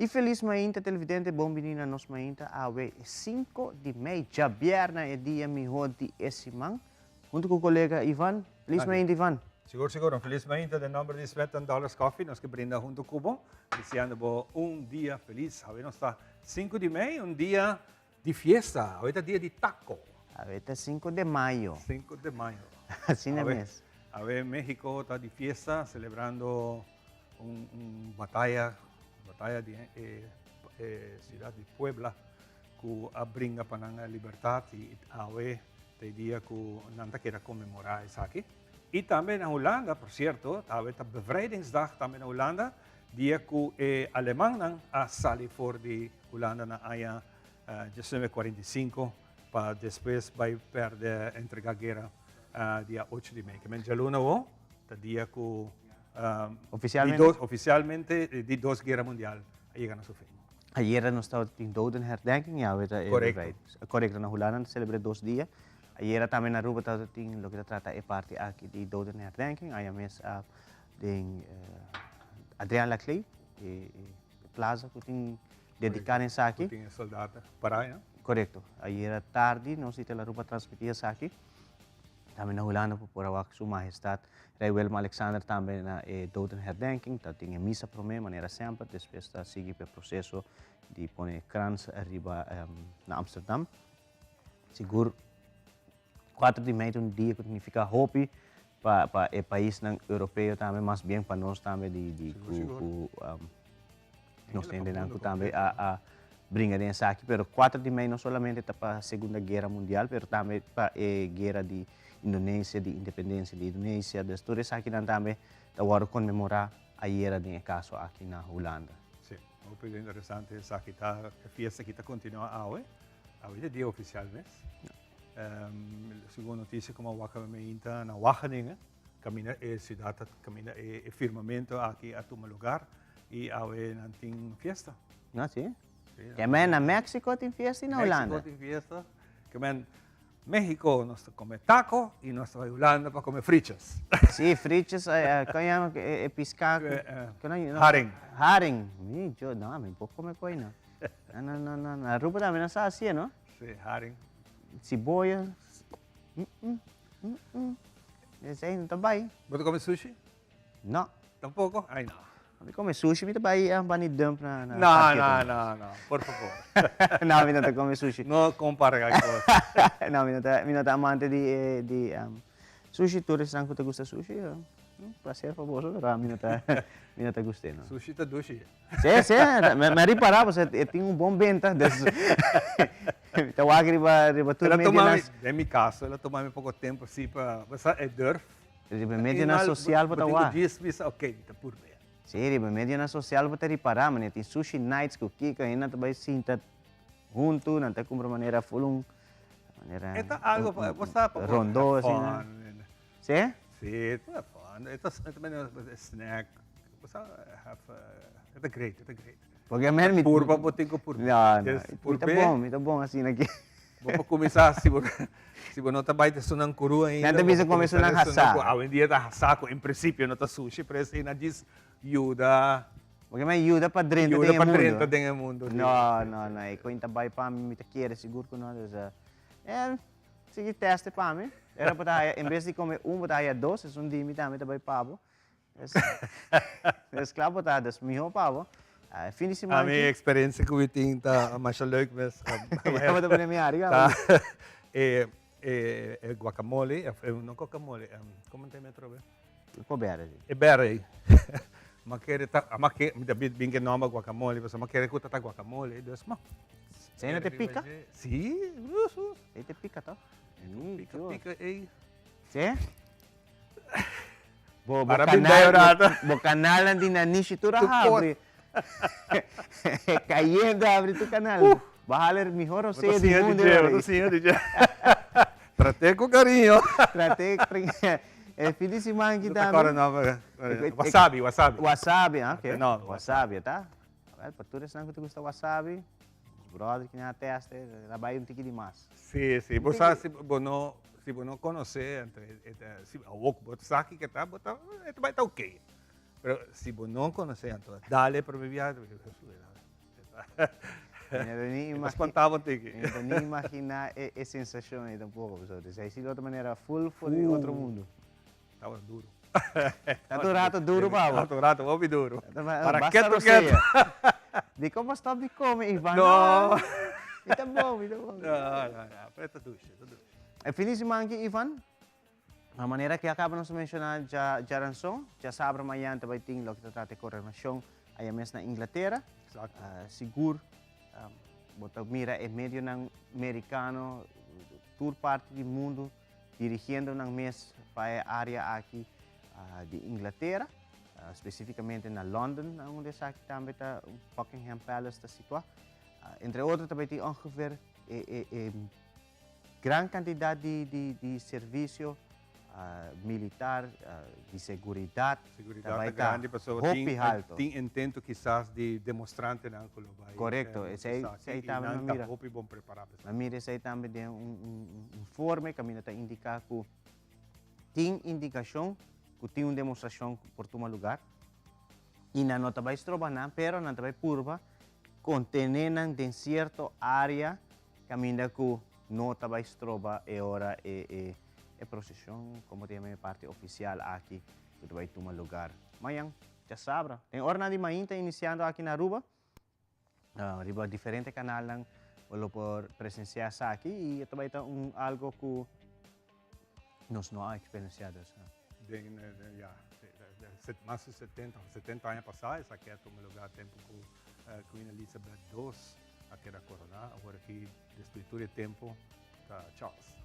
Y felis mainta televidente, bon bini na nos mainta awe 5 di mei, djabièrnè e dia mihó di e siman. Hunto ku kolega Ivan. Felis mainta Ivan. Sigur sigur, un felis mainta den nomber di Sweat and Dollars Coffee nos ke brinda hunto ku bo, deseando bo un dia felis. Awe nos ta 5 di mei, un dia di fiesta, awe ta dia di taco. Awe ta 5 de mayo. 5 de mayo. Asina mes. Awe Mexico ta di fiesta celebrando un, un bataya, bataya di e, e ciudad di Puebla cu a bringa pa nan libertad y awe ta e dia cu nan ta keda conmemora esaki. Y tambe na Hulanda, por cierto, awe ta Bevrijdingsdag tambe na Hulanda, dia cu e alemannan a sali for di Hulanda na aña 1945 pa despues bay perde entrega guera dia 8 di mei. Ke men djaluna awo ta dia cu Oficialmente? Oficialmente di dos guera mundial a yega na su fin. Ayera nos tabatin dodenherdenking y awe ta e Correcto. Correcto, na Hulanda nan ta celebra dos dia. Ayera tambe na Aruba tabatin loke ta trata e parti aki di dodenherdenking. Aya mes a den Adriaan Laclé, e plaza cu tin dedica na esaki. Cu tin e soldado para ya. Correcto. Ayera tardi nos di Tele Aruba a transmiti esaki. Tambe na Hulanda por por a wak Su Mahestad Rey Willem Alexander tambe na e dodenherdenking. Ta tin e misa prome manera semper, despues ta sigui pa e proceso di pone e krans riba na Amsterdam. Sigur 4 di mei ta un dia ku ta nifiká hopi pa pa e paisnan europeo tambe, mas bien pa nos tambe di di ku ku Nos ta hendenan ku tambe a a bringa den esaki, pero kuater di mei no solamente ta pa Segunda Guera Mundial, pero tambe pa e guera di Indonesia, di independensia di Indonesia. Dus tur esakinan tambe ta wòrdu konmemorá ayera den e kaso aki na Hulanda. Sí, hopi interesante esaki ta, e fiesta aki ta kontinuá awe. Awe ta e dia ofisial mes. Segun notisia ku mi a wak awe mainta na Wageningen, Caminda e ciudad ta caminda e firmamento aki a tuma lugar y awe nan tin fiesta. No, si? Ke men na Mexico tin fiesta y na Hulanda. Mexico tin fiesta. Ke men Mexico nos ta come taco y nos ta bai Hulanda pa come frietjes. Si, frietjes, con yama e pisca? Haring. Haring. Mi jo, no, mi por come coi no. No, no, no, no. Na Aruba tambe nan sa hacié, no? Si, haring. Siboya. Esei no ta bai. Bo ta come sushi? No. Tampoco? Ay no. Mi come sushi, mi ta bai bani dump na na No, no, no, no. Por favor. No, mi no ta come sushi. No compara cos. No, mi no ta, mi no ta amante di di sushi. Tur esnan cu ta gusta sushi, un placer pa boso, pero ami no ta, mi no ta gust'é, no. Sushi ta dushi. Sí, sí, mi a ripará pasobra e tin un bon benta, dus mi ta wak riba riba tur El a tuma medionan. mi, den mi kaso, el a tuma mi poko tempu si pa, bo sa, e durf. Riba medionan sosial bo ta Bo tin ku wak. djis bisa, ok, mi ta purba ya. Sí, riba medionan sosial bo ta ripará manera tin sushi nights ku kiko, hende nan ta bai sinta huntu, nan ta kumpra manera ful un manera E ta algo pa, bo sa, pa bo rondó have asina. fun. Sí? Sí, e ta fun, e ta e snack. Bo sa have e ta great, e ta great. Porque a men mi Purba bo tin ku purba. No, no, mi ta bon, mi ta bon asina aki. Bo por kuminsá si bo si bo no ta bai ta sunan kuru ainda. Nan ta bisa kome sunan hasá. Awendia ta hasá ku en prinsipio no ta sushi, pero esei nan djis yuda. Porque men yuda pa drenta den e Yuda mundu. pa drenta den e mundu. No, no, no, e koin ta bai pa mi, mi ta kere sigur ku no, dus eh sigui teste pa mi. Era bo ta haya, en bes di kome un bo ta haya dos, esun di mi tambe ta bai pa bo. Es kla bo ta des miho pa bo. Fin di siman A mi experiencia ku mi tin ta masha leuk mes. Ya bo ta pone mi hari kaba. E e guacamole, no guacamole, komo ta e metro be? Ko bere si? E bere ei. Ma kere ta, ma ke, mi ta bin ke nomber guacamole, pasobra mi kere ku ta ta guacamole, dus ma. Esei no te pika? Si, Esei te pika to? Pika, pika ei. Si? Bo, bo canal, bo, bo canalnan di nanishi tur a habri. Cayente a habri tur canal. Bo hala e mihor rosé di mundo. Bo ta siña di dje. Traté cu cariño. Traté, e fin di siman aki tambe. No ta corda nomber. Wasabi, wasabi. Wasabi, ah, ok. Wasabi, ta. Well, pa tur esnan cu ta gusta wasabi, nos brother ki nan a teste, el a bay un tiki di mas. Si, si. Bo sa si bo no, si bo no conoce, anto e ta, si awor cu bo sa kico ta, bo ta, e ta bay ta ok. Pero si bo no conoce, anto dale prome biaha, Mi Ta spantá bo tiki. Mi no ni imaginá e sensashon ei tampoko. Pasobra esei si di otro manera ful for di otro mundu. Tabata duru. Ta tur rato duru pa bo. Ta tur rato hopi duru. Para ketu ketu. Dikon bo stop di kome Ivan? No. Mi ta bon, mi ta bon. No, no, no. Pero ta dushi, ta dushi. E fin di siman aki Ivan, na manera ku ya kaba nos a menshoná djaranson, djasabra mañan ta bai tin loke ta trata e koronashon aya mes na Inglatera. Exacto. Sigur bo ta mira e medionan merikano tur parti di mundu dirigiendo nan mes pa e área aki di Inglatera, spesífikamente na London, na unda esaki tambe ta Buckingham Palace ta situá. Entre otro ta bai tin ongeveer e e gran kantidat di servisio militar, di seguridat ta bai ta hopi halto. Tin intento kisas di demostrantenan ku lo bai. Korekto, esei tambe mi a mira. Nan ta hopi bon prepará pa esaki. Mi a mira esei tambe den un informe kaminda ta indiká ku tin indikashon ku tin un demostrashon ku por tuma lugar i nan no ta bai stroba nan, pero nan ta bai purba kontené nan den sierto área Caminda cu no ta bay stroba e ora e e procesion, como ta yama e parti oficial aki cu ta bay tuma lugar mañan, djasabra. Den oranan di mainta iniciando aki na Aruba, riba diferente canalnan bo lo por presencia esaki y e ta bay ta un algo cu nos no a experiencia dus. Den, ya, mas di 70, 70 aña pasá esaki a tuma lugar tempo cu Queen Elizabeth dos a keda koroná, awor aki despues di tur e tempu ta Charles.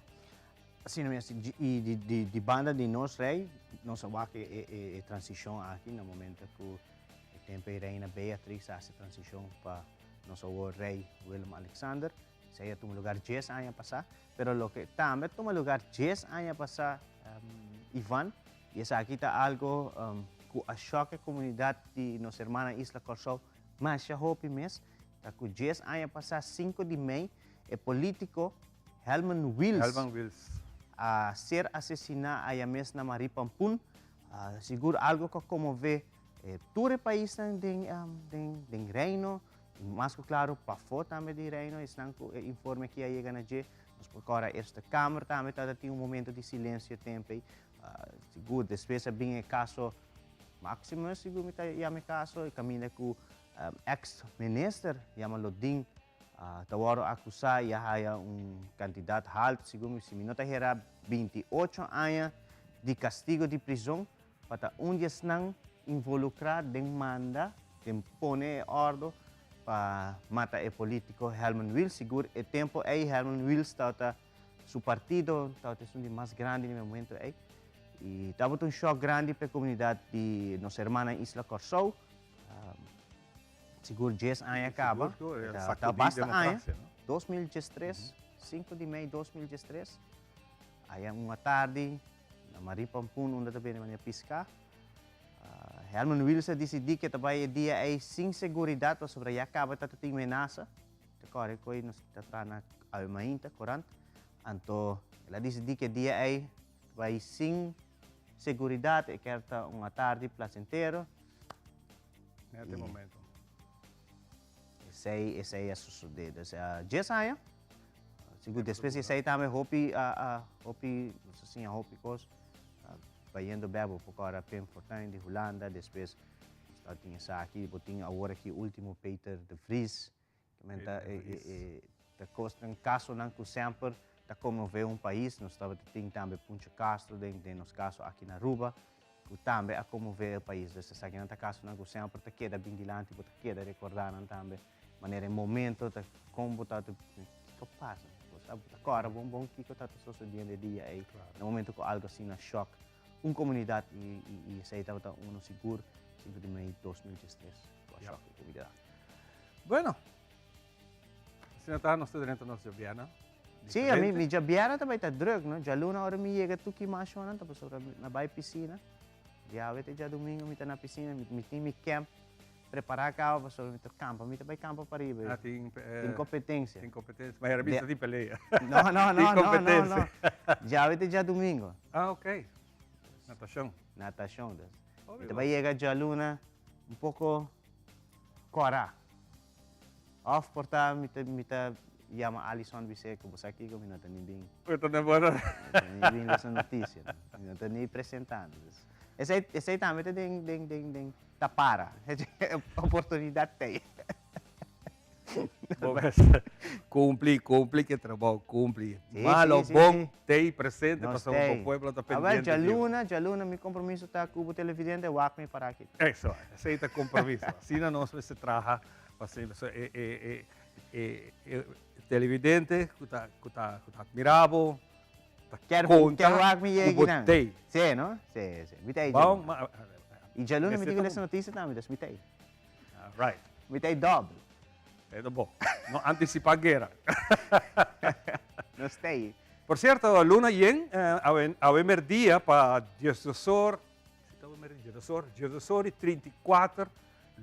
Asina mes, i di banda di nos rei, nos a wak e transishon aki na momento ku e tempu ei Reina Beatrix a hasi transishon pa nos awor Rei Willem Alexander. Esei a tuma lugar dies aña pasá. Pero loke tambe a tuma lugar dies aña pasá, Ivan, i esaki ta algo ku a shòk e komunidat di nos hermana isla Kòrsou masha hopi mes, ta ku dies aña pasá, sinku di mei, e polítiko Helman Wiels Helman Wiels. a ser asesiná aya mes na Marie Pampoen. Sigur algo ku a konmové tur e paisnan den Reino, i mas ku klaru pafó tambe di Reino, esnan ku e informe aki a yega na dje. Nos por kòrda Eerste Kamer tambe tabata tin un momento di silensio tempu ei. Sigur despues a bin e kaso Maximus, sigur mi ta yama e kaso, e kaminda ku ex minister yama Lodin ta wòrdu akusá i a haya un kantidat haltu, sigur mi si mi no ta hera 28 aña di kastigo di prizon pa ta un di esnan involukrá den manda, den pone e òrdu pa mata e polítiko Helman Wiels. Sigur e tempu ei Helman Wiels tabata su partido tabata esun di mas grandi na e momento ei. I tabata un shòk grandi pa e komunidat di nos hermana isla Kòrsou. Sigur dies aña kaba. Ta basta aña. 2013, 5 di mei 2013. Aya un atardi na Marie Pampoen unda ta bini manera piská. Herman Wiels a disidí ke ta bai e dia ei sin seguridat pasobra ya kaba ta tin menasa. Ta kòrda ku nos ta traha na Awe Mainta, korant. Anto el a disidí ke dia ei ta bai sin seguridat, e ker ta un atardi plasentero. Nèt e momento. Esei, esei a sosodé. Dus dies aña. Sigur despues di esei tambe hopi a hopi nos a siña hopi kos. Bayendo bèk bo por kòrda Pim Fortuyn di Hulanda, despues nos tabatin esaki, bo tin awor aki último Peter de Vries. Kimen ta e ta kosnan, kasonan ku semper ta konmové un pais. Nos tabata tin tambe Puncho Castro den den nos kaso aki na Aruba, ku tambe a konmové e pais. Dus esakinan ta kasonan ku semper ta keda bin dilanti, bo ta keda rekordá nan tambe. Manera e momento ta kon bo ta kiko pasa? Bo sa bo ta kòrda bon bon kiko ta ta sosodiendo e dia ei. Na momento ku algu asina shòk un komunidat i i esei tabata uno sigur sinku di mei 2013 ku a shòk e komunidat. Bueno, asina ta nos ta drenta nos djabièrnè. Sí, ami mi djabièrnè ta bai ta drùk, no? Djaluna ora mi yega tur ki mashonnan ta pasobra mi a bai pisina. Diawe te djadumingu mi ta na pisina, mi tin mi kèmp prepará kaba pasobra mi ta kampa, mi ta bai kampa pariba. Ah, tin, Tin kompetensia. Tin kompetensia. Ma era bisa tin pelea. No, no, no, Tin no, no, kompetensia. no. Djawe te djadumingu. Ah, ok. Natashon. Natashon, dus. Mi ta bai yega djaluna un poko kòrá. Of por ta mi ta mi ta yama Alison bis'é ku bo sa kiko mi no ta ni bin. Bo ta na bo ta ni bin lesa notisia no. Mi no ta ni presentando. Dus esei esei tambe ta den den den den ta para. Oportunidat t'ei. Bo mester cumpli, cumpli cu e trabou, cumpli. Sí, Malo, sí, sí, bon, sí. t'ei presente Nos pasobra bo t'ei. pueblo ta Awel, pendiente di bo. djaluna, djaluna mi compromiso ta cu bo televidente, wak mi para aki. Eso, esei ta compromiso. Asina nos mester traha pa pasobra e, e, e, e, e televidente cu ta, cu ta, cu ta admira bo, ta Kier, conta kier wak mi cu yegi bo nan. t'ei. Sí, no? Sí, sí. Mi t'ei Bon, djaluna. ma, Y djaluna mi mester tin cu ta lesa noticia tambe, dus mi t'ei. Right. Mi ta e dobbel. E ta bon. No anticipa guera. No stay. Por cierto, luna yen, awe, awe merdia pa diesdosor, si ta awe merdia, diesdosor, diesdosor y 34,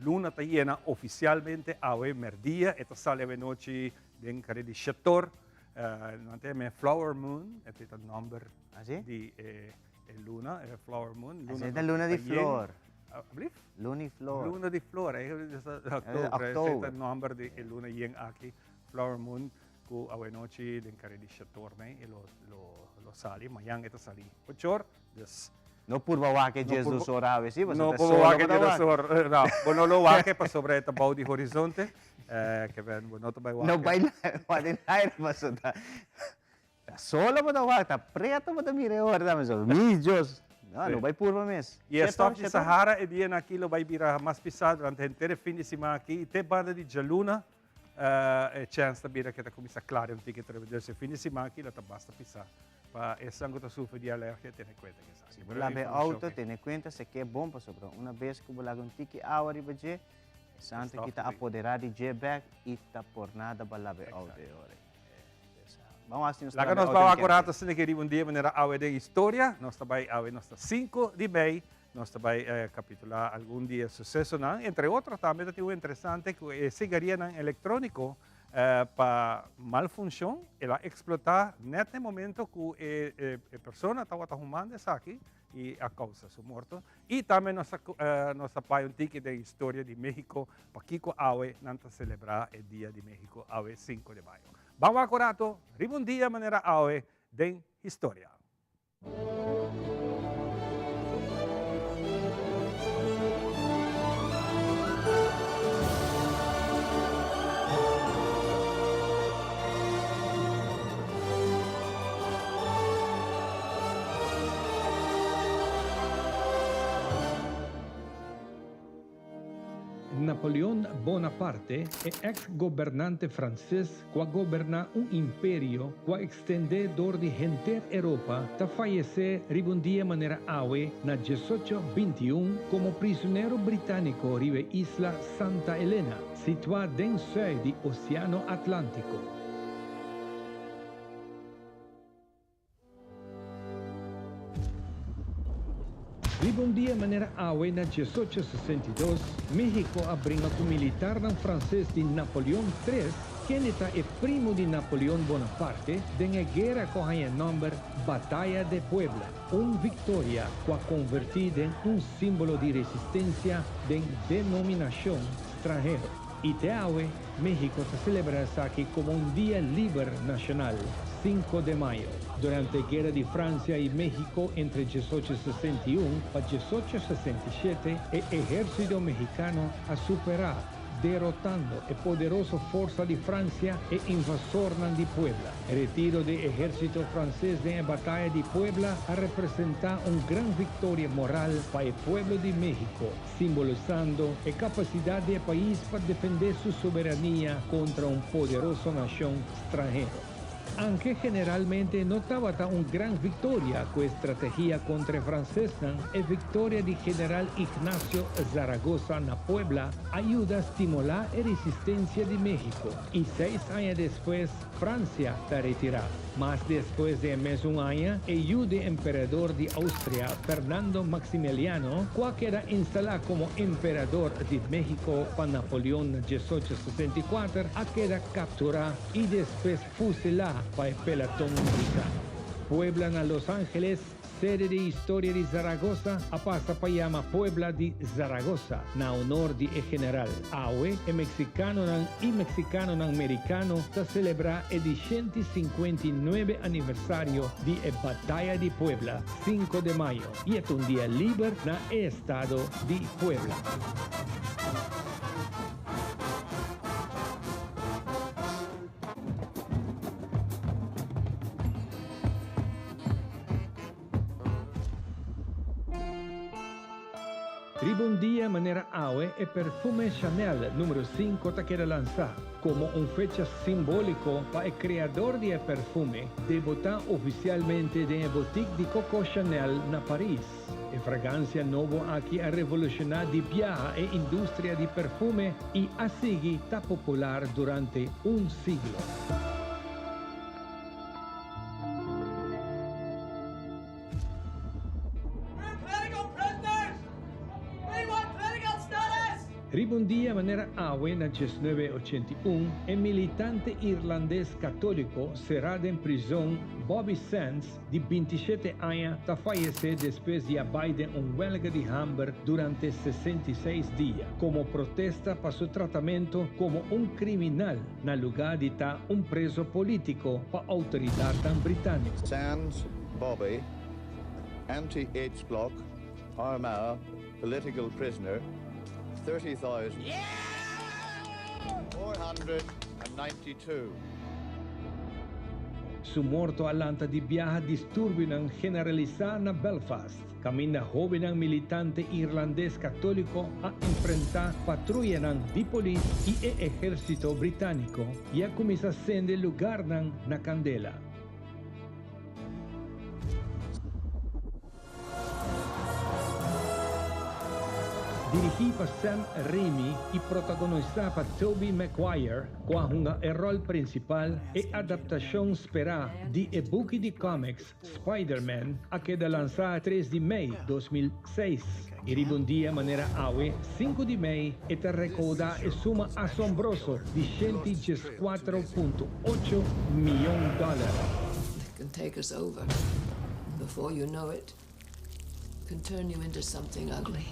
luna ta yena oficialmente awe merdia, e ta sali awe nochi den kare di shetor, nan ta yama e flower moon, e ta nomber Ah, si? di e, e luna, e flower moon. Luna, ta luna di flor. Alsjeblieft? Luna di flor. Luna di flor. Oktober. Oktober. E nomber di e luna yen aki, Flower Moon, ku awenochi den kare di Chatorne e lo, lo, lo sali. Mañan e ta sali ochor, dus. No purba wak e djes dos or awe, si? No purba wak e djes dos or. No, bo no lo wak e pasobra e ta bou di horizonte. Ke ben, bo no ta bai wak e. No bai wak den aire pasobra ta. Ta solo bo ta wak, ta preto bo ta mira e ora tambe so. Mi Dios! No, no bai purba mes. I e stof di Sahara e dianan aki lo bai bira mas pisá durante henter e fin di siman aki i te banda di djaluna e chèns ta bira ke ta kuminsá klaria un tiki atrebe. Dus e fin di siman aki lo ta basta pisá pa esnan ku ta sufri di alergia tene kuenta ku esaki. Si bo laba e outo tene kuenta sek'é bon pasobra una bes ku bo laga un tiki awa riba dje e santu aki ta apoderá di dje bèk i ta por nada bo laba e outo e ora ei. Laga nos bawa ku rato asina ke riba un dia manera awe den historia. Nos ta bai awe nos ta sinku di mei. Nos ta bai kapitulá algun di e susesonan. Entre otro tambe ta tin un interesante ku e sigarianan elektróniko pa mal funshon el a eksplotá nèt na e momento ku e persona tabata humando esaki i a kousa su morto. I tambe nos ta nos ta bai un tiki den historia di Mexico, pakiko awe nan ta selebrá e Dia di Mexico awe sinku de mayo. Ban wak un rato riba un dia manera awe den historia. Napoleon Bonaparte, e eks gobernante franses ku a goberná un imperio ku a ekstendé dor di henter Europa, ta fayesé riba un dia manera awe na diesocho bintiun komo prisonero britániko riba e isla Santa Elena, situá den sùi di Oseano Atlántiko. Riba un dia manera awe na diesocho 62, Mexico a bringa ku militarnan franses di Napoleon tres, kende ta e primo di Napoleon Bonaparte, den e guera ku a haña e nòmber Bataya de Puebla, un viktoria ku a konvertí den un símbolo di resistensia den denominashon stranhero. I te awe, Mexico ta celebra esaki como un dia liber nacional, cinco de mayo. Durante e guera di Francia y Mexico entre 1861 pa 1867, e ehercito mexicano a supera, derotando e poderoso forsa di Francia e invasornan di Puebla. E retiro di e ehercito frances den e bataya di Puebla a representa un gran victoria moral pa e pueblo di Mexico. Simbolisando e kapasidat di e pais pa defendé su soberania kontra un poderoso nashon stranhero. Anke generalmente no tabata un gran viktoria ku e strategia kontra e fransesnan, e viktoria di general Ignacio Zaragoza na Puebla a yuda stimulá e resistensia di México i seis aña despues Francia ta retirá. Mas despues di e mesun aña, e yu di emperador di Austria, Fernando Maximiliano, ku a keda instalá komo emperador di México pa Napoleon na 1864, a keda kapturá i despues fusilá pa e pelaton mexicano. Puebla na Los Angeles. Sede di historia di Zaragoza a pasa pa yama Puebla di Zaragoza, na honor di e general. Awe, e mexicanonan y mexicanonan mericano ta celebra e di 159 aniversario di e Bataya di Puebla, 5 de mayo, y e ta un dia liber na e estado di Puebla. Riba un dia manera awe e perfume Chanel numero 5 ta keda lansá komo un fecha simbóliko pa e kreador di e perfume debutá ofisialmente den e botik di Coco Chanel na Paris. E fragansia nobo aki a revolushoná di biaha e industria di perfume i a sigui ta popular durante un siglo. Riba un dia manera awe na 1981, e militante irlandes katóliko será den prizon Bobby Sands, di 27 aña, ta fayesé despues di a bai den un wèlga di hamber durante 66 dia, komo protesta pa su tratamentu komo un kriminal na lugá di ta un preso polítiko pa outoridatnan britániko. Sands, Bobby, anti-H Block, Armagh, political prisoner, 30,492. Su morto a lanta di biaha disturbionan generalisá na Belfast, kaminda hóbennan militante irlandes katóliko a enfrentá patruyanan di polis i e ehérsito britániko i a kuminsá sende lugarnan na kandela. Dirigí pa Sam Raimi i protagonisá pa Tobey Maguire, ku a hunga e ròl prinsipal, e adaptashon sperá di e buki di kòmiks Spider-Man a keda lansá 3 di mei 2006, i riba un dia manera awe, 5 di mei, e ta rekoudá e suma asombroso di 114.8 mion dòler. Can take us over. Before you know it, can turn you into something ugly.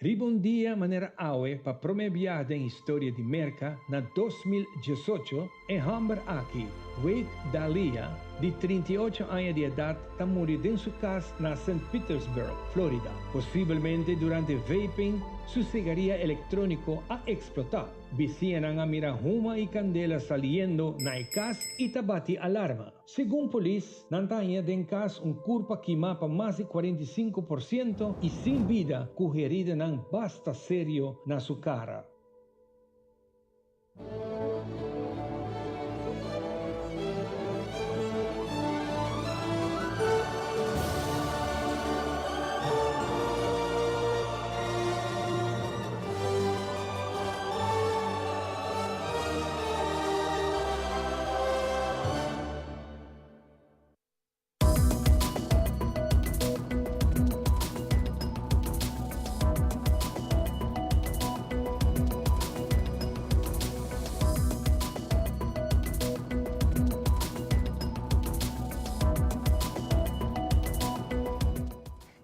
Riba un dia manera awe pa promé biaha den historia di Merka na 2018, e hòmber aki, Wade Dalia, di 38 aña di edat ta muri den su kas na St. Petersburg, Florida. Posiblemente durante vaping su sigaria elektróniko a eksplotá. Bisiñanan a mira huma i kandela saliendo na e kas i ta bati alarma. Segun polis, nan ta haña den kas un kurpa kimá pa mas di 45% i sin bida ku heridanan basta serio na su kara.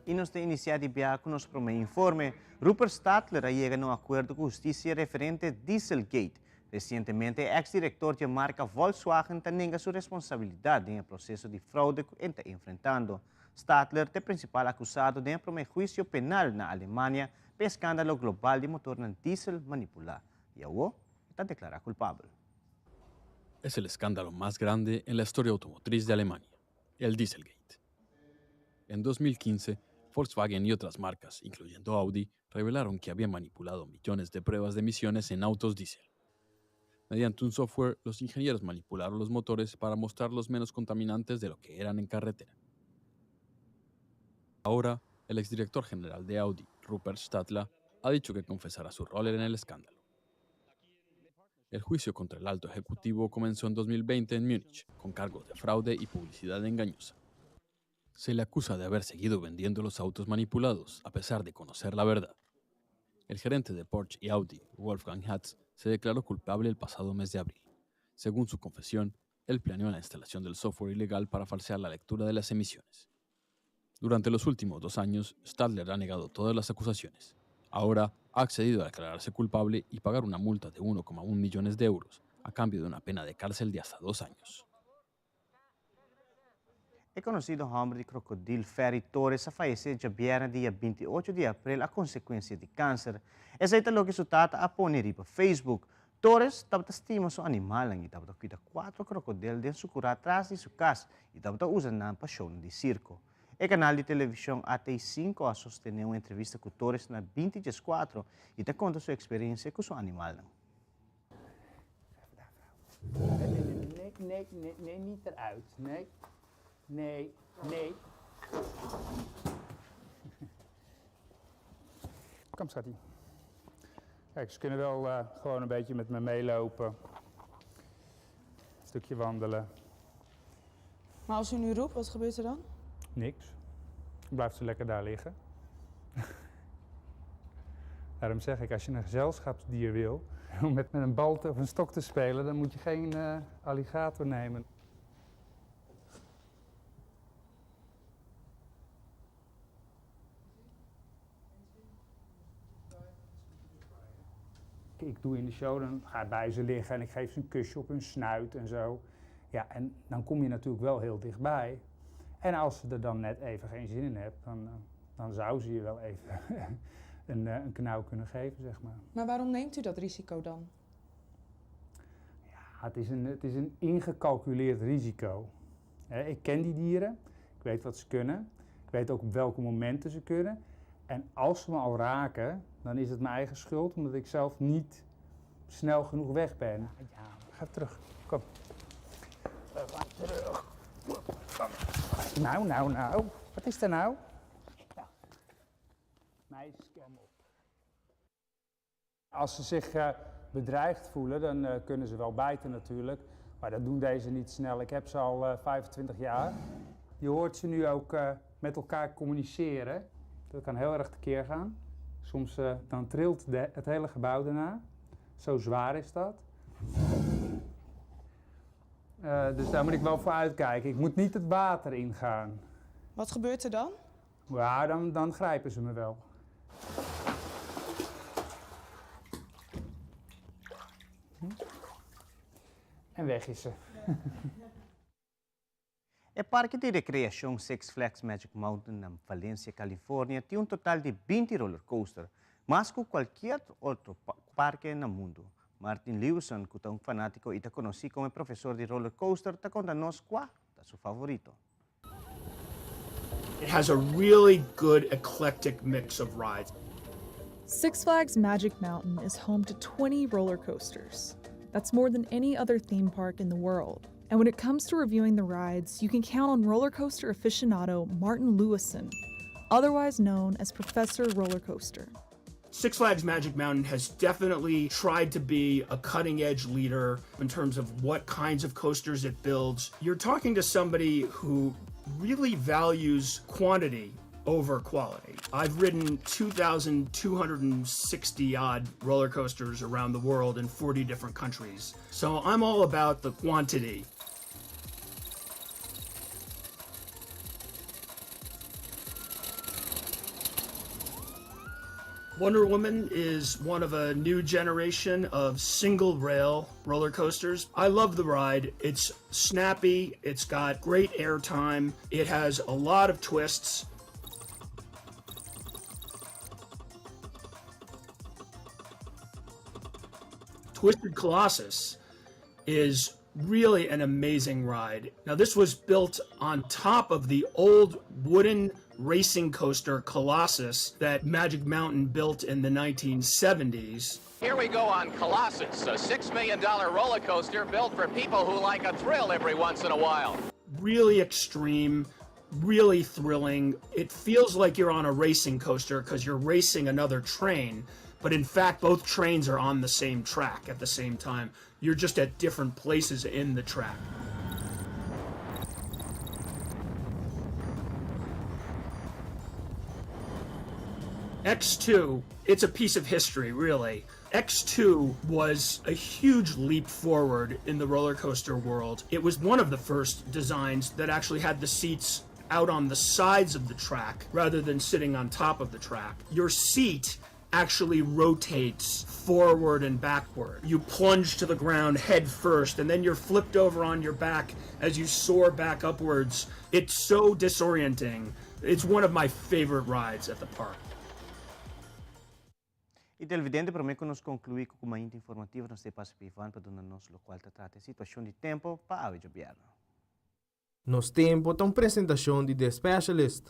I nos ta inisiá di biaha ku nos promé informe. Rupert Stadler a yega na un akuerdo ku hustisia referente Dieselgate. Resientemente e eks direktor di e marka Volkswagen ta nenga su responsabilidat den e proseso di froude ku e ta enfrentando. Stadler ta e prinsipal akusado den e promé huisio penal na Alemania pa e eskandalo global di motornan diesel manipulá. I awó e ta deklará kulpabel. Es el escándalo más grande en la historia automotriz de Alemania, el Dieselgate. En 2015, Volkswagen y otras marcas, incluyendo Audi, revelaron que habían manipulado millones de pruebas de emisiones en autos diésel. Mediante un software, los ingenieros manipularon los motores para mostrarlos menos contaminantes de lo que eran en carretera. Ahora, el exdirector general de Audi, Rupert Stadler, ha dicho que confesará su rol en el escándalo. El juicio contra el alto ejecutivo comenzó en 2020 en Múnich, con cargos de fraude y publicidad engañosa. Se le acusa de haber seguido vendiendo los autos manipulados, a pesar de conocer la verdad. El gerente de Porsche y Audi, Wolfgang Hatz, se declaró culpable el pasado mes de abril. Según su confesión, Él planeó la instalación del software ilegal para falsear la lectura de las emisiones. Durante los últimos dos años, Stadler ha negado todas las acusaciones. Ahora ha accedido a declararse culpable y pagar una multa de 1,1 millones de euros, a cambio de una pena de cárcel de hasta dos años. E konosido hòmber di krokodil Ferry Torres a fayesé djabièrnè dia 28 di aprel a konsekuensia di kanser. Esei ta loke su tata a pone riba Facebook. Torres tabata stima su animalnan i tabata kuida kuatro krokodil den su kurá tras di su kas i tabata usa nan pa shownan di sirko. E kanal di televishon AT5 a sostené un entrevista ku Torres na 2014 i ta konta su eksperensia ku su animalnan. Nee, nee, nee, nee, niet eruit. Nee, nee, nee. Kom, schatje. Kijk, ze kunnen wel uh, gewoon een beetje met me meelopen. Een stukje wandelen. Maar als u nu roept, wat gebeurt er dan? Niks. Dan blijft ze lekker daar liggen. Daarom zeg ik, als je een gezelschapsdier wil, om met, met een bal te, of een stok te spelen, dan moet je geen uh, alligator nemen. Ik doe in de show, dan ga ik bij ze liggen en ik geef ze een kusje op hun snuit en zo. Ja, en dan kom je natuurlijk wel heel dichtbij. En als ze er dan net even geen zin in hebt, dan, dan zou ze je wel even een, een knauw kunnen geven, zeg maar. Maar waarom neemt u dat risico dan? Ja, het is een, het is een ingecalculeerd risico. Ik ken die dieren, ik weet wat ze kunnen, ik weet ook op welke momenten ze kunnen. En als ze me al raken, dan is het mijn eigen schuld, omdat ik zelf niet snel genoeg weg ben. Ja, ga terug. Kom. We gaan terug. Nou, nou, nou. Wat is er nou? Ja. Meis, kom op. Als ze zich uh, bedreigd voelen, dan uh, kunnen ze wel bijten natuurlijk. Maar dat doen deze niet snel. Ik heb ze al uh, 25 jaar. Je hoort ze nu ook met elkaar communiceren. Dat kan heel erg tekeer gaan. Soms uh, dan trilt de, het hele gebouw daarna. Zo zwaar is dat. Uh, dus daar moet ik wel voor uitkijken. Ik moet niet het water ingaan. Wat gebeurt er dan? Ja, dan, dan grijpen ze me wel. Hm? En weg is ze. E parke di rekreashon Six Flags Magic Mountain na Valencia, California, tin un total di 20 roller coaster, mas ku kualke otro parke na mundu. Martin Lewison, ku ta un fanátiko i ta konosí komo profesor di roller coaster, ta konta nos kua ta su favorito. It has a really good eclectic mix of rides. Six Flags Magic Mountain is home to 20 roller coasters. That's more than any other theme park in the world. And when it comes to reviewing the rides, you can count on roller coaster aficionado Martin Lewison, otherwise known as Professor Roller Coaster. Six Flags Magic Mountain has definitely tried to be a cutting edge leader in terms of what kinds of coasters it builds. You're talking to somebody who really values quantity over quality. I've ridden 2,260 odd roller coasters around the world in 40 different countries. So I'm all about the quantity. Wonder Woman is one of a new generation of single rail roller coasters. I love the ride. It's snappy, it's got great airtime, it has a lot of twists. Twisted Colossus is really an amazing ride. Now, this was built on top of the old wooden racing coaster Colossus that Magic Mountain built in the 1970s. Here we go on Colossus, a $6 million roller coaster built for people who like a thrill every once in a while. Really extreme, really thrilling. It feels like you're on a racing coaster because you're racing another train, but in fact, both trains are on the same track at the same time. You're just at different places in the track. X2, it's a piece of history, really. X2 was a huge leap forward in the roller coaster world. It was one of the first designs that actually had the seats out on the sides of the track rather than sitting on top of the track. Your seat actually rotates forward and backward. You plunge to the ground head first, and then you're flipped over on your back as you soar back upwards. It's so disorienting. It's one of my favorite rides at the park. Y televidente, prome cu nos conclui cu Mainta Informativo, nos ta pasa pa Ivan pa duna nos locual ta trata e situacion di tempo pa awe djobierno. Nos Tempo ta un presentacion di The Specialist.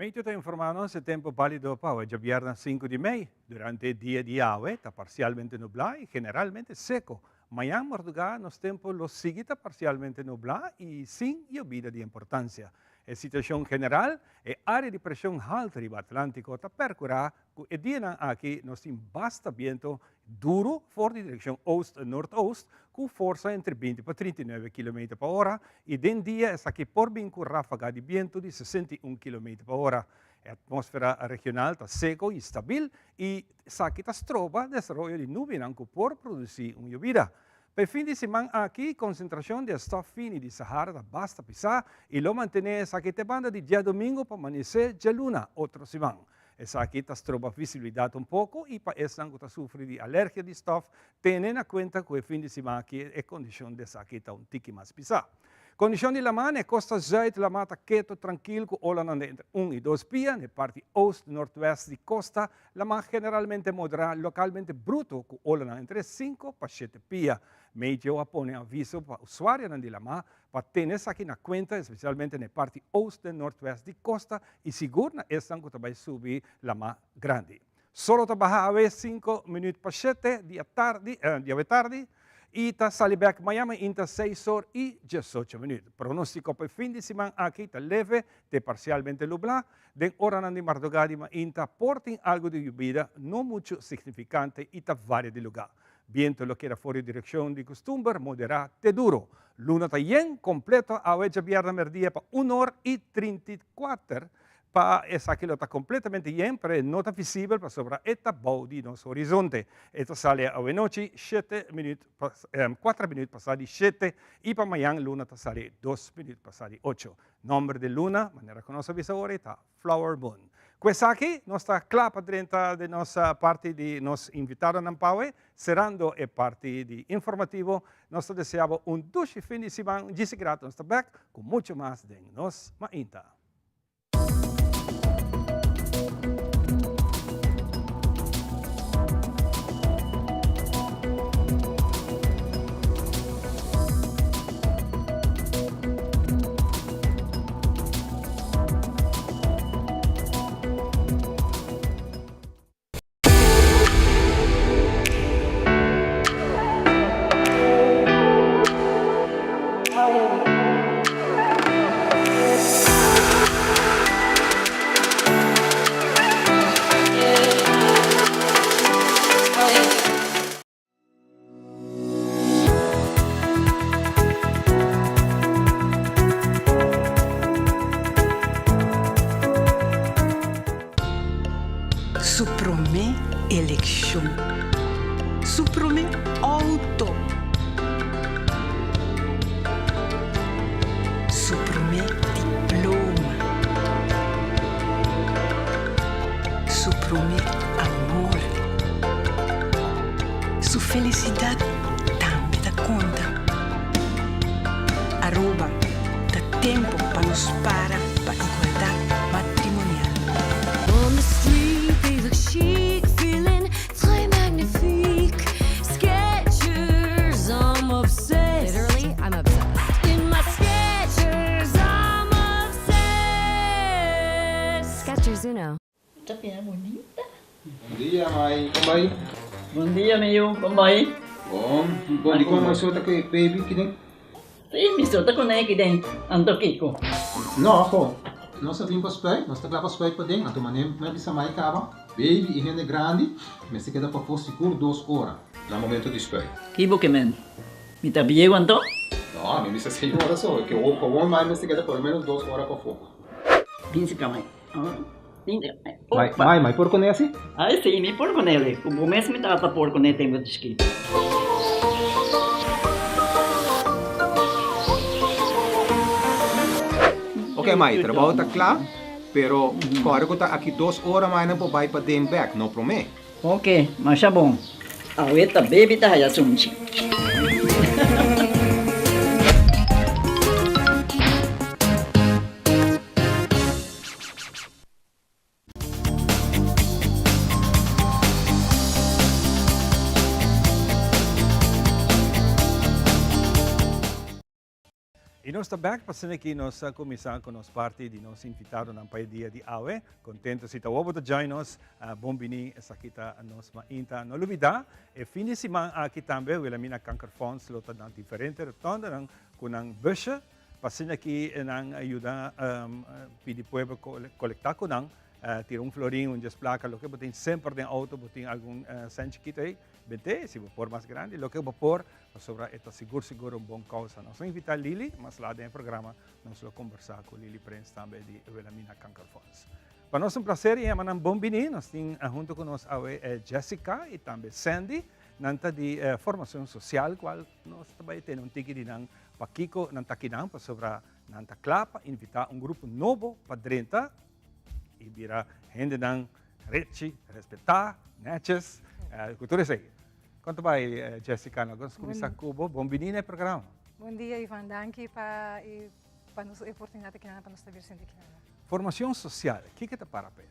Meteo ta informá nos e tempu bálido pa awe djabièrnè sinku di mei. Durante e dia di awe ta parsialmente nublá i generalmente seko. Mañan mardugá nos tempu lo sigui ta parsialmente nublá i sin yobida di importansia. E situashon general, e área di preshon haltu riba Atlántiko ta pèrkurá ku e dianan aki nos tin basta bientu duru for di direkshon oost noordoost ku forsa entre 20 pa 39 kilometer pa ora i den dia esaki por bin ku ráfaga di bientu di 61 kilometer pa ora. E atmósfera regional ta seko i stabil i esaki ta stroba desaroyo di nubianan ku por produsí un yobida. Pa e fin di siman aki konsentrashon di e stòf fini di Sahara ta basta pisá i lo mantené esaki te banda di djadumingu pa manesé djaluna otro siman. Esaki ta stroba visibilidat un poko i pa esnan ku ta sufri di alergia di stòf, tene na kuenta ku e fin di siman aki e kondishon di esaki ta un tiki mas pisá. Kondishon di laman, E kosta zùit laman ta keto trankil ku olanan di entre un i dos pia. Na e parti oost nortwèst di kosta, laman generalmente moderá, lokalmente bruto ku olanan entre sinku pa shete pia. Meteo a pone aviso pa usuarionan di laman Pa tene esaki na kuenta, espesialmente na e parti oost den noordwest di kosta i sigur na esnan ku ta bai subi Lama Grandi. Solo ta baha awe sinku minüt pa shete di atardi, di awe tardi i ta sali bèk maña mainta seis or i diesocho minüt. Pronóstiko pa e fin di siman aki ta leve te parsialmente nublá. Den oranan di mardugá di mainta por tin algu di yubida no muchu signifikante i ta varia di lugá. Biento lo keda for di direkshon di kustumber moderá te duro. Luna ta yen kompleto awe djabièrnè mèrdia pa un or i 34 pa esaki lo ta kompletamente yen pero e no ta visibel pasobra e ta bou di nos horizonte. E ta sali awenochi shete minüt kuater minüt pasá di shete i pa mañan luna ta sali dos minüt pasá di ocho. Nòmber di luna manera ku nos a bisa ora ta Flower Moon. Ku esaki nos ta kla pa drenta den nos parti di nos invitadonan pawe. Serando e parti di informativo, nos ta desea bo un dushi fin di siman. Djisi grato nos ta bek ku mucho mas den nos mainta. Su promé elekshon. Su promé outo. Su promé diploma. Su promé amor. Su felicidad tambe ta conta. Aruba, ta tempo pa nos para pa igualdad matrimonial. On the street they look chic, feeling très magnifique. Skechers, I'm obsessed. Literally, I'm obsessed. In my Skechers, I'm obsessed. Skechers Uno. Ta bira bunita. Bon dia mai, kon bai? Bon dia mi yu, kon bai? Bon, bon di kon mi so ta ku e baby kiden? Si, mi so ta ku ne kiden, anto kiko? No, ho, nos a bin pa spuit, nos ta kla pa spuit paden, anto manera mi a bisa mai kaba. Baby i hende grandi mester keda pafó sigur dos ora na momento di spuit. Ki bo ke men? Mi ta bieu anto? No, mi bisa señora so, ke gewoon mai mester keda por lo menos dos ora pafó. Bin si ka mai. Mai, mai, mai por kuné asi? Ai si, mi por kuné li. Ku bo mes mi tata por kuné tempu di chikitu. Ok mai, trabou ta kla, pero kòrda ku ta aki dos ora mai nan por bai paden bèk, no promé. Ok, masha bon. Awe ta baby ta haya sunchi. Y nos ta back pa asina ki nos a cuminsa cu nos parti di nos invitadonan pa e dia di awe. Contento si ta wobo ta join nos. Bon bini, esaki ta nos mainta. No lubida, e fin di siman aki tambe Wilhelmina Kankerfonds lo ta na diferente rotondanan cu nan busje pa asina ki nan yuda pidi pueblo colecta cu nan, tira un florin, un dies placa, loke bo tin semper den auto, bo tin algun cent chikito ey, bente, si bo por mas grandi, loke bo por. Pasobra e ta sigur sigur un bon kousa. Nos a invitá Lily, mas laat den e programa nos lo kombersá ku Lily Prins tambe di Wilhelmina Kankerfonds. Pa nos un plaser i yama nan bon biní. Nos tin huntu ku nos awe Jessica i tambe Sandy. Nan ta di Formacion Social kual nos ta bai tene un tiki di nan pakiko nan ta kinan pasobra nan ta kla pa invitá un grupo nobo pa drenta i bira hendenan rechi, respetá, nètjes, ku tur esei. Kon ta bai Jessica? Nos a kuminsá ku bo. Bon bini na e programa. Bon dia Ivan, danki pa e pa nos e oportunidat aki nan pa nos ta bir sinti aki nan. Formacion Social, kiko ta para p'e?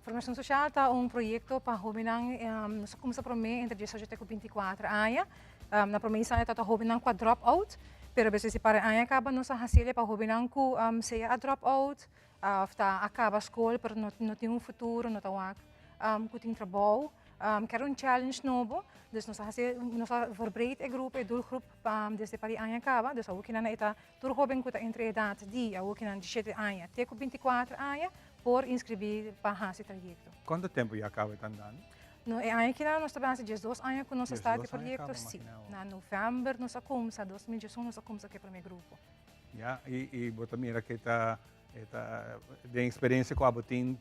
Formacion Social ta un proyecto pa hobennan, nos a cuminsa prome entre diesocho te cu binticuatro aña. Na prome instancia tabata hobennan cu a drop out, pero despues di par aña caba nos a haciel pa hobennan cu sea a drop out of ta a caba scol pero no tin un futuro, no ta wak cu tin trabou. Kier un challenge nobo, dus nos a hasi, nos a verbreed e grupo, e doelgroep, desde pa di aña kaba, dus awo kinan e ta tur hoben ku ta entre edat di awo kinan dishete aña te ku bintikuater aña por inskribí pa hasi trayekto. Kuantu tempu ya kaba e ta andando? No, e aña kinan nos ta bai hasi diesdos aña ku nos a start e proyekto, si. Na novèmber nos a kumsa, 2021 nos a kumsa ku e promé grupo. Ya, i bo ta mira ku e ta, e ta den eksperensia ku abo tin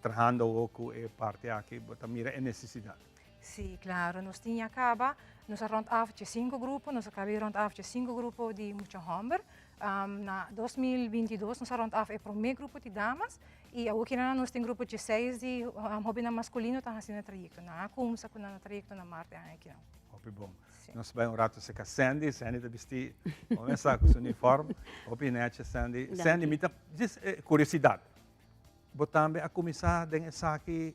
Trahando awor ku e parti aki bo ta mira e nesesidat? Sí, klaro. Nos tin ya kaba, nos a rònt af dje sinku grupo, nos a kaba di rònt af dje sinku grupo di mucha hòmber. Na 2022 nos a rònt af e promé grupo di damas i awor kinan nos tin grupo dje seis di hóbennan maskulino ta hasi nan trayekto. Nan a kumsa ku nan trayekto na mart e aña akinan. Hopi bon. Nos bai un rato serka Sandy. Sandy ta bisti mesa ku su uniform. Hopi nechi Sandy. Sandy, mi ta djis kuriosidat. Bo tambe a kuminsá den esaki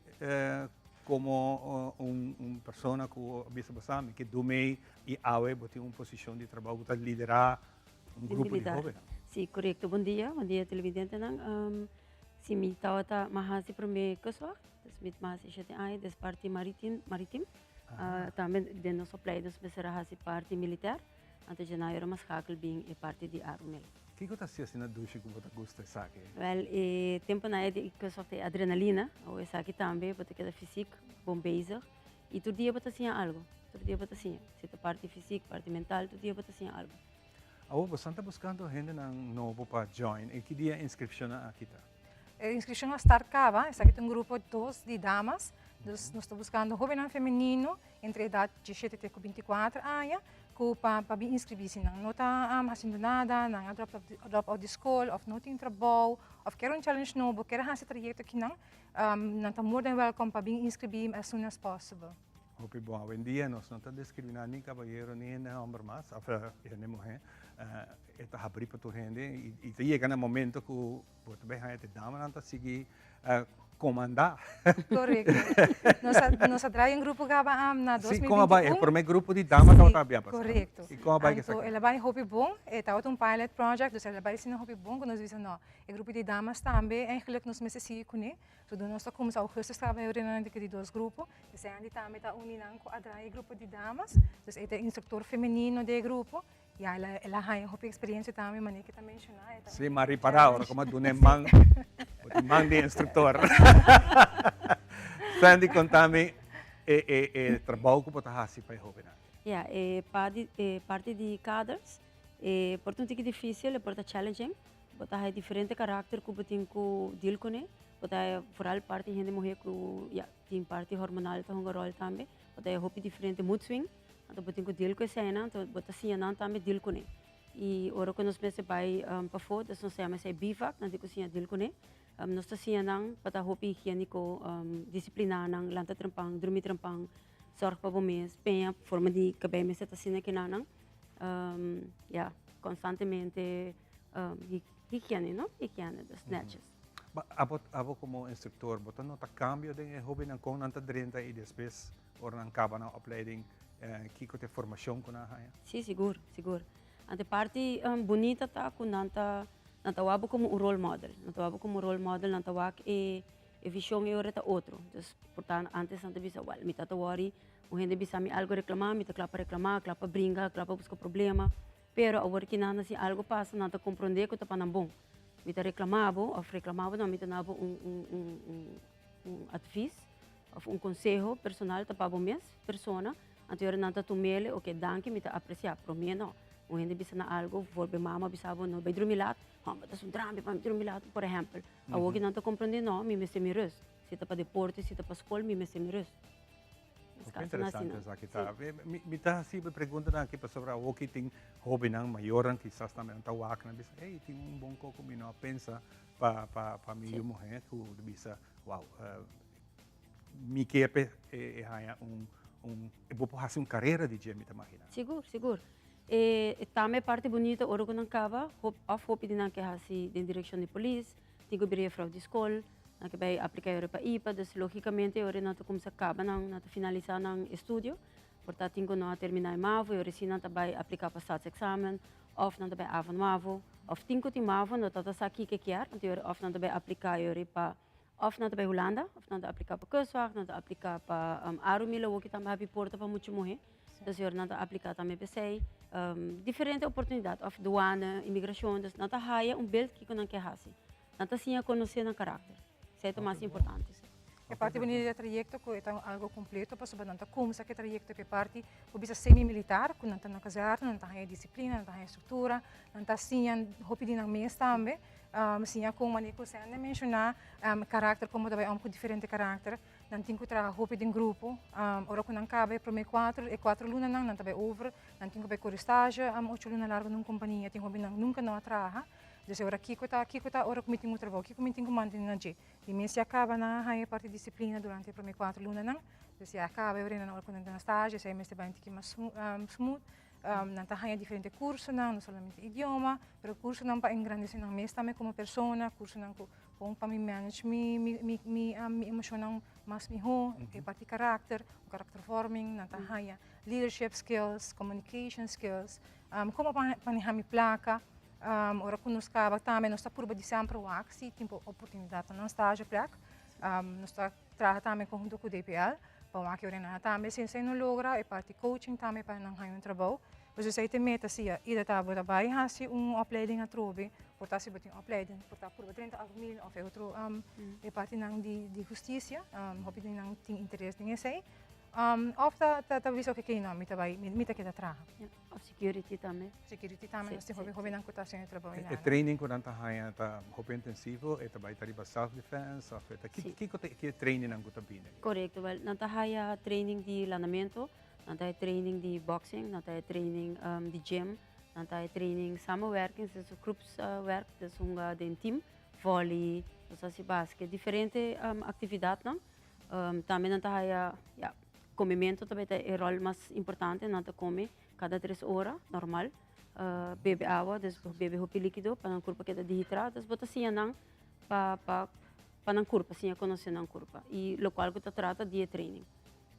komo un persona ku a bisa bo sa mi ke dumei i awe bo tin un posishon di trabou bo ta liderá un grupo di hóbennan. Sí, korekto. Bon dia, bon dia televidentenan. Sí, mi tabata, mi a hasi promé kustwacht, dus mi a hasi shete aña des parti maritim, maritim. Tambe den nos opleiding mester a hasi parti militèr, anto dje nan a schakel bin e parti di Arumel. Kiko ta hasi asina dushi ku bo ta gusta esaki? Wèl, e tempunan ei di kos òf e adrenalina, o esaki tambe bo ta keda fisik bon bezig i tur dia bo ta siña algu, tur dia bo ta siña. Si ta parti fisik, parti mental, tur dia bo ta siña algu. Awor bosan ta buskando hendenan nobo pa join i ki dia e inskripshonnan aki ta? E inskripshon a start kaba, esaki ta un grupo dos di damas, dus nos ta buskando hobennan femenino entre edad diesshete te ku bintikuater aña ku pa pa bin inskribí. Si nan no ta hasiendo nada, nan a drop drop out di skol òf no tin trabou òf kier un challenge nobo, kier hasi trayekto akinan, nan ta more than welcome pa bin inskribí as soon as possible. Hopi bon. Awendia nos no ta diskriminá ni kabayero ni hende hòmber mas òf hende muhé. E ta habrí pa tur hende i ta yega na momento ku Bo ta bay haña te damanan ta sigui comanda. Correcto. Nos a, nos a draai un grupo gaba am na 2021. Sí, con a bay? E prome grupo di dama tabata bia pasa. Correcto. Y con a bay Anto, el a bay hopi bon. E tabata un pilot project, dus el a bay asina hopi bon cu nos bisa no, e grupo di damas tambe eigenlijk nos mester sigui cune. So dun nos ta cuminsa augustus caba e reunion di dos grupo. Esei Andy tambe ta uni nan cu a draai e grupo di damas. Dus e ta e instructor femenino di e grupo. Ya, el a, el a haña hopi experiencia tambe, manera ke ta menciona. E ta Sí, m'a ripará ora ku m'a duna e man, bo tin man di instruktor. Sandy, konta mi e e e trabou ku bo ta hasi pa e hóbennan. Ja, e parti e parti di kaders e por ta un tiki difísil, e por ta challenging. Bo ta haya diferente karakter ku bo tin ku deal kuné. Bo ta haya vooral parti hende muhé ku ya tin parti hormonal ta hunga ròl tambe. Bo ta haya hopi diferente mood swing. Anto bo tin ku deal ku eseinan, anto bo ta siña nan tambe deal kuné. I ora ku nos mester bai pafó, dus nos ta yama esei bivak, nan tin ku siña deal kuné. Nos ta siña nan pa ta hopi higiéniko, disipliná nan, lanta trempan, drumi trempan, sòrg pa bo mes, peña forma di kabei mester ta asina kinanan. Ya, konstantemente higiene, no? Higiene, dus nètjes. Ba abo, abo komo instruktor, bo ta nota kambio den e hóbennan kon nan ta drenta i despues ora nan kaba nan opleiding, kiko ta e formashon ku nan a haña? Sí, sigur, sigur. Anto e parti bunita ta ku nan ta nan ta wak bo komo un role model. Nan ta wak bo komo un role model, nan ta wak e e vishon e ora ta otro. Dus por ta antes nan ta bisa, wèl, mi ta ta wòri un hende bisa mi algu reklamá, mi ta kla pa reklamá, kla pa bringa, kla pa buska problema. Pero awor ki nan si algu pasa nan ta komprondé ku ta pa nan bon. Mi ta reklamá bo òf reklamá bo no, mi ta duna bo un un un un un advis òf un konseho personal ta pa bo mes persona. Anto ora nan ta tumele, oke danki mi ta apresiá. Promé no. Un hende bisa nan algu, volbe mama bisa bo no bai drumi lat, hòmber ta sun trampi pa mi drumi lat, por ehèmpel. Awor ki nan ta komprondé no, mi mester mi rùst. Si ta pa deporte, si ta pa skol, mi mester mi rùst. Hopi interesante esaki ta. Mi ta hasi e preguntanan aki pasobra awoki tin hobennan, mayornan kisas tambe nan ta wak nan bisa, hey, tin un bon koko mi no a pensa pa pa pa mi yu muhé ku ta bisa, wow, mi ke pa e haña un un e bo por hasi un karera di dje mi ta magina. Sigur, sigur. E tambe e parti bunita ora ku nan kaba, òf hopi di nan ke hasi den direkshon di polis, tin ku bira jefrou di skol, nan ke bai apliká e ora pa ipa, dus lógikamente e ora nan ta kuminsá kaba nan, nan ta finalisá nan estudio, por ta tin ku nan a terminá e mavo, e ora si nan ta bai apliká pa staatsexamen, òf nan ta bai avond mavo, òf tin ku tin mavo no ta ta sa kiko e kier, anto e ora òf nan ta bai apliká e ora pa, òf nan ta bai Hulanda, òf nan ta apliká pa kustwacht, nan ta apliká pa Arumil awo ki tambe habi porta pa mucha muhé, dus e ora nan ta apliká tambe p'esei, diferente oportunidat, òf duane, imigrashon, dus nan ta haya un beld kiko nan ke hasi. Nan ta siña konosé nan karakter. Esei ta mas importante. E parti bunita di e trayekto ku e ta algo kompleto pasobra nan ta kumsa ku e trayekto ku e parti ku bisa semi militar ku nan ta na kazèrne, nan ta haña disiplina, nan ta haña struktura, nan ta siña hopi di nan mes tambe, siña kon manera ku Sandy a menshoná karakter komo ta bai om ku diferente karakter, nan tin ku traha hopi den grupo, ora ku nan kaba e promé kuater e kuater lunanan nan ta bai over, nan tin ku bai kore stage ocho luna largu na un kompania, tin hopi nan nunka no a traha. Dus e ora kiko ta, kiko ta ora ku mi tin un trabou, kiko mi tin ku mantene na dje. Di mes ya kaba nan a haña e parti disiplina durante e prome kuater lunanan. Dus ya kaba e ora nan ora ku nan ta na stage, esei mester bai un tiki mas smooth. Nan ta haña diferente kursonan, no solamente idioma, pero kursonan pa engrandesé nan mes tambe komo persona, kursonan ku kon pa mi manage mi mi mi mi emoshonnan mas mihó, e parti karakter, un karaktervorming, nan ta haña leadership skills, communication skills, komo pa maneha mi plaka. Ora ku nos kaba tambe nos ta purba di semper wak si tin oportunidat pa nan stage plek. Nos ta traha tambe konhunto ku DPL pa wak e ora nan tambe si esei no logra e parti coaching tambe pa nan haña un trabou. Pues esei ta e meta si ida ta bo ta bai hasi un opleiding atrobe por ta si bo tin opleiding por ta purba 30 abril òf e otro e partinan di hustisia hopi di nan tin interes den esei. Òf ta ta bisa oke no mi ta bai mi ta keda traha. Of security tambe. Security tambe, nos tin hopi hobennan ku ta hasiendo e trabou E training ku nan ta haña ta hopi intensivo, e ta bai ta riba self defense of e ta kiko ta ki e trainingnan ku ta bini? Korekto, wèl nan ta haya training di landamentu, nan ta haya training di boxing, nan ta haya training di gym, nan ta haya training samenwerking, dus groepswerk, dus hunga den team, volley, nos ta hasi basket, diferente aktividatnan. Tambe nan ta haya, ya, Comimentu ta bay ta e rol mas importante, nan ta come cada tres ora, normal. Bebe awa, dus bebe hopi likido pa nan curpa keda dihidra. Dus bo ta siña nan pa pa pa nan curpa, siña conoce nan curpa. Y locual cu ta trata di e training.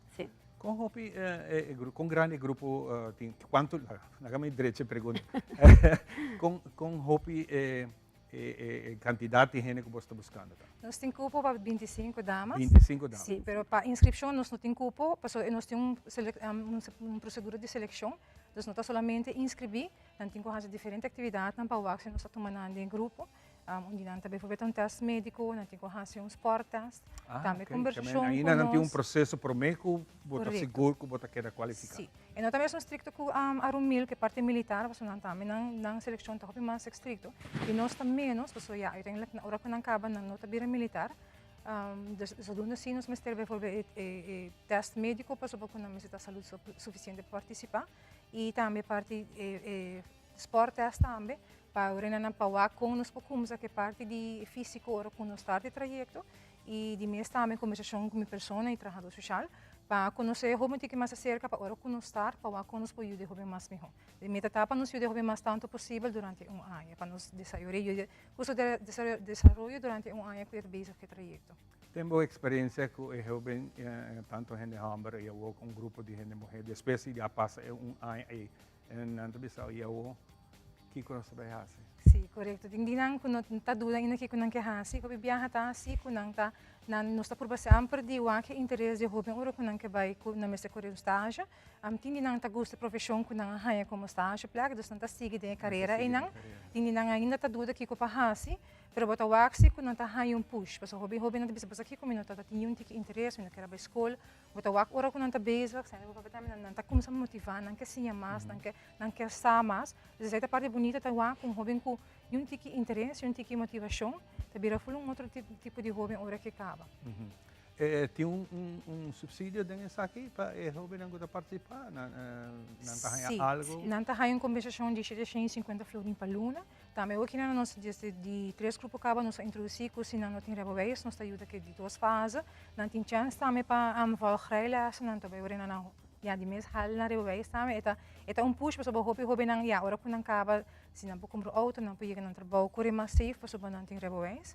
Si. Con hopi e grupo, con grandi e grupo tin? Cuanto, laga mi drecha e pregunta. Con con hopi e E kantidat di hende ku bos ta buskando ta? Nos tin kupo pa bintisinko damas. Bintisinko damas. Si, pero pa inskripshon nos no tin kupo, pasobra nos tin un un prosedura di selekshon. Dus no ta solamente inskribí, nan tin ku hasi diferente aktividatnan pa wak si nos ta tuma nan den grupo. Un di nan ta bijvoorbeeld un test médiko, nan tin ku hasi un sporttest. Ah, Tambe ok. kombersashon ku Ainda nan tin un nos. proseso promé ku bo ta Korekto. sigur ku bo ta keda kualifiká. Sí. E no ta mesun strikto ku Arumil, ku e parti militar, pasobra nan tambe nan nan selekshon ta hopi mas estrikto. I nos ta ménos, pasobra ya uiteindelijk ora ku nan kaba nan no ta bira militar. Dus zodoende si nos mester bijvoorbeeld e e test médiko pasobra ku nan mester ta salud sufisiente pa partisipá. I tambe parti e e sporttest tambe pa ora nan pa wak kon nos por kumsa ku e parti di físiko ora ku nos start e trayekto. I di mes tambe kombersashon ku mi persona i trahadó soshal pa konosé e hóben tiki mas aserka pa ora ku nos start pa wak kon nos por yuda e hóben mas mihó. E meta ta pa nos yuda e hóben mas tantu posibel durante un aña pa nos desaroyo justo desaroyo durante un aña ku e ta bezig ku e trayekto. Tin bo eksperensia ku e hóben tantu hende hòmber i awor un grupo di hende muhé despues di a pasa e un aña ei nan ta bisa i awor kiko nos ta bai hasi? Sí, korekto. Tin di nan ku no ta duda ainda kiko nan ke hasi. Hopi biaha ta hasi ku nan ta nan nos ta purba semper di wak e interes di e hóben ora ku nan ke bai ku nan mester kore un stage. Tin di nan ta gusta e profeshon ku nan a haña komo stage plek, dus nan ta sigui den e karera einan. Tin di nan ainda ta duda kiko pa hasi, pero bo ta wak si ku nan ta haña un push. Pasobra hopi hóbennan ta bisa, Pasobra kiko mi no ta tin niun tiki interes, mi no kier a bai skol. Bo ta wak ora ku nan ta bezig, sende bo papia tambe, nan ta kuminsá motivá, nan ke siña mas, nan ke nan ke sa mas. Dus esei ta parti bunita ta wak ku un hóben ku niun tiki interes, niun tiki motivashon, ta bira ful un otro tipo di hóben ora ke kaba. Tin un subsidio den esaki pa e hóbennan ku ta partisipá? Nan ta haña algu? Sí, nan ta haña un kompensashon di shete shen i sinkuenta florin pa luna. Tambe awor kinan nos desde di tres grupo kaba nos a introdusí ku si nan no tin rijbewijs nos ta yuda ku e di dos fase. Nan tin chèns tambe pa volg rijlessen, nan ta bai ora nan ya di mes hal nan rijbewijs tambe. E ta e ta un push pasobra hopi hóbennan ya ora ku nan kaba si nan por kumpra outo nan por yega nan trabou kore mas safe pasobra nan tin rijbewijs.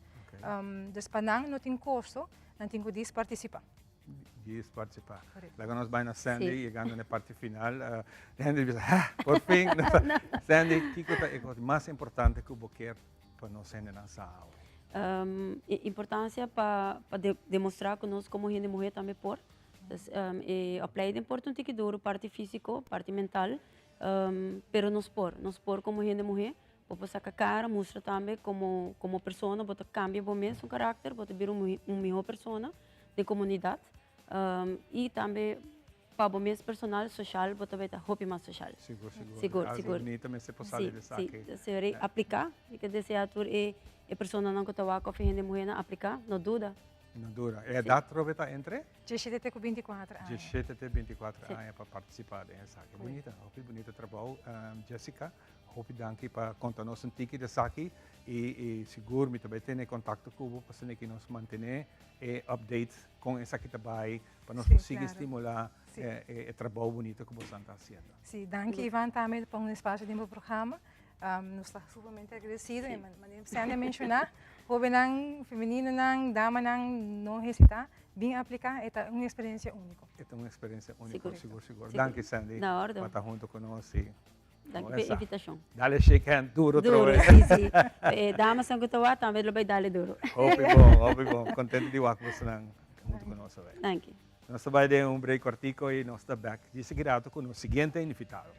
Dus pa nan no tin kosto, nan tin ku dis partisipá. Djis participá. Laga nos bai na Sandy, yegando na e parti final. Sandy bisa, ha, por fin. Sandy, kiko ta e kos mas importante ku bo kier pa nos hendenan sa awe? E importancia pa pa demostrá ku nos komo hende muhé tambe por. Dus e opleiding por ta un tiki duru, parti físiko, parti mental, pero nos por. Nos por komo hende muhé. Bo por saka kara, mustra tambe komo komo persona bo ta kambia bo mes un karakter, bo ta bira un un mihó persona den komunidat i tambe pa bo mes personal, soshal, bo ta bai ta hopi mas soshal. Sigur, sigur. Sigur, Algo sigur. bunita mester por sali di Sí, esaki. sí. Señor, apliká. Mi ke desea tur e e personanan ku ta wak òf e hende muhénan apliká, no duda. No duda. E edat Robert ta entre? Diesshete te ku bintikuater aña. Diesshete te bintikuater aña pa partisipá den esaki. Bunita, hopi bunita trabou. Jessica, Hopi danki pa konta nos un tiki di esaki i i sigur mi ta bai tene kontakto ku bo pasobra ki nos mantené e update kon esaki ta bai pa nos por sigui stimulá e trabou bunito ku boso ta hasiendo. Sí, danki Ivan tambe pa un espasio den bo programa. Nos ta sumamente agradecido i manera Sandy a menshoná, hóbennan, femeninonan, damanan no hesitá, bin apliká, e ta un eksperensia úniko. E ta un eksperensia úniko, sigur sigur. Danki Sandy pa ta hunto ku nos i Danki pa e invitashon. Dale shake hand duro Duro, trobe. si, si. E damasnan ku ta wak tambe lo bai dale duro. Hopi bon, hopi bon. Contento di wak bosonan hunto ku nos awe. Danki. Nos ta bai den un break kortiko i nos ta bek djis aki rato ku nos siguiente invitado.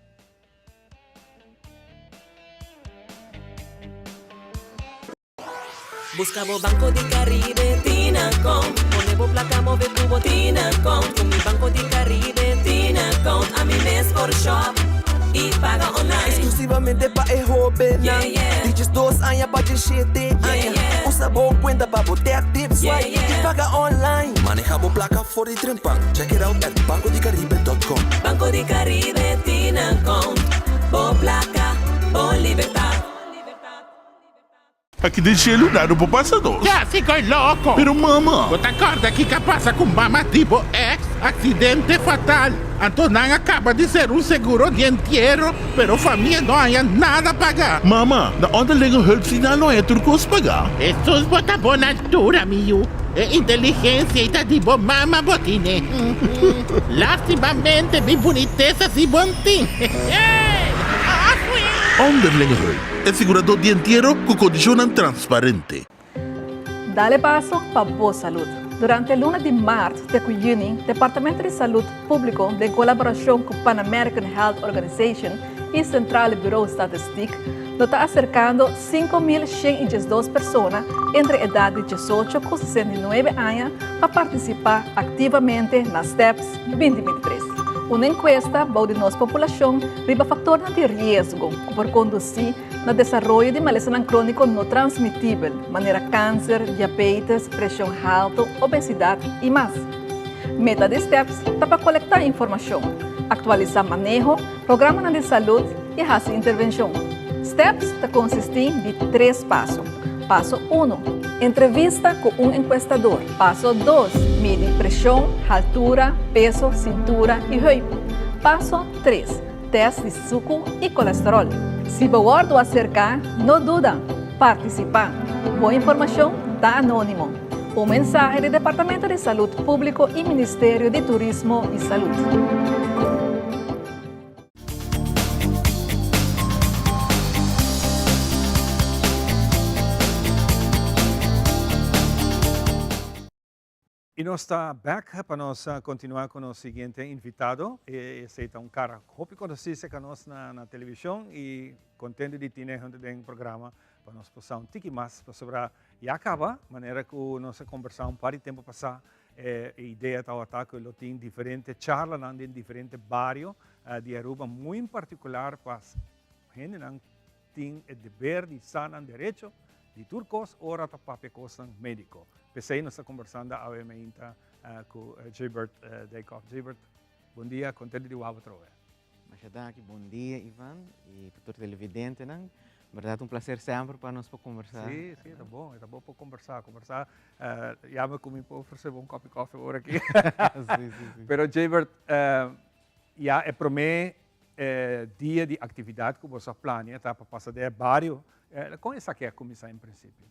Busca bo Banco di Caribe Tinacom Pone bo placa move cu bo Tinacom Cu mi Banco di Caribe Tinacom Ami mes por shop y paga online Exclusivamente pa e hobennan Yeah, yeah. Di diesdos aña pa diesshete aña Yeah, yeah. Usa bo cuenta pa bo tap, tip, swipe Yeah, yeah. y paga online Maneha bo placa for di trempan Check it out at bancodicaribe.com Banco di Caribe Tinacom Bo placa, bo libertad. Aki den shelu nada por pasa nos. Ya si koy loko. Pero mama. Bo ta korda kiko a pasa ku mama di bo ex? Aksidente fatal. Anto nan a kaba di ser un seguro di entiero, pero famia no haña nada paga. Mama, na onderlinge hulp si nan lo haña tur kos paga. Hesus bo ta bon altura mi yu. E inteligensia ei ta di bo mama bo tine. Lastimamente mi bunitesa si bon tin. Onderlinge hulp. E siguradó di entiero ku kondishonnan transparente. Dale paso pa bo salud. Durante luna di maart te ku yüni, Departamento di Salud Públiko den kolaborashon ku Pan American Health Organization i Centrale Bureau Statistiek lo ta aserkando 5112 persona entre edat di 18 ku 69 aña pa partisipá aktivamente na Steps 2023. Un enkuesta bou di nos populashon riba faktornan di riesgo ku por kondusí na desaroyo di malesanan króniko no transmitibel, manera kanser, diabetes, preshon haltu, obesidat i mas. Meta di Steps ta pa kolektá informashon, aktualisá maneho, programanan di salud i hasi intervenshon. Steps ta konsistí di tres paso. Paso uno, Entrevista ku un enkuestador. Paso dos, Midi preshon, haltura, peso, sintura i heup. Paso tres, Test di suku i kolesterol. Si bo wòrdu aserká, no duda, partisipá. Bo informashon ta anónimo. Un mensahe di Departamento di Salud Públiko i Ministerio di Turismo i Salud. Y nos ta bek pa nos continua cu nos siguiente invitado. Esey ta un cara hopi conoci cerca nos na television y contento di tine hunto den programa pa nos por sa un tiki mas pasobra ya caba manera cu nos a conversa un par di tempo pasa e idea tabata cu lo tin diferente charlanan den diferente bario di Aruba muy en particular pa hendenan tin e deber di sa nan derecho di tur kos ora ta papia kosnan médiko. P'esei nos ta kombersando awe meinta ku Gilbert Dijkhoff. Gilbert, bon dia, kontento di wak bo atrobe. Masha danki, bon dia Ivan i pa tur televidentenan. Bèrdat un plaser semper pa nos por kombersá. Sí, sí, ta bon, ta bon pa kombersá, kombersá. Ya mi ku mi por ofresé bo un kòpi kòfi ora aki. Sí, sí, sí. Pero Gilbert, ya e promé E dia di actividad cu boso a plania ta pa pasa den e bario. Con esaki a cuminsa en principio?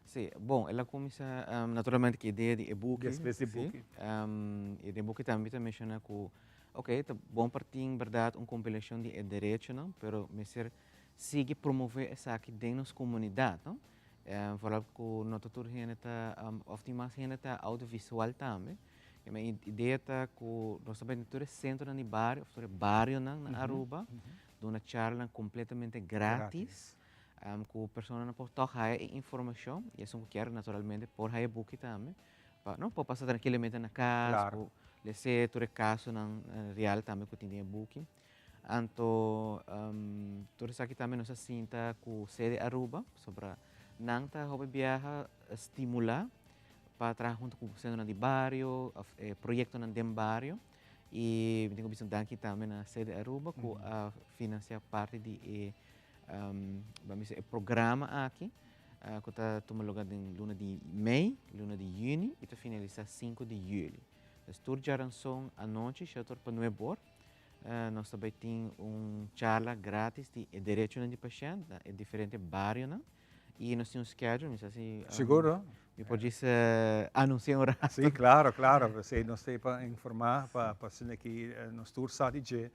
Sí, bon, el a cuminsa naturalmente cu e idea di e buki. Despues di e buki. Sí. Y den e buki tambe ta menciona cu, ok, ta bon pa tin berdad un compilacion di e derechonan, pero mester sigui promove esaki den nos comunidad, no? Vooral cu no ta tur hende ta, of tin mas hende ta audiovisual tambe. E mi idea ta ku nos ta bai den tur e sentronan di bario of tur e barionan na Aruba, duna charlanan kompletamente gratis, ku personanan por tòg haya e informashon i esun ku kier naturalmente por haya e buki tambe, pa no por pasa trankilamente na kas, por lese tur e kasonan real tambe ku tin den e buki. Anto tur esaki tambe nos a sinta ku sede Aruba, pasobra nan ta hopi biaha stimulá pa traha hunto ku sentronan di bario òf e proyektonan den bario i mi tin ku bisa un danki tambe na sede Aruba ku a finansiá parti di e ban bisa e programa aki ku ta tuma luga den luna di mei, luna di yüni i ta finalisá sinku di yüli. Pues tur djaranson anochi shèt or pa nuebe or Nos ta bai tin un charla gratis di e derechonan di pashènt na e diferente barionan i nos tin un schedule, mi sa si Seguro. mi por djis anunsia un rato. Sí, claro, claro. P'esei nos ta ei pa informá, pa pa asina ki nos tur sa di dje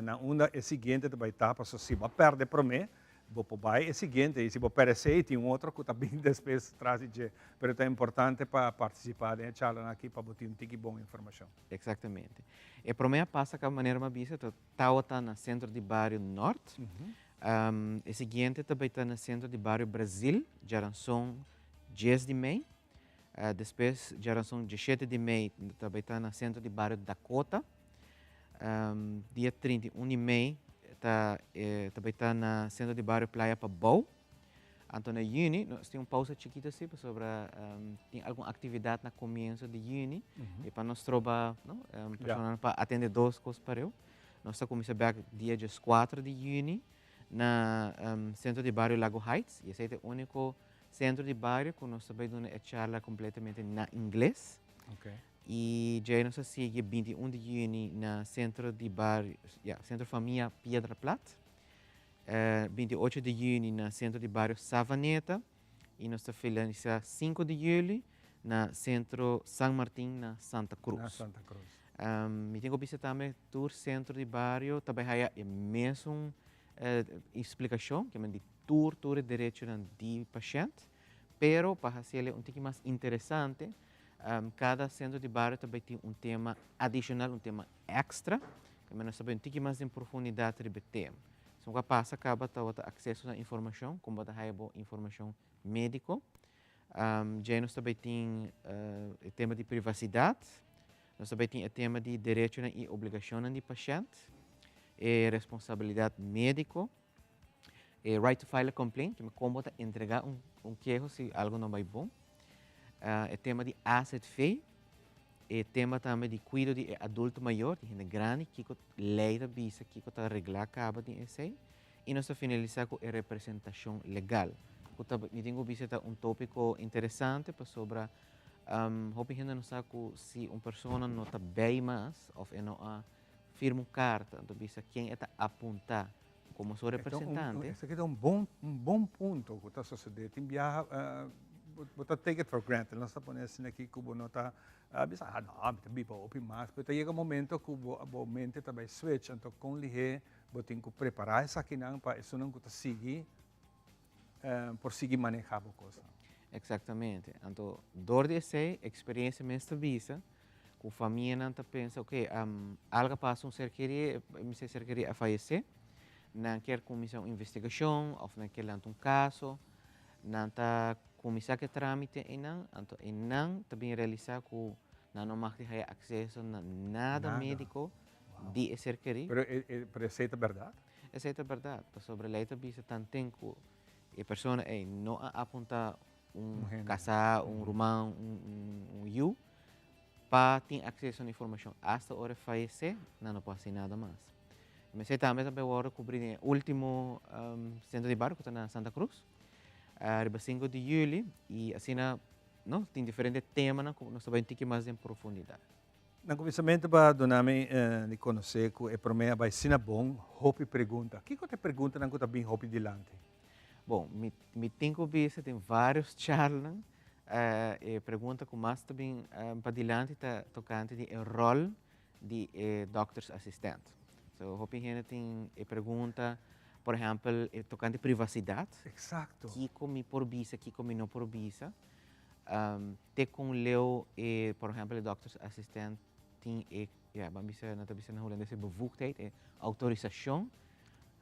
na unda e siguiente ta bai ta, pasobra si bo a pèrdè promé, Bo por bai e siguiente y si bo perece y tin un otro cu ta bin despues tras di dje. Pero ta importante pa participa den e charlanan aki pa bo tin un tiki bon informacion. Exactamente. E prome a pasa caba manera mi a bisa ta tawata na Centro di Bario Nort. E siguiente ta bay ta na Centro di Bario Brazil, djaranson dies di mei. Despues djaranson dieshete di mei ta bay ta na Centro di Bario Dakota. Dia 31 di mei ta ta bai ta na Centro di Bario Playa Pabou. Anto na juni nos tin un pausa chikito si pasobra tin algun actividad na comienzo di juni y pa no stroba no personanan pa atende dos cos pareu. Nos ta cuminsa bek dia diescuatro di juni na Centro di Bario Lago Heights y esey ta e unico centro di bario cu nos ta bai duna e charla completamente na ingles. Y djei nos a sigui 21 di juni na Centro di Bario, ya, Centro Famia Piedra Plat. 28 di juni na Centro di Bario Savaneta. Y nos ta finalisa 5 di juli na Centro San Martin na Santa Cruz. Na Santa Cruz. Mi tin cu bisa tambe tur Centro di Bario ta bay haya e mesun explicacion, ke men di tur tur e derechonan di pashent, pero pa haciele un tiki mas interesante, Kada sentro di bario ta bai tin un tema adishonal, un tema èkstra, ku nos ta bai un tiki mas den profundidat riba e tema. Esun ku a pasa kaba tabata akseso na informashon, kon bo ta haya bo informashon médiko. Djei nos ta bai tin e tema di privasidat, nos ta bai tin e tema di derechonan i obligashonnan di pashènt, e responsabilidat médiko, e right to file a complaint, kon bo ta entregá un keho si algu no bai bon, e tema di azv, e tema tambe di kuido di e adulto mayor, di hende grandi, kiko lei ta bisa, kiko ta reglá kaba den esei. I nos ta finalisá ku e representashon legal, ku ta, mi tin ku bisa ta un tópiko interesante pasobra hopi hende no sa ku si un persona no ta bei mas òf e no a firma un karta, anto bisa ken e ta apuntá komo su representante. Esaki ta un bon, un bon punto ku ta sosodé. Tin biaha bo ta take it for granted, nos ta pone asina aki ku bo no ta bisa, ah no, mi ta biba hopi mas, pero ta yega un momento ku bo mente ta bai switch, anto kon lihé Bo tin ku prepará esakinan pa esunnan ku ta sigui por sigui manehá bo kosnan. Eksaktamente. Anto dor di esei eksperensia mes ta bisa ku famianan ta pensa oke algu a pasa un ser kerí, mi ser kerí a fayesé, nan kier kuminsá un investigashon òf nan kier lanta un kaso, nan ta kuminsá ku e trámite einan, anto einan ta bin realisá ku nan no mag di haya akseso na nada médiko di e ser kerí. Pero pero esei ta bèrdat? Esei ta bèrdat, pasobra lei ta bisa tanten ku e persona ei no a apuntá un kasá, un ruman, un yu pa tin akseso na informashon. Asta ora e fayesé, nan no por hasi nada mas. Esei tambe ta wòrdu kubrí den e último sentro di bario ku ta na Santa Cruz, riba sinku di yüli i asina no tin diferente temanan ku nos ta bai un tiki mas den profundidat. Na kuminsamentu pa duna mi di konosé ku e promé a bai asina bon, hopi pregunta. Kiko ta e preguntanan ku ta bin hopi dilanti? Bon, mi mi tin ku bisa den vários charlanan e pregunta ku mas ta bin padilanti ta tokante di e ròl di e dòktersasistent. So hopi hende tin e pregunta, por ehèmpel, e tokante privasidat. Eksakto. Kiko mi por bisa, kiko mi no por bisa. Te kon leu e, por ehempel, e doktersassistent tin e, ja, ban bisa, nan ta bisa na hulandes e bevoegdheid, e outorisashon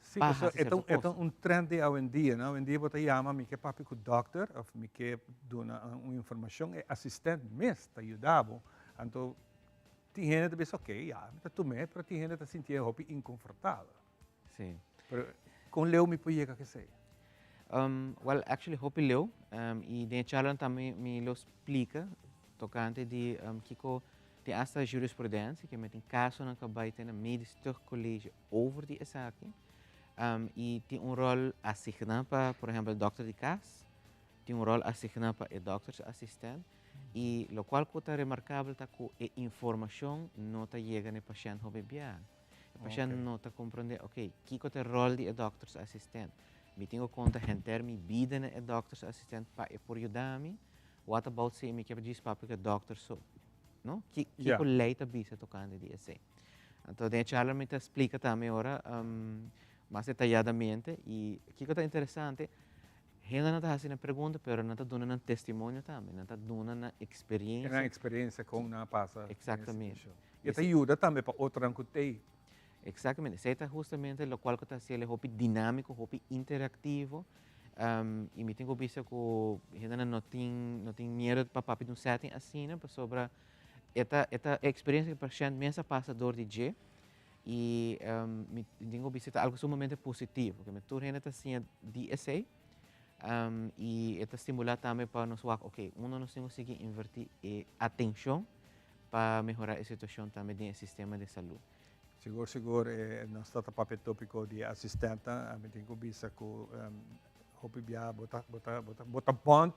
Sí, pa hasi sierto kos. E ta un trend di awendia, no? Awendia bo ta yama mi ke papia ku dokter of mi ke duna un informashon, e asistent mes ta yuda bo. Anto tin hende ta bisa ok, ya, mi ta tum'é, pero tin hende ta sintié hopi inkonfortabel. Sí. Pero kon leu mi por yega ku esei? Well, actually hopi leu. I den e charlanan tambe mi lo splika tokante di kiko tin asta jurisprudensia, ke mi tin kasonan ku a bai te na Medisch Tuchtcollege over di esaki. I tin un ròl asigná pa, por ehèmpel, dòkter di kas, tin un ròl asigná pa e dòktersassistent. I lokual ku ta remarkabel ta ku e informashon no ta yega na e pashènt hopi bia. E pashènt no ta komprondé, ok, kiko ta e ròl di e dòktersassistent? Mi tin ku konta henter mi bida na e dòktersassistent pa e por yuda mi? What about si mi ke djis papia ku e dòkter so? No? Kiko lei ta bisa tokante di esei? Anto den e charla mi ta splika tambe ora mas detayadamente i kiko ta interesante, Hendenan ta hasi nan pregunta pero nan ta duna nan testimonio tambe, nan ta duna nan experiencia. Nan experiencia con nan a pasa. Exactamente. Y e ta yuda tambe pa otronan cu t'ey. Exactamente, esey ta justamente locual cu ta haciel e hopi dinamico, hopi interactivo y mi tin cu bisa cu hendenan no tin no tin miedo pa papia di un setting asina pasobra e ta e ta e experiencia cu e pashent mes a pasa door di dje. Y mi tin cu bisa ta algo sumamente positivo, cu tur hende ta siña di esey y e ta stimula tambe pa nos wak, ok, unda nos tin cu sigui inverti e atencion pa mehora e situacion tambe den e sistema di salud. Sigur, sigur, nos ta ta papia topico di asistentnan, ami tin cu bisa cu hopi bia bo ta, bo ta, bo ta bond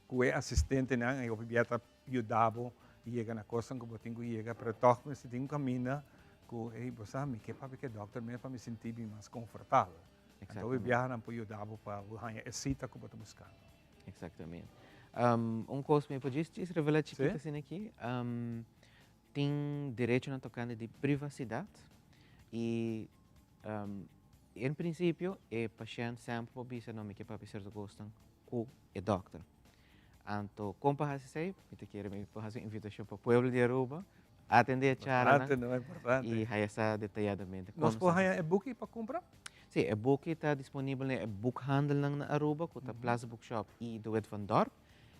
cu e asistentenan y hopi bia ta yuda bo yega na kosnan ku bo tin ku yega, pero tòg mester tin un kaminda ku, hey, bo sa, mi ke papia ku e dòkter mes pa mi sinti mi mas konfortabel. Anto e biahanan por yuda bo pa bo haña e sita ku bo ta buskando. Eksaktamente. Un kos mi por djis djis revelá chikito asina aki, tin derechonan tokante di privasidat i en prinsipio e pashènt semper por bisa no mi ke papia sierto kosnan ku e dòkter. Anto kon pa hasi esei? Mi ta kere mi por hasi un invitashon pa pueblo di Aruba atende e charlanan Importante, no? Importante. i haya sa detayadamente kon Nos nos por ta hasi. haña e buki pa kumpra? Sí, e buki ta disponibel na e boekhandelnan na Aruba, ku ta Plaza Bookshop i De Wit van Dorp.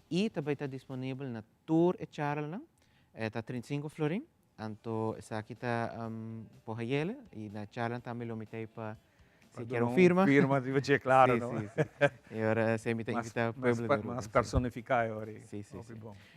I ta bai ta disponibel na tur e charlanan. E ta 35 florin. Anto esaki ta por hayele i na charlanan tambe lo mi ta ei pa si kier un firma. Firma riba dje, klaro, no? Sí, sí, sí. I ora esei mi ta invitá pueblo di Aruba. Mas personifiká e ora ei. Sí, sí, sí.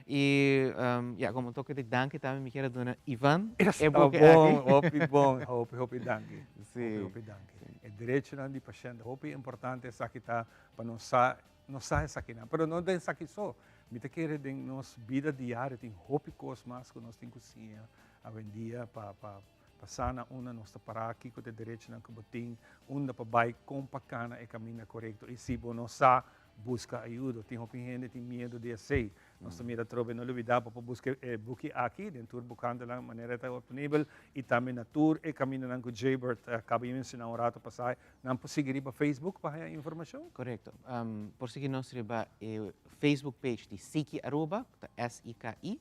I ya, komo un toke di danki tambe mi kier a duna Ivan e Esta buki bon, aki. hopi bon, hopi, hopi danki. Sí. Hopi, hopi danki. E derechonan di pashènt, hopi importante esaki ta pa nos sa, nos sa esakinan. Pero no den esaki so, mi ta kere den nos bida diario tin hopi kos mas ku nos tin ku siña awendia pa pa pa sa na unda nos ta pará, kiko ta e derechonan ku bo tin, unda pa bai, kon pa kana e kaminda korekto. I si bo no sa, buska ayudo. Tin hopi hende tin miedu di esei. Nos ta mira atrobe, no lubida bo por buska e buki aki den tur bukantenan manera e ta obtenibel i tambe na tur e kamindanan ku Jaybird a kaba di menshoná un rato pasá. Nan por sigui riba Facebook pa haña informashon? Korekto. Por sigui nos riba e Facebook page di Siki Aruba, ku ta S-I-K-I,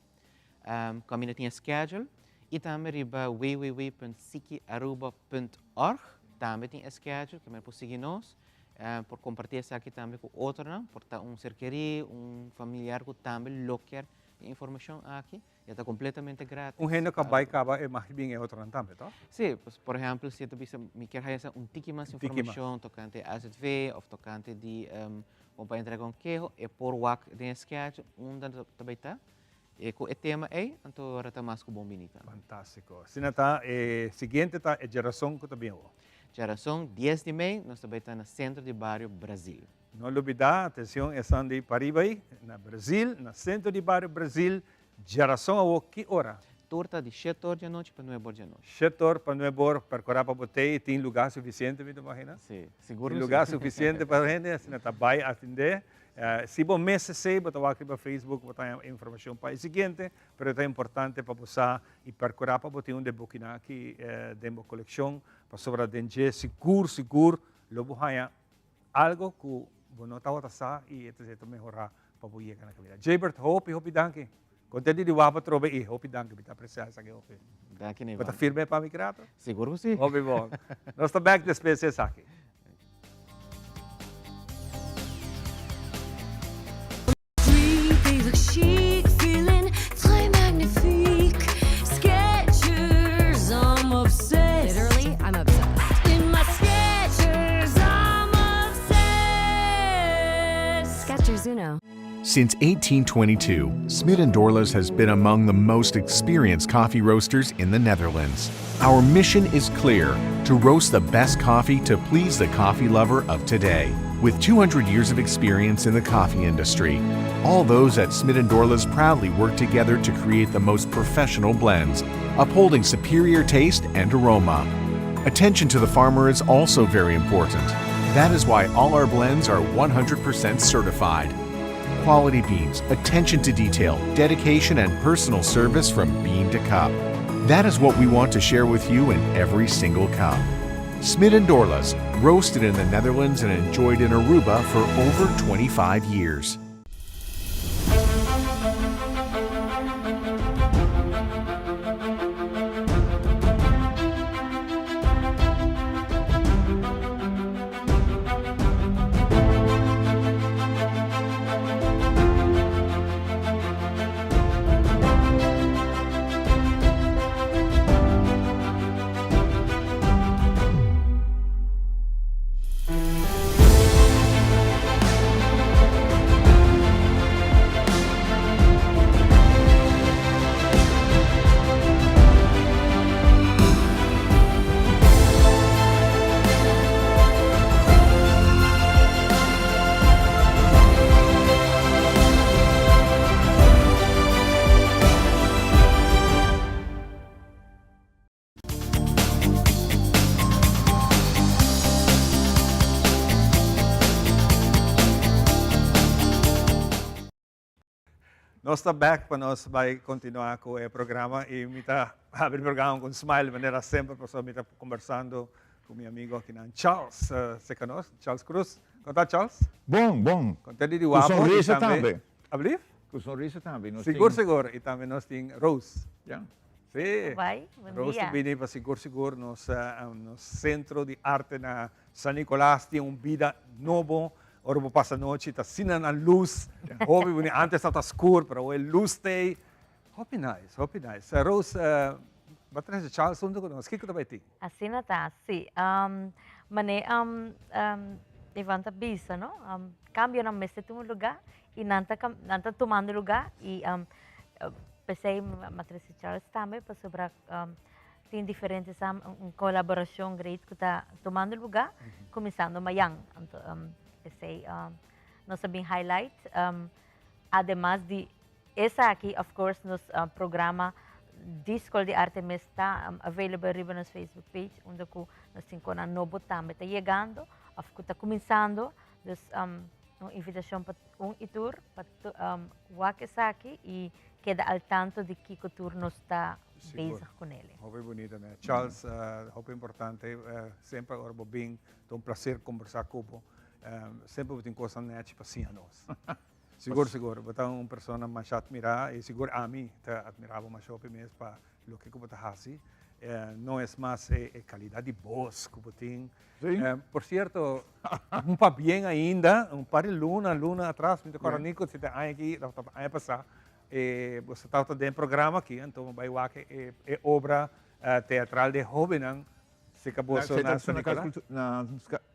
kaminda tin e schedule, i tambe riba www.sikiaruba.org tambe tin e schedule, ku men por sigui nos. Por comparti esaki tambe cu otronan, por ta un ser keri, un familiar cu tambe lo kier e informacion aki, e ta completamente gratis. Un hende cu a bay caba e mag bin e otronan tambe, toch? Si, pues por ehempel si e ta bisa mi kier haya sa un tiki mas informacion tocante AZV of tocante di con pa entrega un keho, e por wak den e schedule unda ta bay ta e cu e tema ey, anto ora ta mas cu bon bini tambe. Fantastico. Asina ta, e siguiente ta e djerason cu ta bin awo. Djarason, dies di mei, nos ta bai ta na Centro di Bario Brazil. No lubida, atencion esnan di pariba ei, na Brazil, na Centro di Bario Brazil, djarason awo ki ora? Tur ta di shete or di anochi pa nuebe or di anochi. Shete or pa nuebe or, percura pa bo tei, tin lugar suficiente mi ta imagina? Si, sigur Tin lugar suficiente pa hende, asina ta bai atende. Si bo mes esey, bo ta wak riba Facebook, bo ta haña informacion pa e siguiente, pero ta importante pa bo sa y percura pa bo tin un de bokinan aki den bo coleccion, pasobra den dje sigur sigur lo bo haña algo cu bo no tabata sa y e ta mehora pa bo yega na caminda. Jaybird, hopi hopi danki. Contento di wak bo atrobe y hopi danki, mi ta aprecia esaki hopi. Danki Nevan. Bo ta firme pa mi grato? Sigur cu si. Hopi bon. Nos ta back despues di esaki. Since 1822, Smit & Dorlas has been among the most experienced coffee roasters in the Netherlands. Our mission is clear, to roast the best coffee to please the coffee lover of today. With 200 years of experience in the coffee industry, all those at Smit & Dorlas proudly work together to create the most professional blends, upholding superior taste and aroma. Attention to the farmer is also very important. That is why all our blends are 100% certified. Quality beans, attention to detail, dedication, and personal service from bean to cup. That is what we want to share with you in every single cup. Smit & Dorlas, roasted in the Netherlands and enjoyed in Aruba for over 25 years. Nos ta back pa nos bai continua cu e programa y mi ta habri programa cu un smile manera semper pasobra mi ta conversando cu mi amigo akinan Charles cerca nos, Charles Cruz. Con ta Charles? Bon, bon. Contento di wak Cu bo y sonrisa tambe tambe. Ablief? Cu sonrisa tambe. Nos Sigur, tin sigur. Y tambe nos tin Rose. Ya. Si. Bai, bon Rose dia. ta bini pa sigur sigur nos nos Centro di Arte na San Nicolas tin un bida nobo. Ora bo pasa nochi ta asina na luz. Hopi buni. Antes tabata scur pero awe luz t'ey. Hopi nice, hopi nice. Rose, bo a trece Charles hunto cu nos. Kico ta bay tin? Asina ta, si. Mane Ivan ta bisa, no? Cambionan mester tuma lugar y nan ta nan ta tumando lugar y p'esey mi a trece Charles tambe pasobra tin diferente sa un colaboracion great cu ta tumando lugar cuminsando mayan. Anto p'esey nos a bin highlight ademas di Esaki of course nos programa di Skol di Arte mes ta available riba nos Facebook page unda ku nos tin konan nobo tambe ta yegando of ku ta kuminsando. Dus un invitashon pa un i tur pa wak esaki i keda al tanto di kiko tur nos ta bezig kunele. Hopi bunita mes. Charles, hopi importante semper ora bo bin ta un placer kombersa ku bo. Semper bo tin kosnan nechi pa siña nos. Sigur sigur, bo ta un persona masha admirá i sigur ami ta admirá bo masha hopi mes pa loke ku bo ta hasi. No es mas e kalidat di bos ku bo tin. Por sierto, un pabien ainda, un par di luna, luna atras, mi ta kòrda ni ku si ta aña aki òf tabata aña pasá, bo tabata den e programa aki, anto bo bai wak e obra teatral di e hóbennan. Seka boso na San Nicolas? Na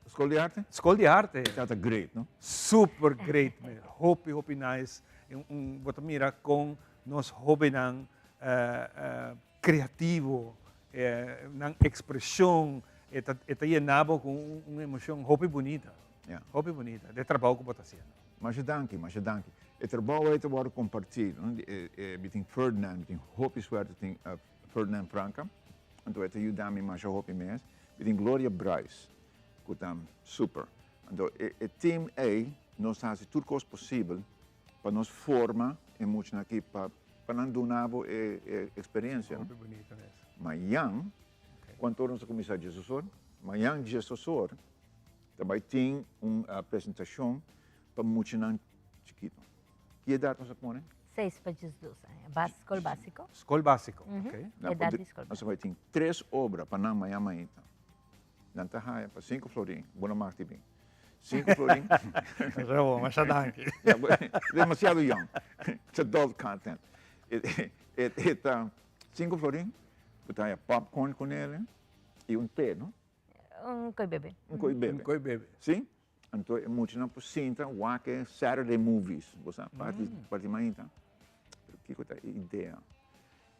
Skol di Arte? Skol di Arte. Tabata great, no? Super great, man. Hopi, hopi nice. Un, bo ta mira kon nos hobennan kreativo, nan ekspreshon, e ta, e ta yena bo ku un emocion hopi bunita. Ja. Hopi bunita, de trabou ku bo ta hasiendo. Masha danki, masha danki. E trabou ei ta wòrdu kompartí, no? Mi tin Ferdinand, mi tin hopi suerte tin Ferdinand Franca. Anto e ta yuda mi masha hopi mes. Mi tin Gloria Bruis ku ta super. Anto e e team ei nos ta hasi tur kos posibel pa nos forma e muchanan aki pa pa nan duna bo e e eksperensia. Hopi bunito mes. Mayan kuantu ora nos ta kuminsá djesosor? Mayan djesosor ta bai tin un presentashon pa muchanan chikito. Ki edat nos a pone? Seis pa diesdos aña. Bas, skol básiko. Skol básiko, ok. Edat di skol básiko. Nos a bai tin tres obra pa nan maña mainta. Nan ta haya pa sinku florin. Bo no mag di bin. Sinku florin. Masha bon, masha danki. Demasiado young. It's adult content. E ta sinku florin, bo ta haya popcorn ku nele i un te, no? Un koi bebe. Un koi bebe. Un koi bebe. Si? Anto e muchanan por sinta wak e Saturday movies, bo sa, parti parti mainta. Pero kiko ta e idea?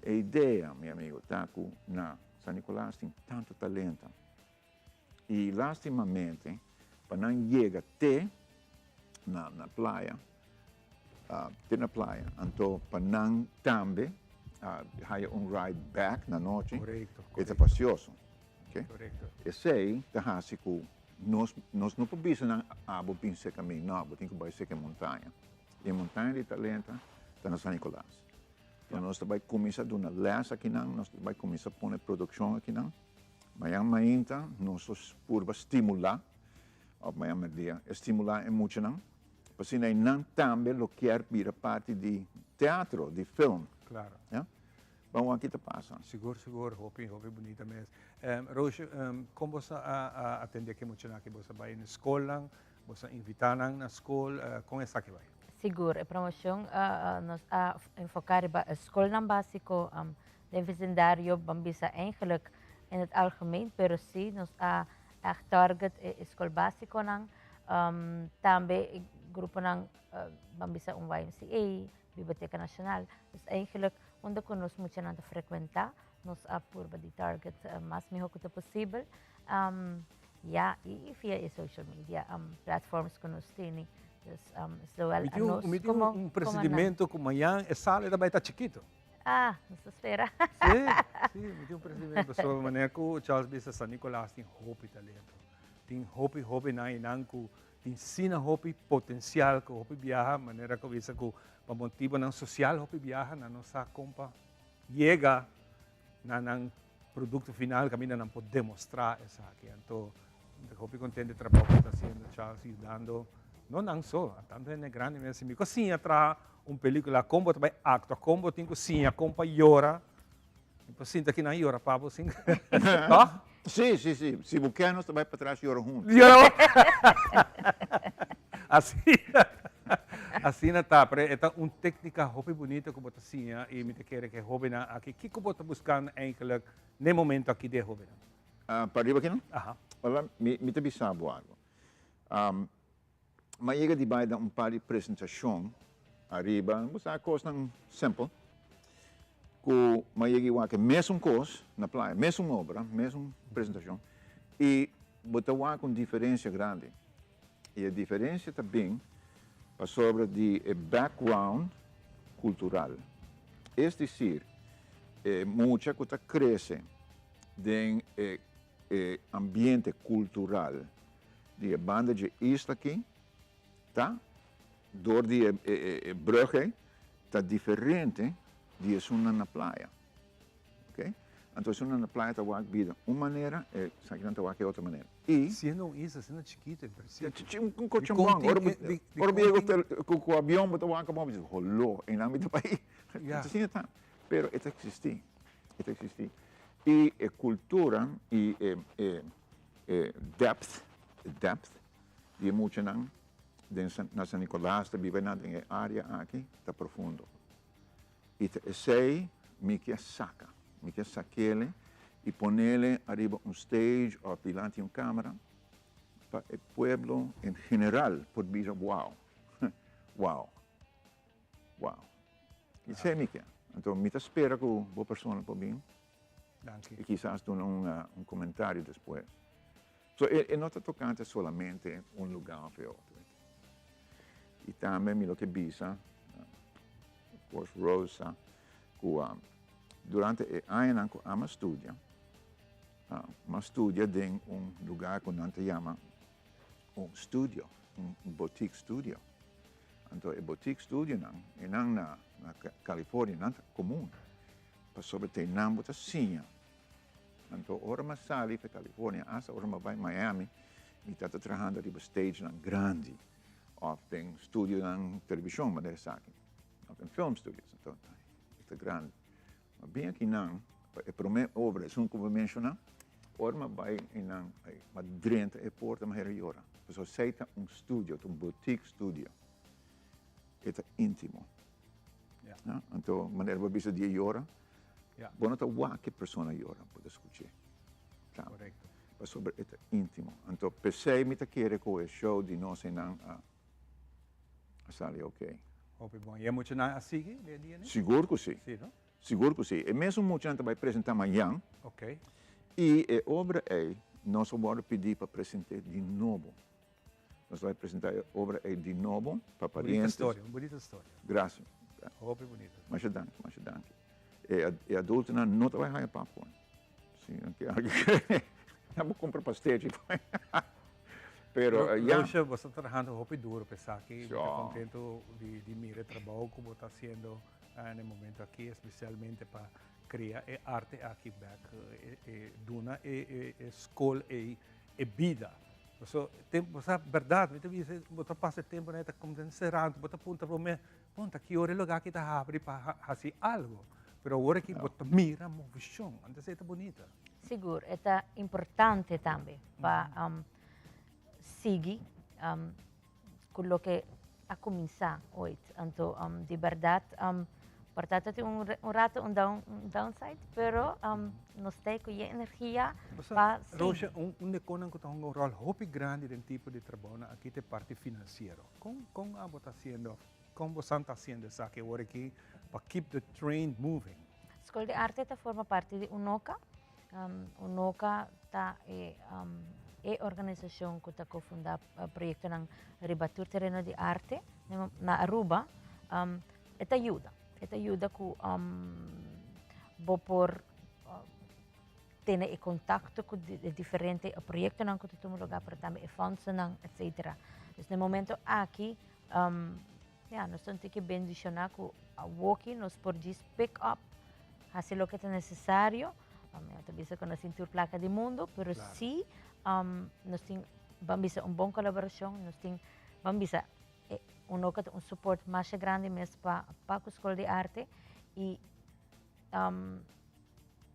E idea, mi amigo, ta ku na San Nicolas tin tanto talento. I lastimamente pa nan yega te na na playa, te na playa, anto pa nan tambe haya un ride back na nochi, e ta pasioso. Esei ta hasi ku Nos nos no por bisa nan abo bin seka mi, no, bo tin ku bai seka e montaña. I e montaña di talenta ta na San Nicolas. Enton nos ta bai kuminsá duna lès akinan, nos ta bai kuminsá pone produkshon akinan. Mañan mainta nos ta purba stimulá, òf mañan mèrdia, stimulá e muchanan, pasobra einan tambe lo kier bira parti di teatro, di film. Klaro. Ya. Ban wak ki ta pasa. Sigur sigur hopi hopi bunita mes. Roosje kon boso a a atende ki muchanan aki? Boso a bai na skolnan? Boso a invita nan na skol? Kon esaki bai? Sigur e promocion nos a enfoca riba e skolnan basico den vecindario ban bisa eigenlijk in het algemeen pero si nos a echt target e skol basiconan tambe e gruponan ban bisa un YMCA Biblioteca Nacional. Dus eigenlijk unda cu nos muchanan ta frecuenta, nos a purba di target mas miho cu ta posibel. Ya, y via e social media platforms cu nos tene. Dus zowel Mi tin un, anos mi tin como un como nan. presentimiento cu mañan e sala ta bay ta chikito. Ah, nos ta spera. Sí, sí, mi tin un presentimiento. Pasobra manera cu Charles bisa San Nicolas tin hopi talento. Tin hopi hobennan y nan cu Tin sina hopi potencial cu hopi biaha, manera cu a bisa cu pa motibonan social hopi biaha nan no sa con pa yega na nan producto final caminda nan por demostra esaki. Anto mi ta hopi contento e trabao cu ta haciendo Charles yudando no nan so, tanto hende grandi mes. Si mi cu a siña traha un pelicula con bo ta bay actua, con bo tin cu siña con pa yora. Mi por sinta aki nan yora pa bo sin. Toch? Si, si, si. Si bo ker nos ta bai patras yora hunto. Yora Asina, asina ta, pero e ta un técnica hopi bunita ku bo ta siña i mi ta kere ku e hóbennan aki, kiko bo ta buskando eigenlijk n'e momento aki di e hóbennan? Ah, pariba aki no? Aha. Hola, mi, mi ta bisa bo algo. Um, m'a yega di bai den un par di presentashon ariba, bo sa kosnan simpel, ku m'a yega i wak e mesun kos na playa, mesun obra, mesun presentashon, i bo ta wak un diferensia grandi. I e diferensia ta bin pasobra di e background kultural. Es desir, e mucha ku ta krese den e e ambiente kultural di e banda dje isla aki ta dor di e e brug ei ta diferente di esunnan na playa. Ok? Anto esunnan na playa ta wak bida un manera, e esakinan ta wak e otro manera. I. Siendo un isla asina chikito en principio. Un Cochabamba. Ora bo ora bo yega ku ku avion bo ta wak abou bo bisa holó einan mi ta bai. Asina ta. Pero e ta existi. E ta existi. I e kultura i e e e depth, e depth di e muchanan den San na San Nicolas ta biba nan den e area aki ta profundo. I ta esei mi ke saka. Mi ke sakele i ponele ariba un stage of dilanti un camera pa e pueblo en general por bisa wow, wow, wow. Esei mi ke. Anto mi ta spera ku bo persona por bin. Danki. I kisas duna un komentario despues. So e no ta tokante solamente un lugá òf e otro. I tambe mi lo ke bisa, of course Rose sa, ku durante e añanan ku ami a studia, mi a studia den un lugá ku nan ta yama un studio, un boutique studio. Anto e boutique studionan, einan na California, nan ta komun. Pasobra te nan bo ta siña. Anto ora mi a sali pa California, asta ora mi a bai Miami, mi tabata trahando riba stagenan grandi of den studionan televishon manera esaki, of den film studios. Anto e ta grandi. Ma bin aki nan, pa e prome obra, esun ku bo a menshoná, ora mi a bai einan, mi a drenta e porta mi a hera yora. Pasobra esei ta un studio, ta un boutique studio. E ta íntimo. Anto manera bo a bisa di e yora, bo no ta wak e persona yora, bo ta skuch'é. Pasobra e ta íntimo. Anto p'esei mi ta kere ku e show di nos einan a sali oké. Hopi bon. I e muchanan a sigui den e dia nei? Sigur ku si. Si, no? Sigur ku si. E mesun muchanan ta bai presentá mañan. I e obra ei nos a wòrdu pidí pa present'é di nobo. Nos ta bai presenta e obra ei di nobo pa parientes. Bunita storia, un bunita storia. Gracias. Hopi bunita. Masha danki, masha danki. E, e adultonan no ta bai haya popcorn. Si, nan bo compra pastechi. Pero, ya. Roosje, bo ta trahando hopi duro pa esaki. Mi ta contento di, di mira e trabou cu bo ta haciendo na e momento aki, especialmente pa crea e arte aki bek, e, e duna e, e, e school ei e bida. Paso tempo, bo sa berdad, mi ta bisa, bo ta pasa e tempo na e ta como den serando, bo ta puntra bo mes, bon, ta ki ora e lugar aki ta habri pa haci algo? Pero awor aki bo ta mira movecion, antes e ta bunita. Sigur, e ta importante tambe pa sigui cu loke a cuminsa ooit. Anto di berdad por ta ta tin un rato un downside, pero nos ta cu e energia pa sigui. Roosje, un de conan cu ta hunga un rol hopi grandi den tipo di trabounan aki ta e parti financiero. Con con abo ta haciendo of con bosan ta haciendo esaki awor aki pa keep the train moving? School di Arte ta forma parti di UNOCA. UNOCA ta e e organisashon ku ta kofundá proyektonan riba tur tereno di arte na Aruba. E ta yuda, e ta yuda ku bo por tene e kontakto ku e diferente proyektonan ku ta tuma lugá, pero tambe e fondsonan, etsetera. Dus na e momento aki, ya, nos ta un tiki bendishoná ku awoki nos por djis pick up, hasi loke ta nesesario. Mi no ta bisa ku nos tin tur plaka di mundu, pero si nos tin, ban bisa, un bon kolaborashon, nos tin, ban bisa, uno ku ta un support masha grandi mes pa pa ku Skol di Arte i.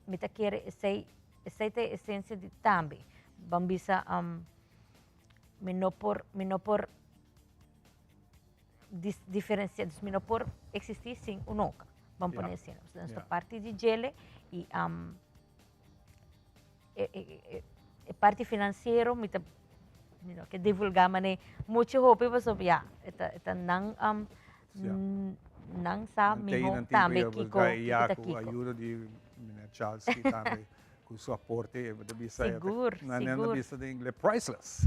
mi ta kere esei esei ta e esencia di tambe. Ban bisa mi no por mi no por diferencia, dus mi no por existi sin Unoca. Ban pone asina. Nos ta parti di djele y e parti financiero mi ta mi no ke divulga mane mucho hopi pasobra ya e ta e ta nan nan sa miho tambe kiko kiko ta kiko. Ayuda di meneer Charles ki tambe ku su aporte e ta bisa Sigur, nan ta sigur. bisa den inglés priceless.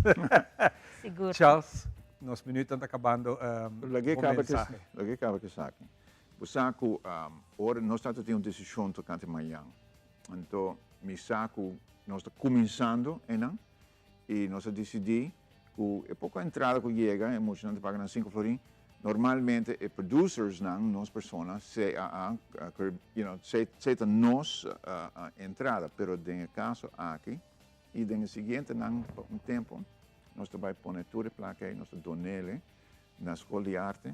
Sigur. Charles, nos minuutnan ta kabando Lag'é bo kaba ku mensahe. lag'é kaba ku esaki. Bo sa ku ora nos ta tin un desishon tokante mañan Anto mi sa ku nos ta kuminsando einan i nos a disidí ku e poko entrada ku yega, e muchanan ta paga nan sinku florin, normalmente e producersnan, nos persona, CAA, you know, esei ta nos entrada, pero den e kaso aki i den e siguientenan pa un tempu nos ta bai pone tur e plaka ei, nos ta don'ele na Skol di Arte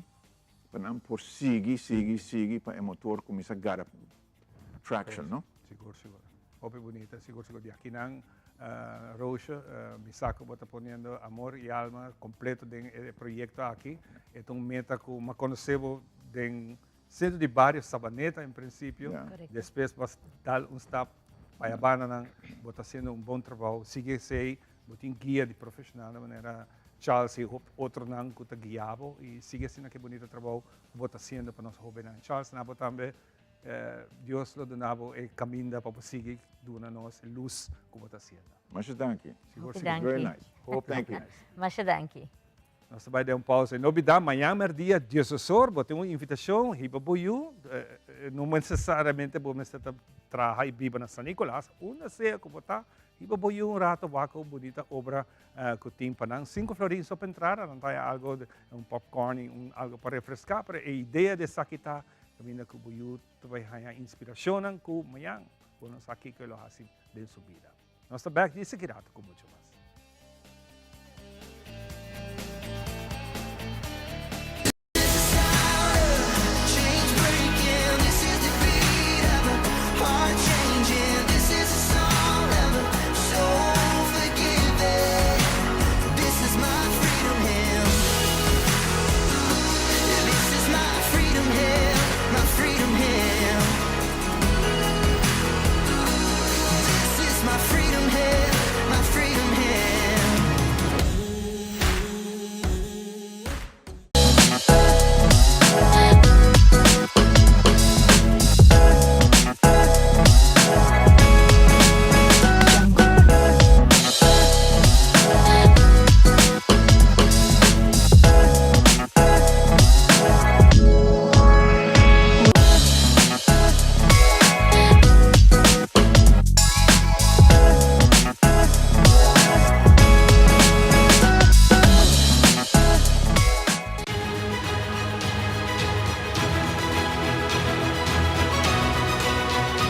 pa nan por sigui, sigui, sigui pa e motor kuminsá gara traction, no? Sigur, sigur. Hopi bunita, sigur, sigur. Di akinan, Roosje, mi sa ku bo ta poniendo amor i alma kompleto den e proyekto aki. E ta un meta ku mi a konosé bo den sentro di bario Sabaneta en prinsipio. Despues bo a dal un stap pa e bandanan. Bo ta hasiendo un bon trabou. Sigui esei. Bo tin guia di profeshonalnan manera Charles i otronan ku ta guia bo. I sigui asina ku e bunita trabou ku bo ta hasiendo pa nos hóbennan. Charles, na bo tambe. Dios lo duna bo e caminda pa bo sigui duna nos e luz cu bo ta haciendo. Masha danki. Sigur, Hopi sigur. Very danki. nice. Hopi, Thank hopi you. nice. Masha danki. Nos ta bai den un pausa. No bida, mañan merdia, diesosor, bo tin un invitacion, hiba bo yu. No necesariamente bo mester ta traha y biba na San Nicolas. Unda sea cu bo ta, hiba bo yu un rato wak un bunita obra cu tin pa nan. Cinco florin so pa entrada, nan ta haya algo, un popcorn y un algo pa refresca. Pero e idea di esaki ta Kaminda ku bo yu ta bai haña inspirashonnan ku mañan bo no sa kiko e lo hasi den su bida. Nos ta bèk di seki ratu ku muchu mas.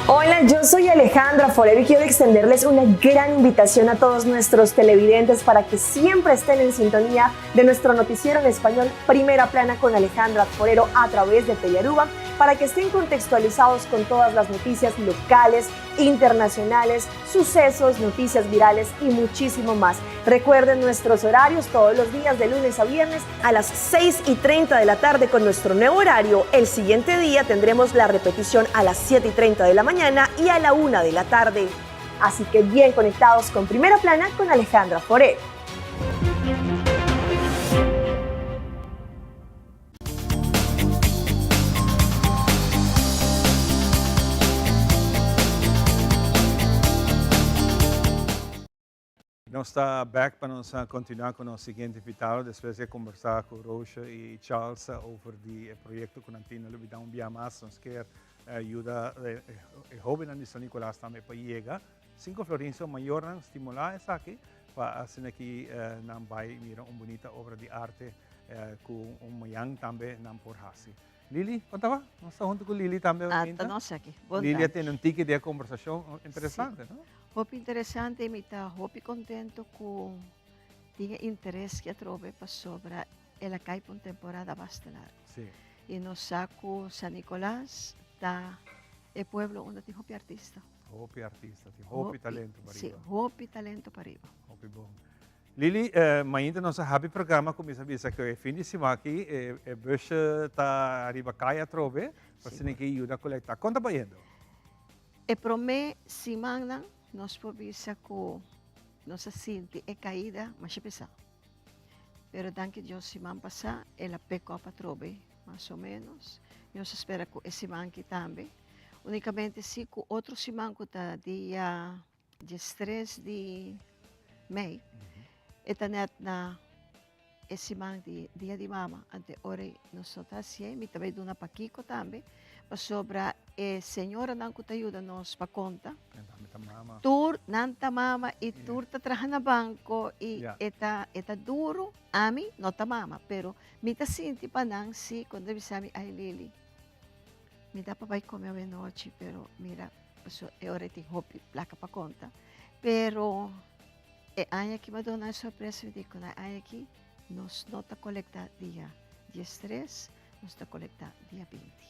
Hola, yo soy Alejandra Forero y quiero extenderles una gran invitación a todos nuestros televidentes para que siempre estén en sintonía de nuestro noticiero en español Primera Plana con Alejandra Forero a través de Telearuba para que estén contextualizados con todas las noticias locales, internacionales, sucesos, noticias virales y muchísimo más. Recuerden nuestros horarios todos los días de lunes a viernes a las 6 y 30 de la tarde con nuestro nuevo horario. El siguiente día tendremos la repetición a las 7 y 30 de la mañana y a la 1 de la tarde. Así que bien conectados con Primera Plana con Alejandra Forero. Nos ta bek pa nos continua cu nos siguiente invitado despues di a conversa cu Roosje y Charles over di e proyecto cu nan tin. No lubida un bia mas nos kier yuda e hobennan di San Nicolas tambe pa yega. Cinco florin so mayornan stimula esaki pa asina ki nan bay mira un bunita obra di arte cu un mañan tambe nan por haci. Lili, kon ta ba? Nos ta hunto ku Lili tambe Ah, Minta. ta nos aki. Bon Lili a tardi. tene un tiki di e kombersashon interesante, Sí. no? Hopi interesante i mi ta hopi kontento ku tin e interes ki atrobe pasobra el a kai pa un temporada basta largu. Sí. I nos sa ku San Nicolas ta e pueblo unda tin hopi artista. Hopi artista, tin hopi talento pariba. Si, hopi talento pariba. Hopi bon. Lili, mainta nos a habi programa cuminsa bisa cu e fin di siman aki e busje ta riba caya atrobe pa asina ki yuda colecta. Con ta bayendo? E prome simannan nos por bisa cu nos a sinti e caida masha pesa. Pero danki Dios siman pasa el a pick up atrobe mas o menos. Nos a spera cu e siman aki tambe. Unicamente si cu otro siman cu ta dia diestres di mei, e ta net na e siman di Dia di Mama, ante ora ei nos no ta hasié, mi ta bai duna pakiko tambe, pasobra e señoranan ku ta yuda nos pa konta, tur nan ta mama i tur ta traha na banko i e ta e ta duru, ami no ta mama, pero mi ta sinti pa nan si ku nan ta bisa mi, ai Lily, mi ta pa bai kome awe nochi, pero mira. Paso e ora tin hopi placa pa conta. Pero e aña aki mi a duna e sorpresa, mi di cu na e aña aki nos no ta colecta dia diestres, nos ta colecta dia binti.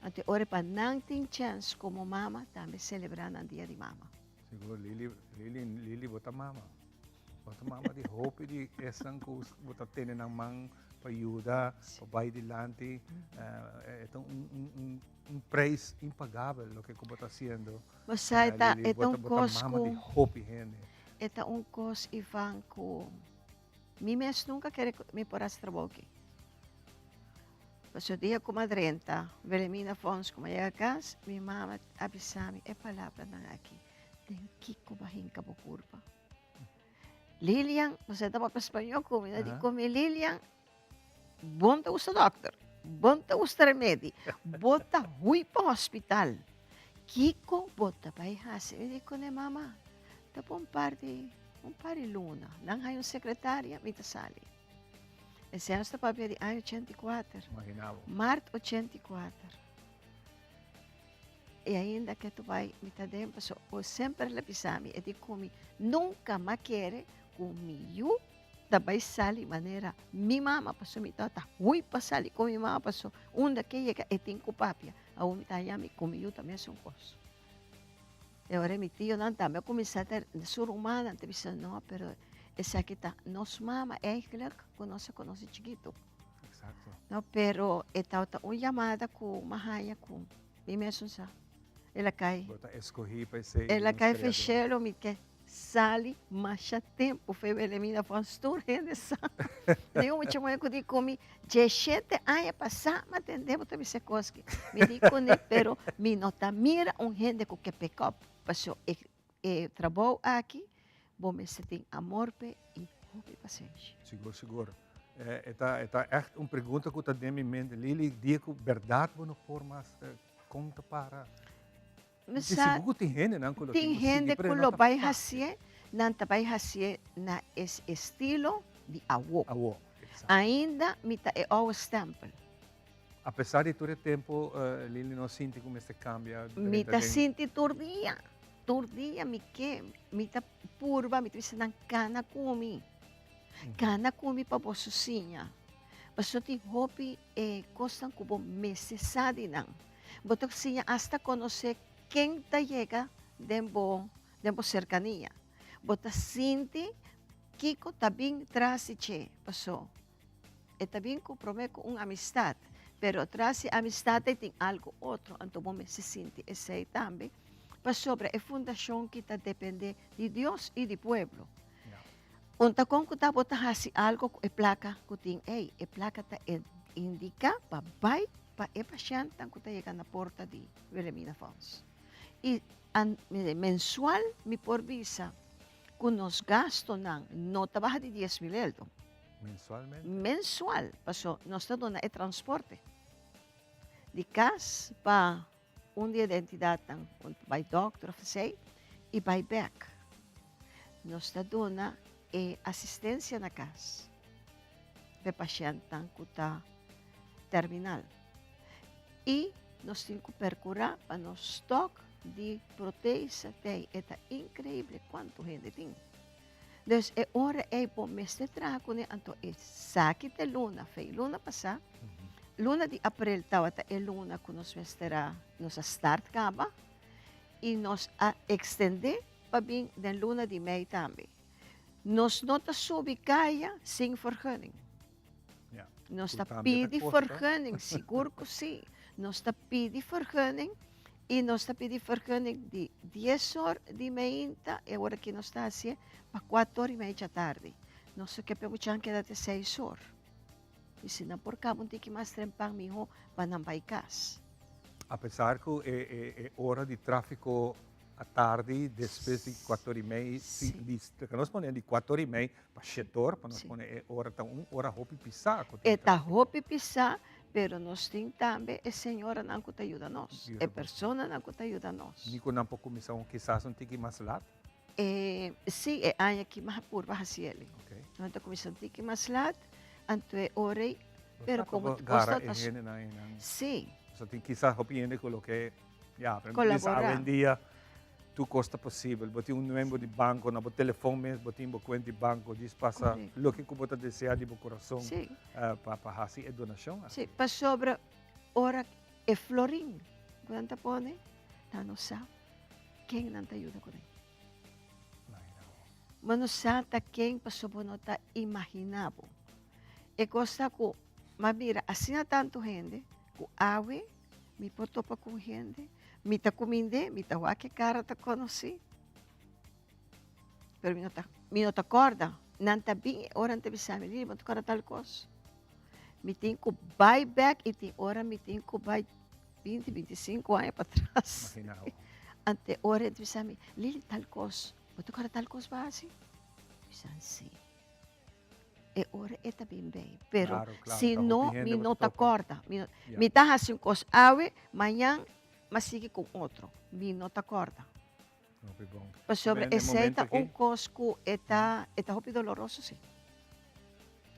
Anto e ora pa nan tin chance como mama tambe celebra nan dia di mama. Sigur, Lili, Lili, Lili bo ta mama. Bo ta mama di hopi di esnan ku bo ta tene nan man pa yuda, pa bai dilanti. E ta un, un, un, un prijs impagabel loke ku bo ta hasiendo. Bo sa e ta, e ta un kos ku. Bo ta mama di hopi hende. E ta un kos, Ivan, ku mi mes nunka kere ku mi por hasi trabou aki. Pasobra dia ku mi a drenta Wilhelmina Fonds ku mi a yega kas, mi mama a bisa mi e palabranan aki, Den kiko bo a hinka bo kurpa? Lilian, bo ta papia spañó ku mi, di ku mi, Lilian, bon ta gusta dòkter, bon ta gusta remedi, bo ta hui pa hospital, kiko bo ta bai hasi? Mi di kuné, mama, ta pa un par di, un par di luna, nan haña un sekretaria, mi ta sali. Esei nos ta papia di aña 84, mart 84. I ainda ke tu bai mi ta den paso o semper el a bisa mi e di ku mi nunka m'a kere ku mi yu ta bai sali manera mi mama paso mi tabata hui pa sali ku mi mama paso unda ke yega e tin ku papia awor mi ta haña mi ku mi yu ta mesun kos. E ora mi tionan tambe a kuminsá ta su rumannan ta bisa no pero esaki ta nos mama eigenlijk ku nos a konosé chikitu. Exacto. No, pero e tabata un yamada ku m'a haña ku mi mesun sa. El a kai. Bo ta escogi pa esei. El a kai fe shelo mi ke sali masha tempo fe Wilhelmina van Stoer hende sa. Tin un mucha muher ku di ku mi dieshete aña pasá m'a tende bo ta bisa e kos aki. Mi di kuné pero mi no ta mira un hende ku ke pick up paso e e trabou aki bo mester tin amor p'e i hopi pasenshi. Sigur sigur. E ta e ta ègt un pregunta ku ta den mi mente Lili, dia ku bèrdat bo no por mas kon ta para? Mi sa Sigur ku tin hendenan ku lo tin hende ku lo bai hasié, nan ta bai hasié na es estilo di awo. Awo, exacto. Ainda mi ta e ouwe stempel. Apesar di tur e tempu, Lili no sinti ku mester kambia. Mi ta sinti tur dia, tur dia mi ke, mi ta purba, mi ta bisa nan kana ku mi, kana ku mi pa boso siña. Pasobra tin hopi e kosnan ku bo mester sa di nan. Bo ta siña asta konosé ken ta yega den bo den bo serkania. Bo ta sinti kiko ta bin tras di dje, paso E ta bin ku promé ku un amistat, pero tras di amistat ei tin algu otro, anto bo mester sinti esei tambe, pasobra e fundashon ki ta dependé di Dios i di pueblo. Un ta kon ku ta bo ta hasi algu ku e plaka ku tin ei, e plaka ta indiká pa bai pa e pashèntnan ku ta yega na porta di Wilhelmina Fonds. I mensual mi por bisa ku nos gastunan no ta baha di 10,000 eldo. Mensualmente? Mensual, paso nos ta duna e transporte di kas pa un di e identidatnan, bai dòkter òf esei, i bai bèk. Nos ta duna e asistensia na kas pa e pashèntnan ku ta terminal. I nos tin ku perkurá pa nos stòk di protesa t'ei. E ta inkreible kuantu hende tin. Dus e ora ei bo mester traha kuné, anto esaki ta e luna, fei luna pasá, luna di aprel tabata e luna ku nos mester a, nos a start kaba. i nos a ekstendé pa bin den luna di mei tambe. Nos no ta subi kaya sin vergunning. Nos ta pidi vergunning, sigur ku si. Nos ta pidi vergunning i nos ta pidi vergunning di dies or di meinta, e ora ki nos ta hasié, pa kuater or i mei djatardi. Nos ta ke pa e muchanan keda te seis or. I si nan por kaba un tiki mas trempan mihó pa nan bai kas. Apesar ku e ora di tráfiko atardi despues di kuater i mei, di nos pone di kuater i mei pa shete or, pa nos pone e ora ta un ora hopi pisá ku tin E ta hopi pisá, pero nos tin tambe e señoranan ku ta yuda nos, e personanan ku ta yuda nos. Ni ku nan por kuminsá un kisas un tiki mas lat? E, sí, e aña aki mas a purba haci el. Nan ta cuminsa un tiki mas laat, anto e ora ei, pero como ta Gara e hendenan einan. Sí. So tin kisas hopi hende cu lo ke, ya, pero Colabora. awendia tur cos ta posibel. Bo tin un numero di banco na bo telefon mes, bo tin bo cuenta di banco, djis pasa loke cu bo ta desea di bo corazon pa pa haci e donacion aki. Sí, pasobra ora e florin cu nan ta pone, nan no sa. Ken nan ta yuda kuné? Bo no sa ta ken pasobra bo no ta imaginá bo. E kos ta ku m'a bira asina tantu hende ku awe mi por topa ku un hende, mi ta kumind'é, mi ta wak e kara ta konosí, pero mi no ta mi no ta kòrda. Nan ta bin e ora nan ta bisa mi, Lili bo no ta kòrda tal kos? Mi tin ku bai bèk i tin ora mi tin ku bai 20, 25 aña pa tras. Ante ora e bisa mi, Lili, tal kos, bo ta kòrda tal kos bo a hasi? Mi bisa, si. E ora e ta bin bei, pero Claro, claro, si ta no, hopi hende mi bo no ta ta topa. kòrda. Mi no, Ya. mi ta hasi un kos awe, mañan m'a sigui ku otro. Mi no ta kòrda. Hopi bon. Pasobra Men, e esei momento ta un aki- kos ku e ta, e ta hopi doloroso, si.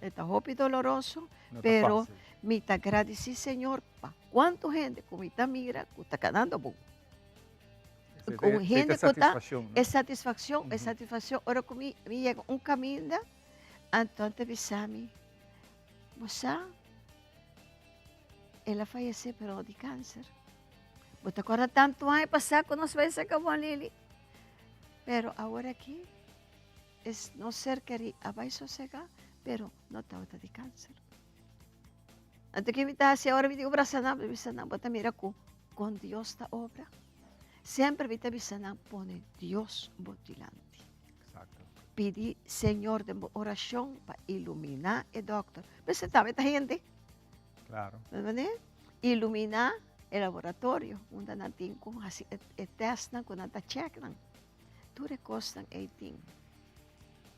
E ta hopi doloroso, No ta pero fácil. mi ta gradisí Señor pa kuantu hende ku mi ta mira ku ta kanando bon. Esei ta- Ku esei ta hende ku ta, satisfakshon, no? e satisfakshon, e satisfakshon ora ku mi mi yega un kaminda, anto nan ta bisa mi, bo sa, el a fayesé pero no di kanser. Bo ta kòrda tantu aña pasá ku nos bai saka bon Lili, pero awor aki Es nos ser kerí a bai sosegá, pero no tabata di kánser. Anto ke mi ta hasi ora mi tin ku brasa nan? Mi ta bisa nan, bo ta mira ku kon Dios ta obra? Semper mi ta bisa nan, pone Dios bo dilanti. Pidi Señor den bo orashon pa iluminá e dòkter. Mester tambe ta hende. Claro. Iluminá e laboratorio unda nan tin ku hasi e tèstnan ku nan ta chèk nan. Tur e kosnan ei tin.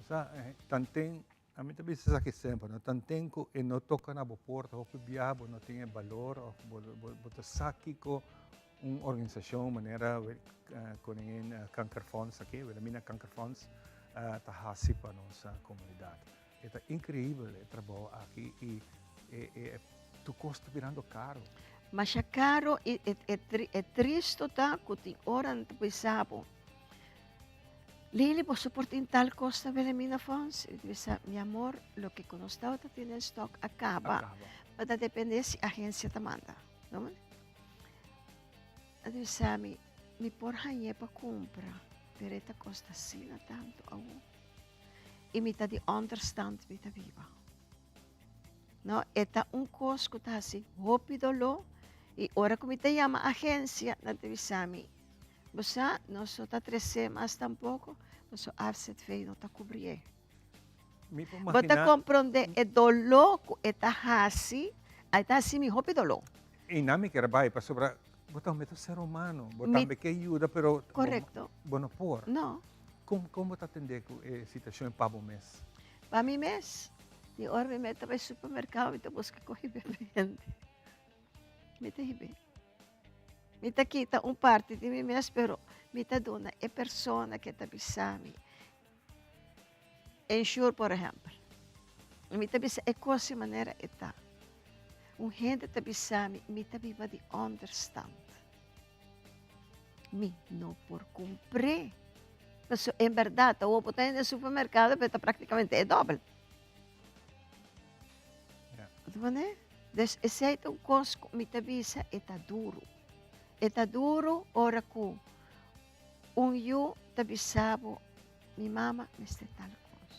Sa, tanten, ami ta bisa esaki semper, no? Tanten ku e no toka na bo porta hopi biaha bo no tin e balor òf bo bo ta sa kiko un organisashon manera Koningin Kankerfonds aki, Wilhelmina Kankerfonds ta hasi pa nos komunidat. E ta inkreibel e trabou aki i e tur kos ta birando karo. Masha karo i e tristo ta ku tin ora nan ta bisa bo, Lili boso por tin tal kos na Wilhelmina Fonds? I ta bisa, mi amor loke ku nos tabata tin den stok a kaba, pa ta depende si agensia ta manda. No? A ta bisa mi, mi por hañ'é pa kumpra, pero e ta kosta asina tantu awo. I mi ta di onderstand mi ta biba. No, e ta un kos ku ta hasi hopi doló i ora ku mi ta yama agensia nan ta bisa mi, bo sa nos no ta tres'é mas tampoko pasobra AZV no ta kubrié. Mi por Bo ta imaginá. komprondé e doló ku e ta hasi, a ta hasi mi hopi doló. I nan mi kier bai pasobra bo tambe ta ser humano, bo Mi tambe ke yuda pero bo Korekto. bo no por. No. Kon kon bo ta atendé ku e situashon pa bo mes? Pa mi mes, di ora mi meta bai supermerkado mi ta buska ku hib'é bende. Mi ta hib'é. Mi ta kita un parti di mi mes pero mi ta duna e persona ke ta bisa mi. Ensure por ehèmpel. Mi ta bisa e kos di manera e ta. Un hende ta bisa mi, mi ta biba di ònderstant. Mi no por kumpr'é. Pasobra en bèrdat awor bo ta hende den supermerkado pero ta praktikamente e dòbel. Bo ta pone? Dus esei ta un kos ku mi ta bisa e ta duru. E ta duru ora ku. Un yu ta bisa bo, mi mama mester tal kos.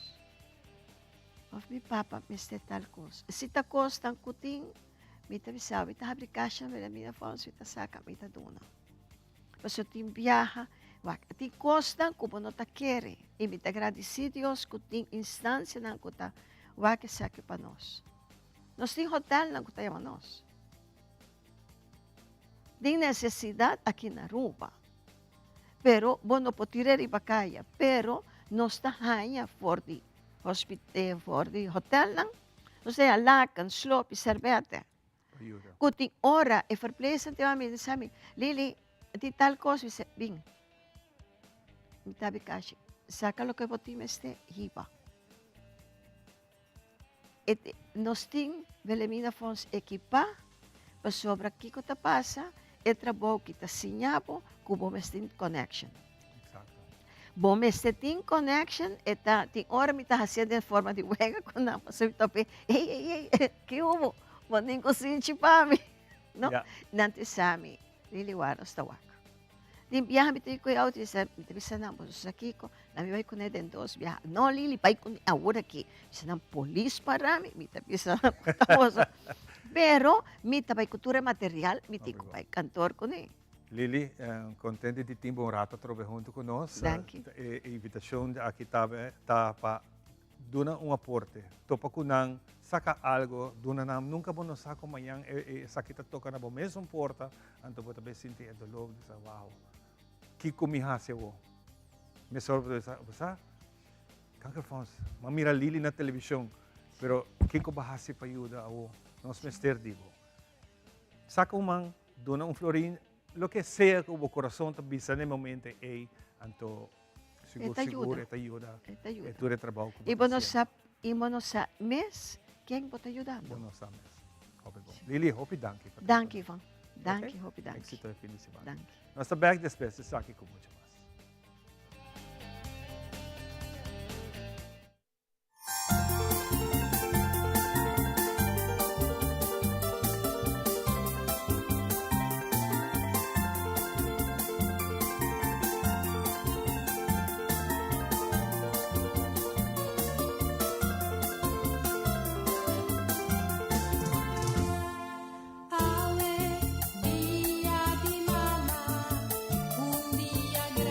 Of mi papa mester tal kos. Si ta kosnan ku tin, mi ta bisa bo, mi ta habri kasha mi ta fonds, mi ta saka, mi ta duna. Pasobra tin biaha, wak, tin kosnan ku bo no ta kere. I mi ta gradisí Dios ku tin instansianan ku ta wak esaki pa nos. Nos tin hotelnan ku ta yama nos. Tin nesesidat aki na Aruba, pero bo no por tira riba kaya, pero nos ta haña for di for di hotelnan, nos ta haña laken, slop i serbete. Ku tin ora e verpleegster ta yama mi i bisa mi, Lily, tin tal kos, mi bisa, bin, mi ta habri kashi, saka loke bo tin mester, hiba. Nos tin Wilhelmina Fonds ekipá pasobra kiko ta pasa e trabou ki ta siña bo ku bo mester tin connection. Bo mester tin connection e ta tin ora mi ta hasié den forma di wega ku nan pasobra mi ta pe ey ey ey ki hubo bo tin ku sinchi pa mi no nan ta bisa mi Lily wak nos ta wak. Tin biaha mi ta bai ku auto mi ta bisa nan boso sa kiko nan mi bai kuné den dos biaha no Lily bai kuné awor aki mi bisa nan polis para mi mi ta bisa nan ku ta boso pero mi ta bai ku tur e material mi tin ku bai kantor kuné. Lily, kontento di tin bo un rato atrobe huntu ku nos. Danki. E invitashon aki ta pa Duna un aporte. Topa ku nan, saka algo, duna nan. Nunka bo no sa ku mañan esaki ta toka na bo mesun porta, anto bo ta bay sinti e dolor di sa, wow, kiko mi hasi awor? Mesora bo ta bisa, bo sa, Kankerfonds, m'a mira Lily na televishon, pero kiko bo a hasi pa yuda awor? Nos mester di bo. Saka un man, duna un florin, loke sea ku bo kurason ta bisa na e momento ei, anto Sigur, E ta sigur, yuda. e ta yuda. E ta yuda. E tur e trabou ku bo I bo ta no hasiendo. sa, i bo no sa mes ken bo ta yudando. Bo no sa mes. Hopi bon. Lily, hopi danki pa Danki, tempo. Ivan. Danki, Ok? hopi danki. Éxito e fin di semana. Danki. Nos ta bek despues di esaki ku mucho mas. Awe dia di mama, un dia grandi.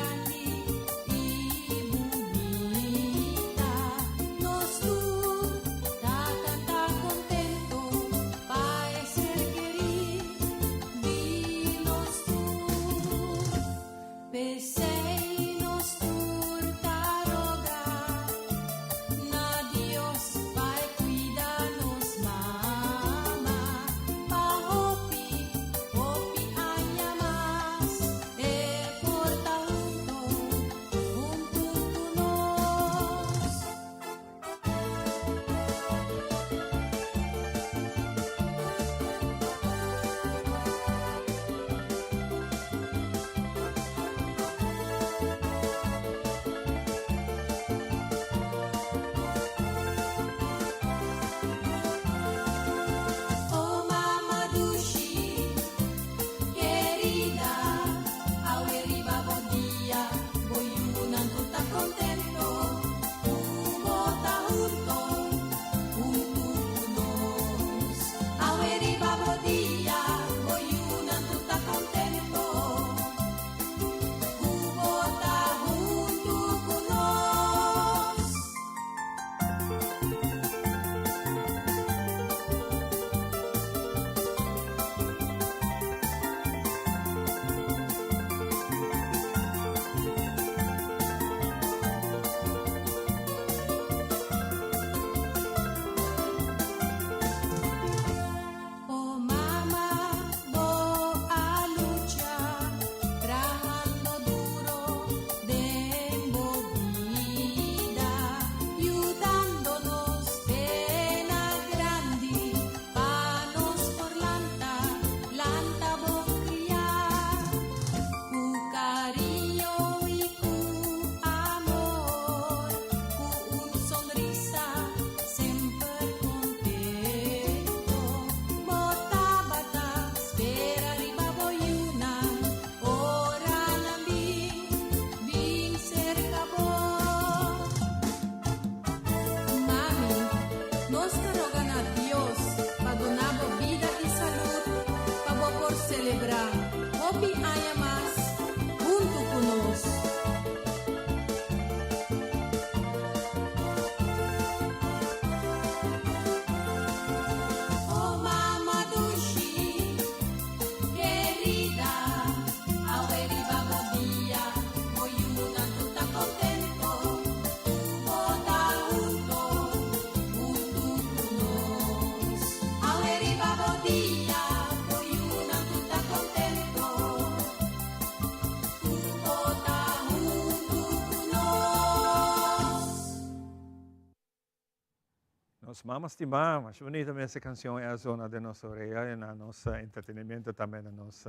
Nos mama stimá, masha bunita mes e cancion e a zona den nos orea y na nos entretenimiento tambe na nos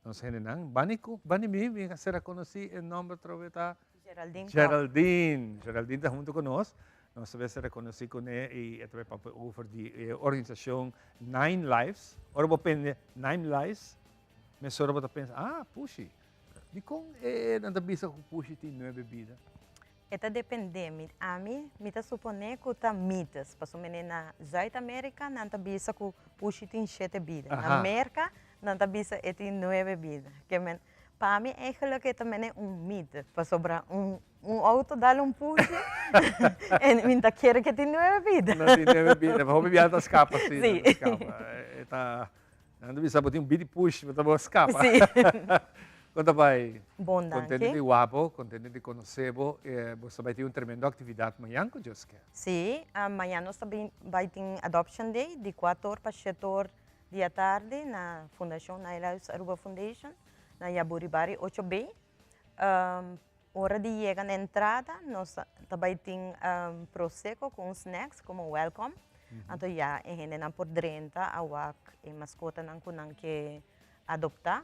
nos hendenan. Bani cu bani mi, mi a ser conoci e nomber trobe ta Geraldine Kock. Geraldine, Geraldine ta hunto cu nos. Nos ta ser reconoci cune y e ta bay papia over di e organisacion Nine Lives. Ora bo pende Nine Lives, mesora bo ta pensa, ah, pushi. Dicon e nan ta bisa cu pushi tin nuebe bida? E ta depende, mi ami mi ta supone ku ta mites, pasobra mene na Zuid Amerika nan ta bisa ku pushi tin shete bida, na Merka nan ta bisa e tin nuebe bida. Ke men, pa mi eigenlijk e ta mene un mite, pasobra un un outo dal un pushi en mi ta kere ke tin nuebe bida. No tin nuebe bida, hopi biaha ta skapa si, ta skapa. E ta Nan ta bisa bo tin un bidi push, bo ta bo scapa. Sí. Con ta bay? Bon, danki. Contento di wak bo, contento di conoce bo. Bo ta bay tin un tremendo actividad mañan cu Dios ke. Sí, mañan nos ta bay tin Adoption Day di cuater or pa shete or di atardi na Fundacion Nine Lives Aruba Foundation na Yaburibari 8B. Ora di yega na entrada nos ta bai tin prosecco cu un snacks como welcome. Anto ya e hendenan por drenta a wak e mascotanan cu nan ke adopta.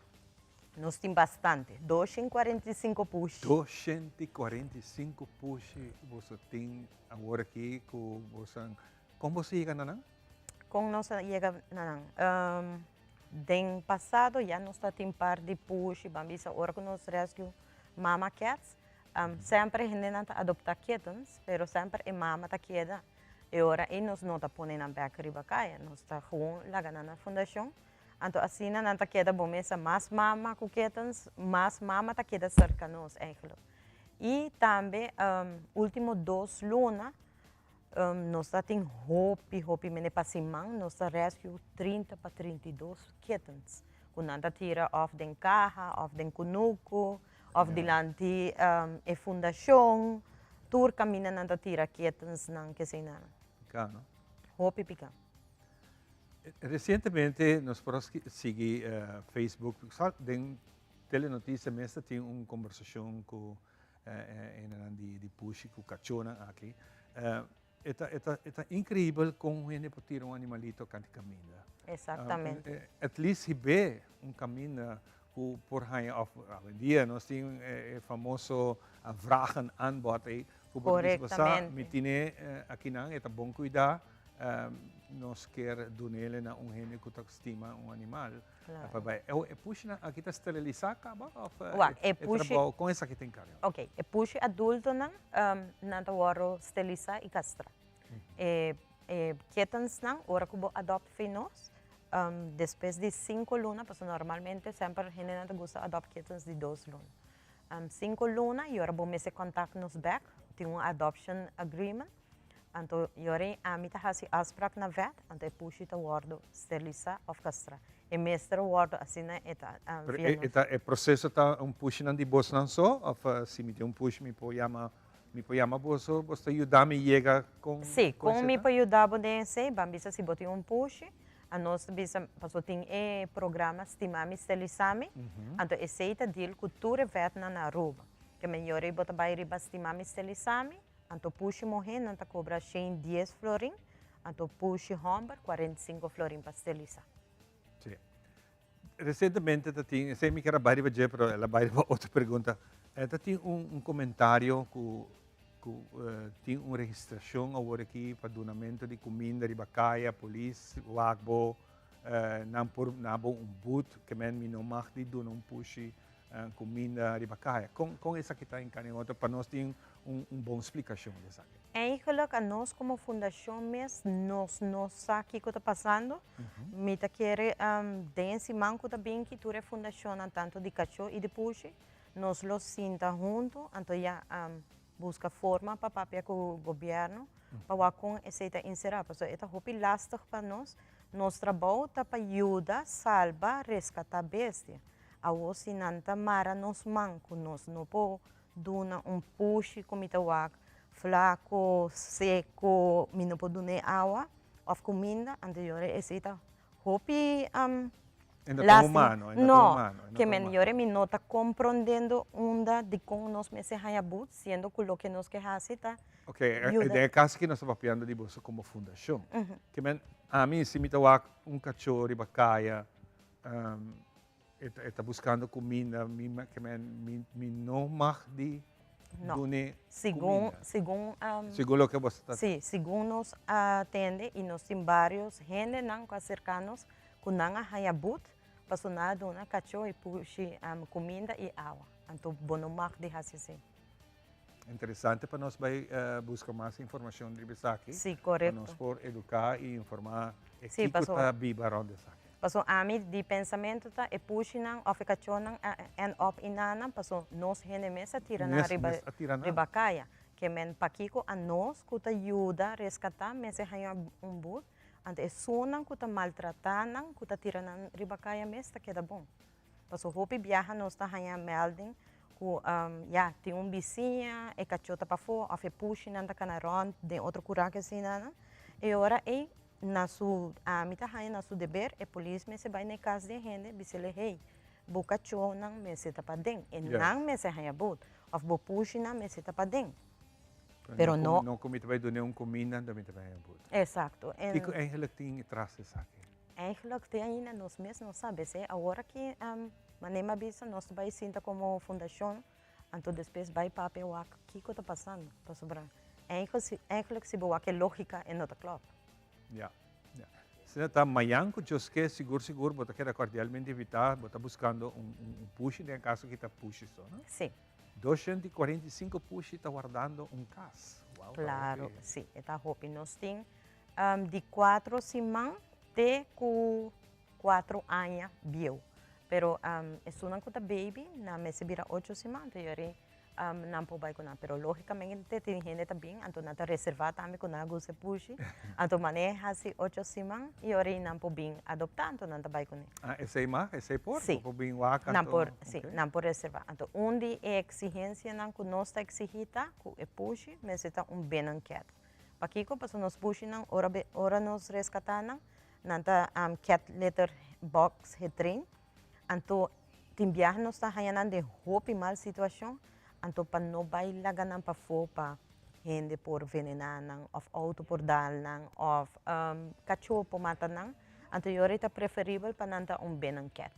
Nos tin bastante, 245 pushi. 245 pushi boso tin awor aki cu boso an. Con boso yega na nan? Con nos a yega na nan? Den pasado ya nos ta tin par di pushi, ban bisa ora cu nos rescue mama cats, semper e hendenan ta adopta kittens, pero semper e mama ta keda. E ora ei nos no ta pone nan bek riba kaya, nos ta gewoon laga nan na fundacion. Anto asina nan ta keda bo mesa mas mama cu kittens, mas mama ta keda cerca nos eigenlijk. Y tambe ultimo dos luna Nos ta tin hopi hopi mene pa siman nos ta rescue 30 pa 32 kittens ku nan ta tira of den kaha of den kunuku of dilanti e fundashon tur kaminda nan ta tira kittens nan kesei nan. Pika no? Hopi pika. Resientemente nos por a sigui Facebook den Telenoticia mes ta tin un kombersashon ku Hendenan di pushi ku kachónan aki. E ta, e ta, e ta inkreibel kon un hende por tira un animalito kant kaminda. Exactamente. At least hib'é un kaminda ku por haña òf awendia nos tin e famoso vraag en aanbod ei ku bo ta bisa bo sa mi tine akinan e ta bon kuidá nos kier dun'el na un hende ku ta stima un animal. Claro. Pa e pushinan aki ta sterilisá kaba òf Wak, e e pushi trabou kon esaki ta enkargá? Ok, e pushi adultonan nan ta wòrdu sterilisá i kastrá. E e kittensnan ora ku bo adopt fi nos despues di sinku luna, pasobra normalmente semper hendenan ta gusta adopt kittens di dos luna. Sinku luna i ora bo mester kontak nos bèk tin un adoption agreement. Anto yori ami ta hasi afspraak na vet, anto e pushi ta wordo sterlisa of kastra. E mester wordo asina e ta Pero via e nos. ta e proseso ta un pushinan di bosnan so of si mi tin un pushi mi por yama mi por yama boso, boso ta yuda mi yega con Si, con con esei mi ta? por yuda bo den esei, ban bisa si bo tin un pushi, anos ta bisa pasobra tin e programa Stima Mi Sterlisa Mi, anto esei ta deal cu tur e vetnan na Aruba. Ke men yori bo ta bay riba Stima Mi Sterlisa Mi, Anto pushi muhé nan ta kobra shen dies florin, anto pushi hòmber 45 florin pa sterilisá. Sí. Resientemente ta tin, esei mi kier a bai riba dje, pero el a bai riba otro pregunta. Ta tin un un komentario ku ku tin un registrashon awor aki pa dunamentu di kuminda riba kaya, polis wak bo, nan por na bo un but, ke men mi no mag di duna un pushi Cuminda riba caya. Con con esaki ta encarni otro pa nos tin un un bon splicacion di esaki? Eigenlijk a nos como fundacion mes nos no sa kico ta pasando. Mi ta kere den e siman cu ta binki tur e fundacionnan tanto di Cacho y di Pushi nos lo sinta hunto anto ya busca forma pa papia cu gobierno pa wak con esey ta insera pasobra e ta hopi lastig pa nos. Nos trabou ta pa yuda salba rescata bestia. Awor si nan ta mara nos man ku nos no por duna un pushi ku mi ta wak flako, seko, mi no por dun'é awa òf kuminda, anto yora esei ta hopi E no ta lastima. humano, e no ta No, humano, e no ke ta men humano. yora mi no ta komprondiendo unda dikon nos mester haña but, siendo ku loke nos ke hasi ta. Ok, den e kaso aki nos ta papiando di boso komo fundashon. Ke men, ami si mi ta wak un kachó riba kaya, e ta buskando kuminda, mi ke men, mi no mag di dun'e kuminda. Segun, Segun loke boso ta. Si, segun nos a tende i nos tin barios hendenan ku a serka nos ku nan a haña but pasobra nan a duna kachó i pushi kuminda i awa. Anto bo no mag di hasi esei. Interesante pa nos bai buska mas informacion riba esaki. Sí, correcto. Pa nos por educa y informa e kico ta biba rond esaki. Paso ami di pensamento ta e pushinan of e cachonan a end up inanan paso nos hende mes a tira nan riba riba caya. Ke men pakico a nos cu ta yuda rescata mester haña un but, anto esunnan cu ta maltrata nan cu ta tira nan riba caya mes ta keda bon. Paso hopi biaha nos ta haña melding ku ya tin un bisiña e kachó ta pafó òf e pushinan ta kana rònt den otro kura ke asina e ora ei na su ami ta haña na su deber e polis mester bai na e kas di e hende bis'e hey bo kachónan mester ta paden e nan mester haña bot òf bo pushinan mester ta paden pero no No ku mi ta bai dun'e un kuminda anto mi ta bai haña bot. Exacto. Kiko eigenlijk tin tras di esaki? Eigenlijk te ainda nos mes no sa bese. Awor aki manera mi a bisa nos ta bai sinta como fundacion anto despues bai papia wak kico ta pasando pasobra eigenlijk si bo wak e logica e no ta klop. Ya, ya. Asina ta mayan cu Joske sigur sigur bo ta keda cordialmente invita, bo ta buscando un un pushi den e caso aki ta pushi so no? Si. 245 pushi ta wardando un cas. Wow, ta Claro, hopi. si, e ta hopi. Nos tin Di cuatro siman te cu cuatro aña bieu. Pero esunnan cu ta baby nan mester bira ocho siman, anto yori nan por bay cu nan. Pero logicamente tin hende ta bin, anto nan ta reserva tambe cu nan a gusta e pushi. Anto mane haci ocho siman yori nan por bin adopta, anto nan ta bay cu ne. Ah, esey mag? Esey por? Si. Bo por bin wak anto? Nan por, si, nan por reserva. Anto un di e exigencianan cu nos ta exigi ta cu e pushi mester ta un binnenket. Pakiko? Pasobra nos bushinan ora be ora nos reskatá nan, nan ta cat litter box getrain. Anto tin biaha nos ta haña nan den hopi mal situashon, anto pa no bai laga nan pafó pa hende por venená nan òf outo por dal nan òf kachó por mata nan, anto yora ta preferibel pa nan ta un binnen cat.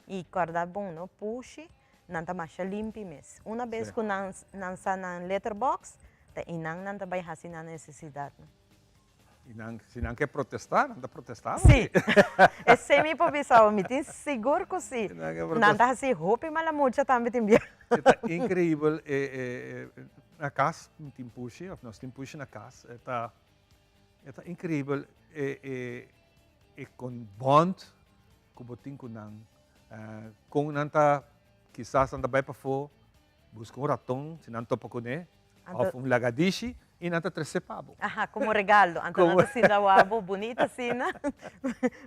I kòrda bon no, pushi nan ta masha limpi mes. Una bes ku nan nan sa nan letterbox, ta einan nan ta bai hasi nan nesesidatnan. I nan, si nan ke protestá, nan ta protestá Sí, esei mi por bisa bo, mi tin sigur ku sí. Nan ta hasi hopi mala mucha tambe tin bia. E ta inkreibel, e e na kas mi tin pushi, òf nos tin pushi na kas, e ta e ta inkreibel e e e kon bond ku bo tin ku nan. Kon nan ta, kisas nan ta bai pafó buska un raton, si nan topa kuné, òf un lagadishi, i nan ta trese pa bo. Aha, komo regalo. Anto nan ta sinta wak bo bunita asina,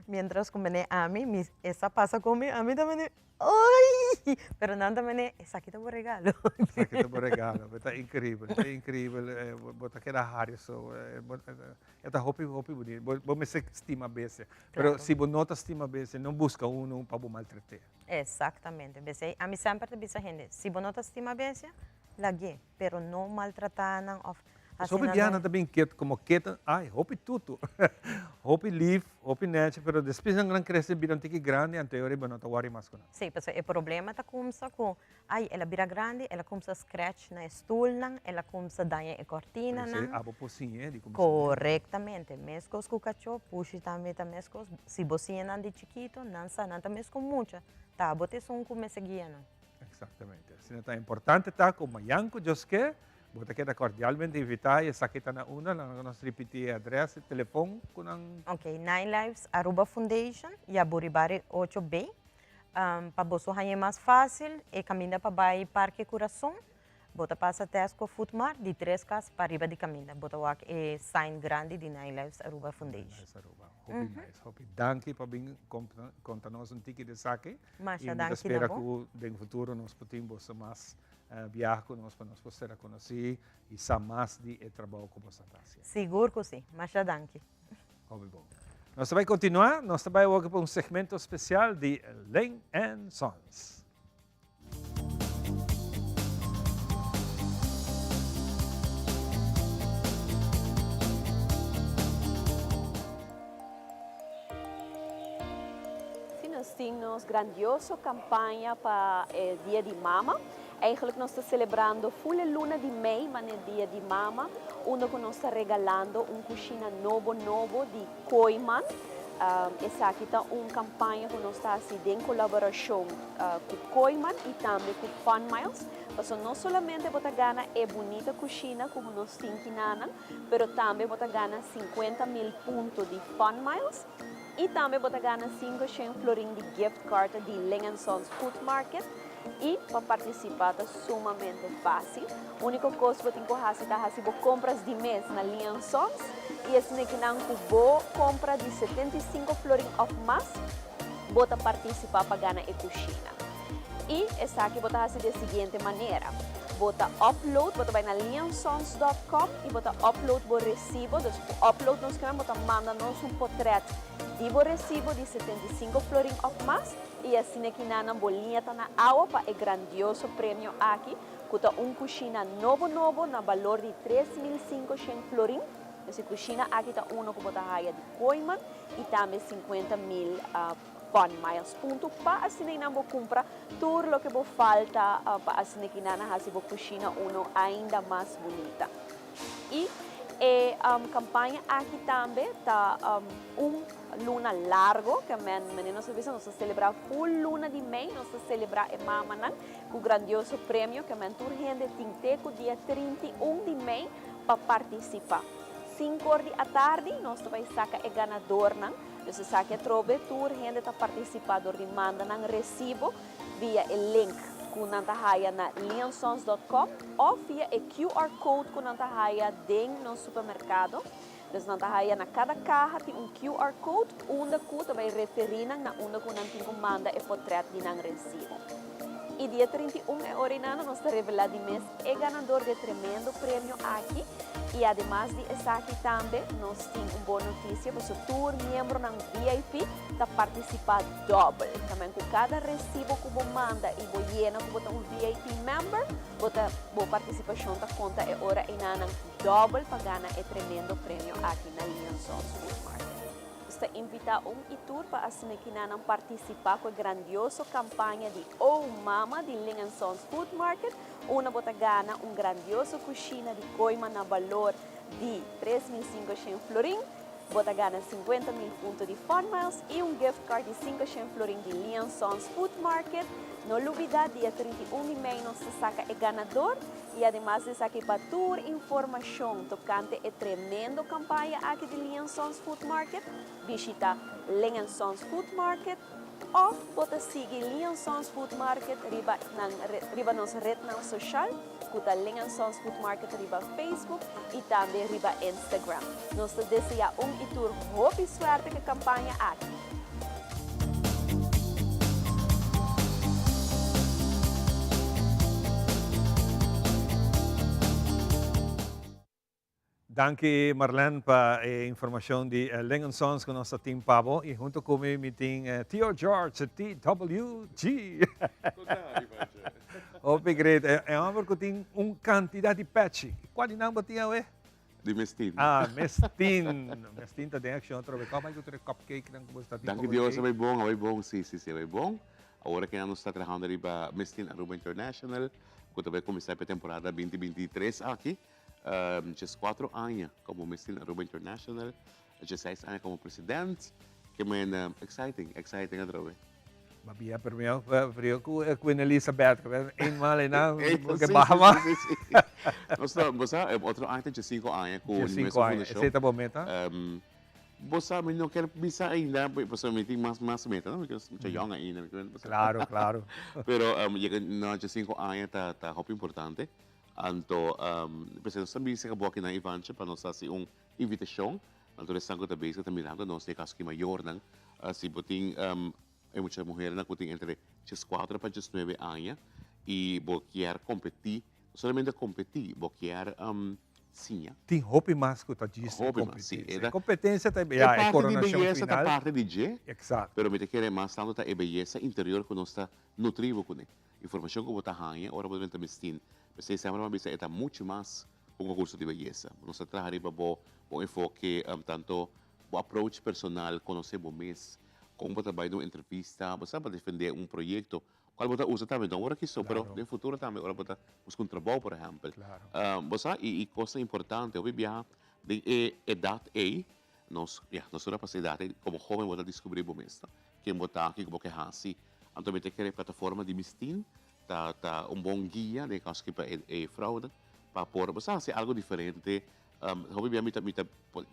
mientras ku mene ami, mi esa pasa ku mi, ami ta mene. Oy! Pero nan ta mene, esaki ta bo regalo. Esaki ta bo regalo. Ta increíbel, ta increíbel. Bo ta keda hari so. E ta hopi, hopi bunito. Bo, bo mester stima bestia. Pero si bo no ta stima bestia, no busca uno pa bo maltret'é. Exactamente. Besei, ami semper ta bisa hende, si bo no ta stima bestia, lag'é. Pero no maltratá nan of Pues hopi biaha nan ta bin ket como ket, ay, hopi tutu, hopi lief, hopi nechi, pero despues nan nan crece bira un tiki grandi, anto e ora bo no ta worry mas cu nan. Sí, pasobra e problema ta cumsa cu, ay, el a bira grandi, el a cumsa scratch na e stoelnan, el a cumsa daña e cortinanan. Pero esey abo por siñ'e di cumsa. Correctamente. Mescos cu cacho, pushi tambe ta mescos. Si bo siña nan di chikito, nan sa, nan ta mescos mucha. Ta abo ta esun cu mester guia nan. Exactamente. Asina ta importante ta cu mañan cu Dios ke, Bo ta keda cordialmente invita y esaki ta na unda? Laga nos ripiti e adres y telefon cu nan. Ok, Nine Lives Aruba Foundation, Yaburibari ocho B. Pa boso hañ'e mas fácil, e caminda pa bay Parke Curason, bo ta pasa Tesco Food Mart di tres cas pa riba di caminda. Bo ta wak e sign grandi di Nine Lives Aruba Foundation. Nine Lives Aruba. Hopi nice, hopi. Danki pa bin conta nos un tiki di esaki. Masha Y mi ta danki na spera bo. cu den futuro nos por tin boso mas Biaha ku nos pa nos por sera konosí i sa mas di e trabou ku boso ta hasi. Sigur ku si. Masha danki. Hopi bon. Nos ta bai kontinuá. Nos ta bai awor pa un segmento spesial di Ling and Sons. nos tin nos grandioso campaña pa e Dia di Mama. Eigenlijk nos ta celebrando full e luna di mei mane Dia di Mama, unda cu nos ta regalando un cushina nobo nobo di Kooyman. Esaki ta un campaña cu nos ta haci den colaboracion cu Kooyman y tambe cu Fun Miles. Pasobra no solamente bo ta gana e bunita cushina cu nos tin kinanan, pero tambe bo ta gana 50,000 punto di Fun Miles y tambe bo ta gana 500 florin di gift card di Ling and Sons Food Market. Y pa participa ta sumamente facil. Unico cos bo tin cu haci ta haci bo compras di mes na Ling and Sons y esnekinan cu bo compra di 75 florin of mas, bo ta participa pa gana e cushina. Y esaki bo ta haci di e siguiente manera, Bo ta upload, bo ta bay na liansons dot com y bo ta upload bo recibo, dus cu upload nos kimen bo ta manda nos un potret di bo recibo di 75 florin of mas y asina kinanan bo liña ta na awa pa e grandioso premio aki cu ta un cushina nobo nobo na balor di 3500 florin. Dus e cushina aki ta uno cu bo ta haya di Kooyman y tambe 50,000 Fun Miles punto pa asina nan bo cumpra tur loke bo falta pa asina ki nan a haci bo cushina uno ainda mas bunita. Y e campaña aki tambe ta un luna largo, ke men mene nos ta bisa nos ta celebra full luna di mei, nos ta celebra e mamanan cu grandioso premio, ke men tur hende tin te cu dia 31 di mei pa participa. Cinco or di atardi nos ta bay saca e ganadornan. Dus esaki atrobe tur hende ta participa door di manda nan recibo via e link cu nan ta haya na liansons dot com of via e QR code cu nan ta haya den nos supermercado. Dus nan ta haya na cada caha tin un QR code unda cu ta bay referi nan na unda cu nan tin cu manda e potret di nan recibo. Y dia 31 e ora inana nos ta revela di mes e ganador di e tremendo premio aki. Y ademas di esaki tambe nos tin un bon noticia paso tur miembronan VIP ta participa dobbel. Tamen cu cada recibo cu bo manda y bo yena cu bo ta un VIP member, bo ta bo participacion ta conta e ora einanan dobbel pa gana e tremendo premio aki na Liansons Food Market. Nos ta invita un y tur pa asina kinanan participa cu e grandioso campaña di Oh Mama di Ling and Sons Food Market, unda bo ta gana un grandioso cushina di coima na balor di 3500 florin, bo ta gana 50,000 punto di Fun Miles y un gift card di 500 florin di Ling and Sons Food Market. No lubida, dia 31 di mei nos ta saca e ganador y ademas di esaki pa tur informacion tocante e tremendo campaña aki di Ling and Sons Food Market, bishita Ling and Sons Food Market of bo ta sigui Ling and Sons Food Market riba nan riba nos rednan social cu ta Ling and Sons Food Market riba Facebook y tambe riba Instagram. Nos ta desea un y tur hopi suerte cu e campaña aki. Danki Marlene pa e informacion di Ling and Sons cu nos ta tin pa bo y hunto cu mi mi tin Tio George TWG. Hopi great. E homber cu tin un cantidad di pechi. Cua di nan bo tin awe? Di Mestin. Ah, Mestin. Mestin ta den accion atrobe. Cua bai cu tur e cupcake nan cu bo sta tin Danki Dios, a bai bon, a bai bon. Si, si, si, a bai bon. Awor aki nan nos ta trahando riba Mestin Aruba International cu ta bai cuminsa pa e temporada 2023 aki. 14 aña como Mestin Aruba International, 16 aña como president. Ke men exciting, exciting atrobe. Babia primero frio cu Queen Elizabeth, que ves eenmaal ena que baha mas. Sí, sí, sí. Nos ta, bo sa, otro aña ta 15 aña cu 15 aña, esey ta bo meta? Bo sa, mi no kier bisa ainda, pasobra mi tin mas, mas meta, no? Because mi ta yong ainda. Claro, claro. Pero yega na 15 aña ta, ta hopi importante. Anto, p'esei nos ta bisa ku bo akinan Ivanche pa nos hasi un invitashon na tur esnan ku ta bezig ta mirando nos, den e kaso ki mayornan, si bo tin e mucha muhernan ku tin entre dieskuater pa diesnuebe aña i bo kier kompetí, no solamente kompetí, bo kier siña. Tin hopi mas ku ta djis e kompetensia. E kompetensia ta ya e koronashon final. E parti di beyesa ta parti di dje, Eksakto. pero mi ta kere mas tantu ta e beyesa interior ku nos ta nutri bo kuné. Informacion cu bo ta haña ora bo drenta Mestin. P'esei semper bo a bisa e ta mucho mas cu un concurso di beyesa. Nos ta traha riba bo bo enfoke, tanto bo approach personal, conoce bo mes. Kon bo ta bai den un entrevista, bo sa pa defendé un proyekto, kual bo ta usa tambe no ora kiso, pero den futuro tambe ora bo ta buska un trabou por ehèmpel. Bo sa i kosnan importante, hopi biaha den e edat ei, nos, ya, nos tur a pasa e edat ei, komo hóben bo ta diskubrí bo mes, no? Ken bo ta, kiko bo ke hasi. Anto mi ta kere plataforma di Mistin ta ta un bon guia den e kaso aki pa e e vrouwnan pa por, bo sa, hasi algu diferente. Hopi biaha mi ta mi ta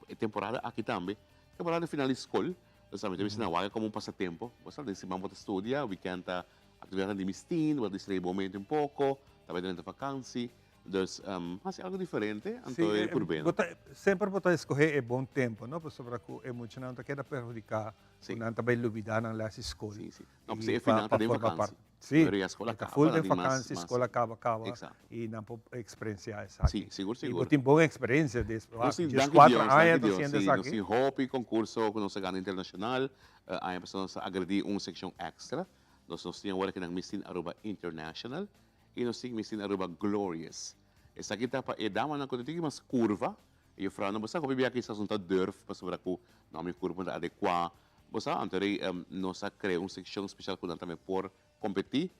e temporada aki tambe, temporada final di skol, Bo sa, mi ta bisa na wak komo un pasatempo. Bo sa, den siman bo ta studia, weekend ta aktividatnan di mistin, bo ta distraí bo mente un poko, ta bai durante vakansi. Dus, hasi algu diferente, anto e por beno. Bo ta, semper bo ta eskohé e bon tempu, no? Pasobra ku e muchanan ta keda perhudiká, ku nan ta bai lubidá nan lès di skol. Sí, sí. No, pasobra e final ta den vakansi. Sí, Pero ya skol a ta kaba, full nan den tin mas, vakansi, mas. skol a kaba kaba Exacto. i nan por eksperensiá esaki. Sí, sigur, I sigur. bo tin bon eksperensia des, Nos tin, dies danki kuater Dios, aña danki ta Dios. siendo Sí, nos esaki. tin hopi konkurso ku nos a gana internashonal. Aña pasá nos a agredí un sekshon èkstra. Nos nos tin awor aki nan Miss Teen Aruba International i nos tin Miss Teen Aruba Glorious. Esaki ta pa e damanan ku ta tin mas kurva. E jufrounan, bo sa hopi bia kisas no ta durf pasobra ku no mi kurpa no ta adekuá. Bo sa, anto rei nos a krea un sekshon spesial ku nan tambe por kompetí.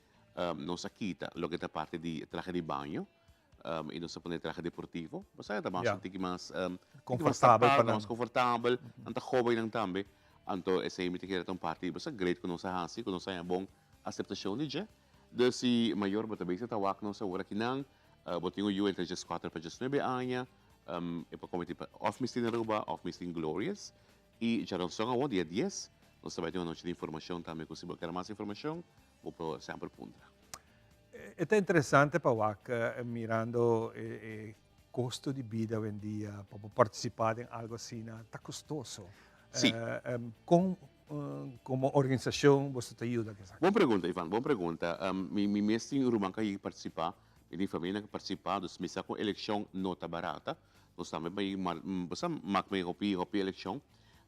Nos a kita loke ta parti di trahe di baño i nos a pone trahe deportivo. Bo sa, e ta mas un tiki mas tiki mas tapá, ta mas konfortabel, nan ta hóbennan tambe. Anto esei mi ta kere ta un parti, bo sa, great ku nos a hasi, ku nos a haña bon aseptashon di dje. Dus si mayor bo ta bisa ta wak nos awor akinan, bo tin un yu entre dieskuater pa diesnuebe aña, e por kompetí pa òf Miss Teen Aruba òf Miss Teen Glorious. I djaranson awor, dia dies, nos ta bai tin un anochi di informashon tambe ku si bo kier mas informashon, bo por semper puntra. E ta interesante pa wak mirando e kosto di bida awendia pa bo partisipá den algu asina ta kostoso. Sí. Kon komo organisashon boso ta yuda ku esaki? Bon pregunta Ivan, bon pregunta. Mi mes tin ruman ku a yega partisipá, mi tin familianan ku a partisipá, dus mi sa ku elekshon no ta barata. Nos tambe bai bo sa mak mei hopi hopi elekshon,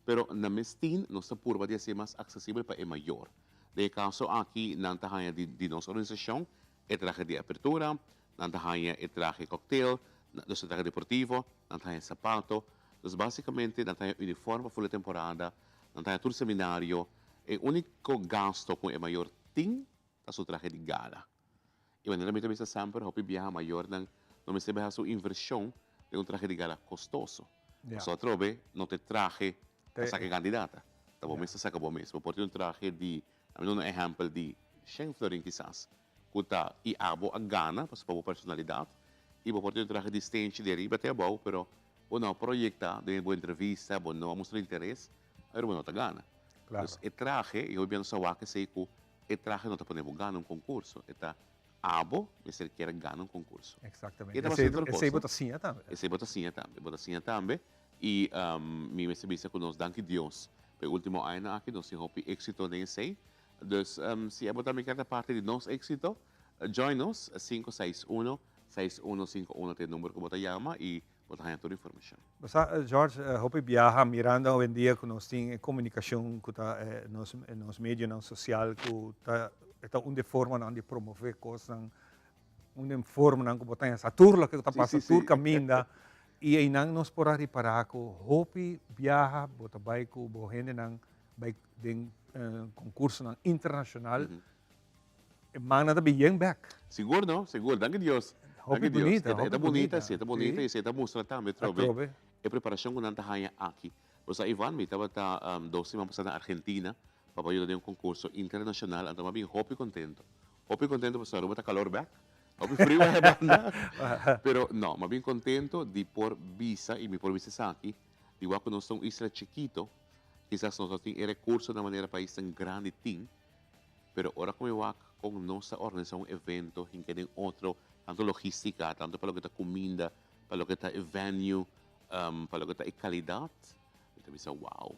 pero na mes tin nos ta purba di hasié mas aksesibel pa e mayor. Den e kaso aki nan ta haña di di nos organisashon e trahe di apertura, nan ta haña e trahe kòktel, dus e trahe deportivo, nan ta haña sapato, dus basikamente nan ta haña uniform pa ful e temporada, nan ta haña tur seminario. E úniko gasto ku e mayor tin ta su trahe di gala. E manera mi ta bisa semper, hopi biaha mayornan no mester bai hasi un invershon den un trahe di gala kostoso. Pasobra atrobe no ta e trahe ta saka e kandidata, ta bo mes ta saka bo mes. Bo por tin un trahe di, ami duna un ehèmpel di shen florin kisas, ku ta i abo a gana pasobra bo personalidat, i bo por tin un trahe di stenchi di ariba te abou, pero bo no a proyektá den bo entrevista, bo no a mustra interes, awe bo no ta gana. Dus e trahe, i hopi biaha nos a wak esei ku E trahe no ta pone bo gana un concurso, e ta abo mester kier gana un concurso. Exactamente. E ta bastante otro cos. Esey bo ta siña tambe. Esey bo ta siña tambe. Bo ta siña tambe y mi mester bisa cu nos danki Dios pa e ultimo añanan aki nos tin hopi exito den esey. Dus si abo tambe kier ta parti di nos exito, join nos, 561 6151 ta e number cu bo ta yama y Bo ta haña tur informashon. Bo sa, George, hopi biaha mirando awendia ku nos tin e komunikashon ku ta nos nos medionan sosial ku ta e ta un di e formanan di promové kosnan, un di e formanan ku bo ta haña sa tur loke ku ta pasa tur kaminda i einan nos por a ripará ku hopi biaha bo ta bai ku bo hendenan bai den konkursonan internashonal E mannan ta bin yen bek. Sigur no, sigur. Danki Dios. Hopi bunita, hopi bunita. E ta bunita, si, e ta bunita y si e ta mustra tambe atrobe e preparacion cu nan ta haya aki. Bo sa Ivan, mi tabata dos siman pasa na Argentina pa bo yuda den un concurso internacional, anto mi a bin hopi contento. Hopi contento pasobra Aruba ta calor bek, hopi friu a banda. Pero no, mi a bin contento di por bisa y mi por bisa esaki, di wak cu nos ta un isla chikito, kisas nos no tin e recursonan manera paisnan grandi tin, Pero ora ku mi wak kon nos ta organisá un evento hinka den otro, tantu logístika, tantu pa loke ta kuminda, pa loke ta e venue, pa loke ta e kalidat, mi ta bisa wow.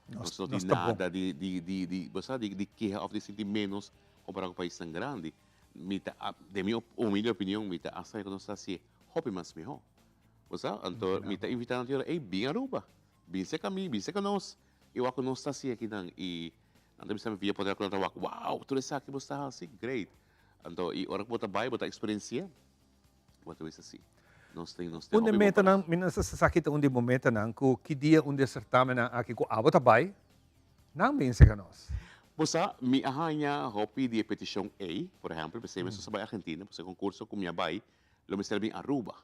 Nos no tin nada di di di di bo sa di di keha òf di sinti ménos kompará ku paisnan grandi. Mi ta den mi humilde opinion mi ta asta ku nos ta hasié hopi mas mihó. Bo sa? Anto mi ta invitá nan tur, ey bin Aruba, bin serka mi, bin serka nos i wak ku nos ta hasi akinan i Nan ta bisa mi via poder ku nan ta wak, wow, tur esaki bo sta hasi, great. Anto i ora ku bo ta bai, bo ta eksperensi'é, bo ta bisa si, nos tin, nos tin Un di hopi bon para. metanan, mi no sa si esaki ta un di bo metanan, ku ki dia un di e sertamennan aki ku abo ta bai, Nan bin seka nos. Bo sa, mi a haña hopi di e petishon ei, por ehèmpel, p'esei mi a bai Argentina, pasobra e konkurso ku mi a bai lo mester bin Aruba.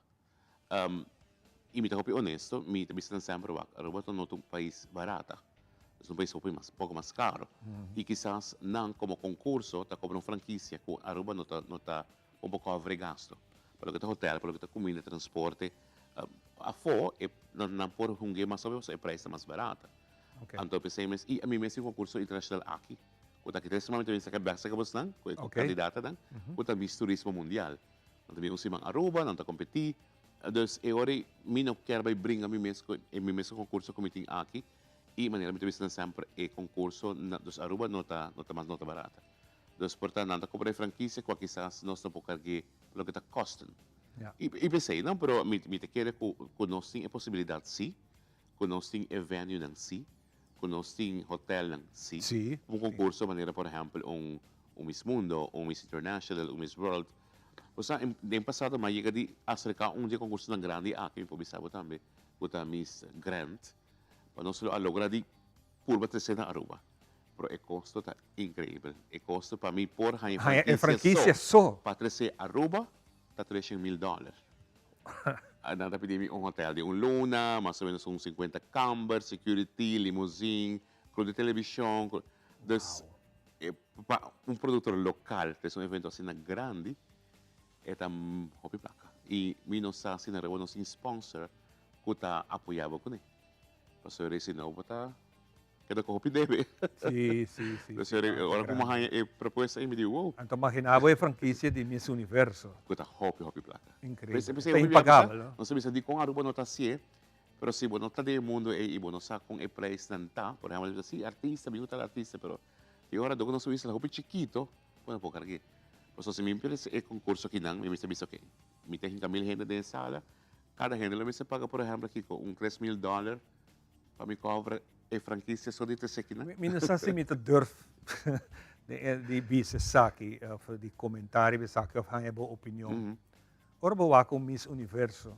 I mi ta hopi honesto, mi ta bisa nan semper wak, Aruba ta no ta un pais barata, es un pais hopi mas, poko mas karo. I kisas nan komo konkurso ta kobra un frankisia ku Aruba no ta no ta un por kòver e gasto. Pa loke ta hotel, pa loke ta kuminda, transporte, afó e nan nan por hung'é mas hopi pasobra e prijs ta mas barata. Anto p'esei mes, i ami mes tin konkurso internashonal aki, ku ta aki tres siman mi ta bin saka bèk saka bosnan, ku e kandidatanan, ku ta Miss Turismo Mundial. Nan ta bin un siman Aruba, nan ta kompetí. Dus e ora ei mi no kier bai bringa mi mes ku e mi mesun konkurso ku mi tin aki i manera mi ta bisa nan semper e konkurso na dus Aruba no ta no ta mas no ta barata. Dus por ta nan ta kobra e frankisia kua kisas nos no por karg'é pa loke ta kosten. I i p'esei no, pero mi mi ta kere ku ku nos tin e posibilidat sí, ku nos tin e venuenan sí, ku nos tin hotelnan sí. Un konkurso manera por ehèmpel un un Miss Mundo, un Miss International, un Miss World. Bo sa den pasado mi a yega di aserká un di e konkursonan grandi aki, mi por bisa bo tambe, ku ta Miss Grand, pa nos lo a logra di purba trese na Aruba. Pero e kosto ta inkreibel. E kosto pa mi por haña e frankisia so pa trese Aruba ta treshen mil dòler. Nan ta pidi mi un hotel di un luna, mas o menos un 50 kamber, security, limousine, crew di televishon. Dus pa un productor local trese un evento asina grandi e ta hopi placa. Y mi no sa si na Aruba nos tin sponsor cu ta apoya bo cune. Pasobra si no bo ta keda cu hopi debe. Si, si, si. Pasobra ora cu mi haya e propuesta ey mi di wow. Anto magina bo e franquicia di Miss Universo. Cu ta hopi, hopi placa. Increibel. Ta impagabel, no? Nos ta bisa dicon Aruba no ta hacié, pero si bo no ta den e mundo ey y bo no sa con e prijsnan ta, por ehempel, si artista, mi gusta artista, pero tin ora dor cu nos isla hopi chikito, bo no por cargu'é. Pasobra si mi mester e concurso akinan, mi mester bisa, ok, mi ta hinca mil hende den e sala, cada hende lo mester paga, por ehempel, kiko, un 3000 dollar pa mi cover e franquicia so di trece akinan. Mi no sa si mi ta durf di bisa esaki of di comenta riba esaki of haña bo opinion. Ora bo wak un Miss Universo,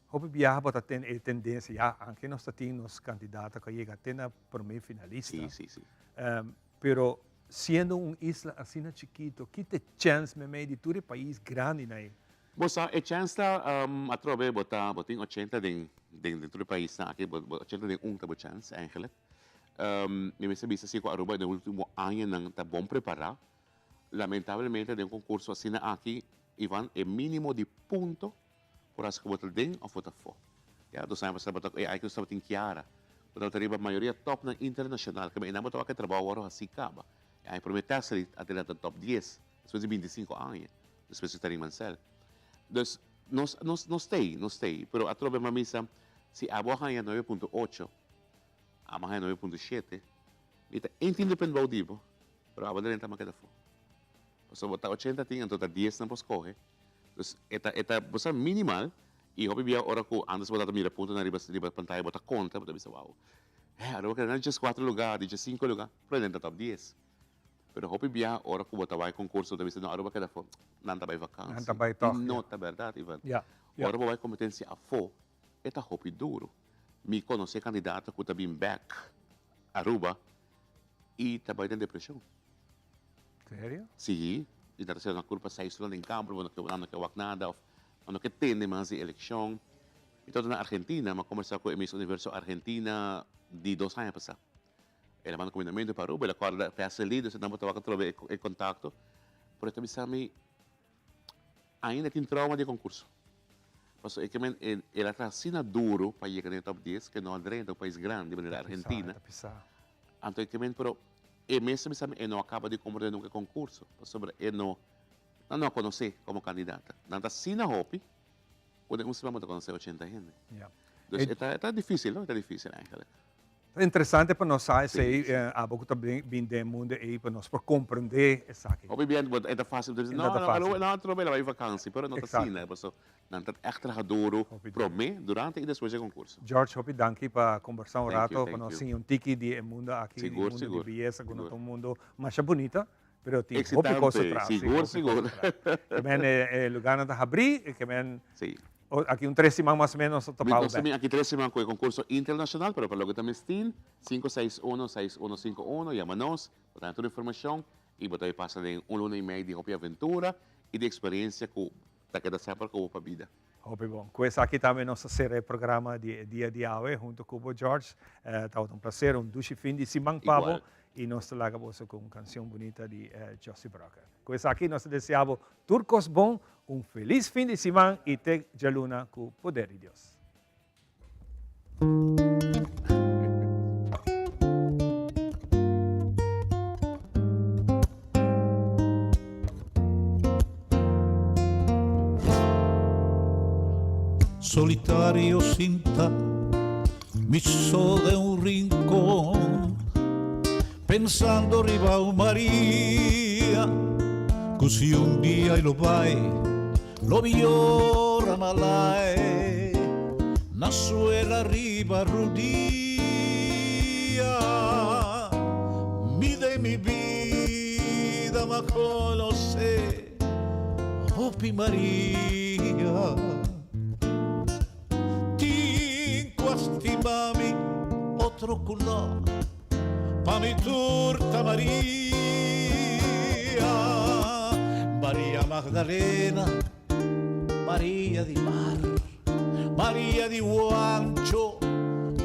hopi biaha bo ta tene e tendencia, ya, anke nos ta tin nos candidato cu a yega te na prome finalista. Si, si, si. Pero siendo un isla asina chikito, ki ta e chens meimei di tur e pais grandinan ei? Bo sa, e chens ta atrobe bo ta, bo tin ochenta den, den, den tur e paisnan aki, bo, bo ochenta den un ta bo chens eigenlijk. Mi mester bisa si ku Aruba den ultimo añanan ta bon prepará. Lamentablemente den un konkurso asina aki, Ivan, e minimo di punto por hasi ku bo ta den òf bo ta afó. Ya, dos aña pasá bo ta, e aña ku nos tabatin Kiara, bo tabata riba mayoria tòpnan internashonal, kaba einan bo tabata wak e trabou wòrdu hasí kaba. E aña promé Tessely a drenta tòp dies, despues di bintisinko aña. Despues di Tarin Mansell. Dus, nos, nos, nos t'ei, nos t'ei. Pero atrobe mi a bisa, si abo a haña nuebe punto ocho, amo a haña nuebe punto shete, mi ta intende pen bou di bo, pero abo drenta mi a keda afó. Pasobra bo ta ochenta tin, anto ta dies nan por skohe. Dus, e ta, e ta, bo sa minimal, i hopi bia ora ku antes bo tabata mira puntonan riba, riba pantaya bo ta konta, bo ta bisa, wou, hé, Aruba keda na dieskuater lugá, diesinku lugá, pero e drenta top dies. Pero hopi bia ora ku bo ta bai konkurso bo ta bisa no Aruba keda afó, nan ta bai vakansi. Nan ta bai tòg, I no ta bèrdat Ivan. Ya, ya. Ora bo bai kompetensia afó e ta hopi duru. Mi konosé kandidato ku ta bin bèk Aruba i ta bai den depreshon. Serio? Sí, i ta hasiendo nan kurpa seis luna den kamber, bo no ke nan no ke wak nada òf nan no ke tende mas di elekshon. Mi tabata na Argentina, mi a kombersá ku e Miss Universo Argentina di dos aña pasá. El a manda kumindamentu pa Aruba, el a kòrda Pastor Lee, dus nan por tabata trobe e kontakto, pero e ta bisa mi, ainda tin trauma di e konkurso. Pasobra e ke men, el a traha asina duru pa yega den e top dies, ke no a drenta un pais grandi manera Argentina. Anto e ke men, pero e mes ta bisa mi, e no a kaba di komprende nunka e konkurso, pasobra e no, nan no a konosé komo kandidata. Nan ta asina hopi, ku den un siman bo ta konosé ochenta hende. Dus e ta, e ta difisil, no? E ta difisil eigenlijk. Ta interesante pa nos sa esei, abo ku ta bin den e mundo ei pa nos por komprendé esaki. Hopi bien, bo e ta fásil bo ta bisa, no, no, no, atrobe el a bai vakansi, pero no ta asina, paso nan ta ègt traha duru promé, durante i despues di e konkurso. George, hopi danki pa kombersá un rato, pa nos siña un tiki di e mundo aki, di e mundo di beyesa, ku no ta un mundo masha bunita, pero tin hopi kos atras. Sigur, sigur. Ke men e lugarnan ta habrí, ke men. Aki un tres siman mas o menos nos ta topa Nos ta bin aki tres siman ku e konkurso internashonal, pero pa loke ta mestin, sinku seis uno, seis uno sinku uno, yama nos, bo ta haña tur informashon i bo ta bai pasa den un luna i mei di hopi aventura i di eksperensia ku ta keda semper ku bo pa bida. Hopi bon. Ku esaki tambe nos ta sera e programa di e dia di awe hunto ku bo George. Tabata un placer, un dushi fin di siman pa bo i nos ta laga boso ku un kansion bunita di Josie Brocker. Ku esaki nos ta desea bo tur kos bon, un felis fin di siman i te djaluna ku poder di Dios. Solitario sinta mi so den un rincon Pensando riba un Maria Cu si un dia y lo bay Lo mi yora malai Na suela riba rudia Mi den mi bida m'a conoce Hopi Maria Tin cu a stima mi otro cu no Pa mi tur ta Maria, Maria Magdalena, Maria di mar, Maria di Huancho,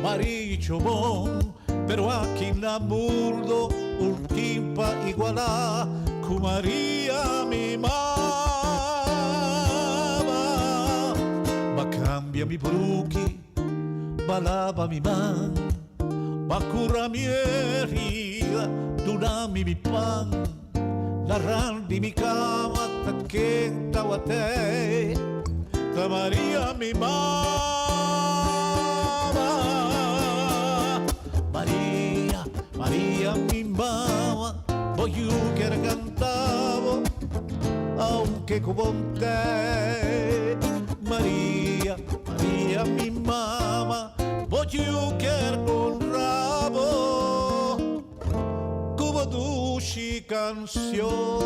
Maria Chomon, pero aki na mundo un tin pa iguala cu Maria mi mama. Ba cambia mi bruki, ba laba mi man. Pa cura mi herida, duna mi mi pan. Na rand di mi cama ta ken tawatey, ta Maria mi mama. Maria, Maria mi mama, bo yu kier canta bo, aunke cu bo n'tey. Maria, Maria mi mama. Bo yu kier honra bo ku bo dushi kanshon.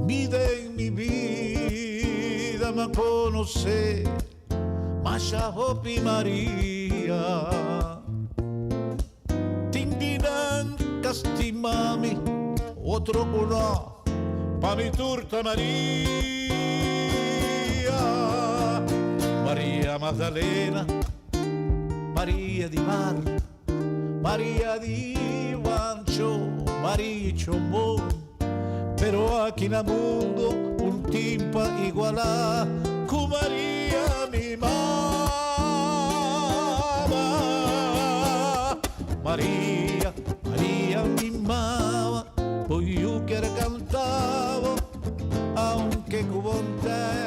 Mi den mi bida m'a konosé masha hopi Maria. Tin di nan ka stima mi, otro ku no, pa mi tur ta Maria. Maria Magdalena, Maria di mar, Maria di Wancho, Maria Chombon, pero aki na mundo un tin pa igualá ku Maria mi mama. Maria, Maria mi mama, bo yu kier kanta bo, aunke ku bo n'tei.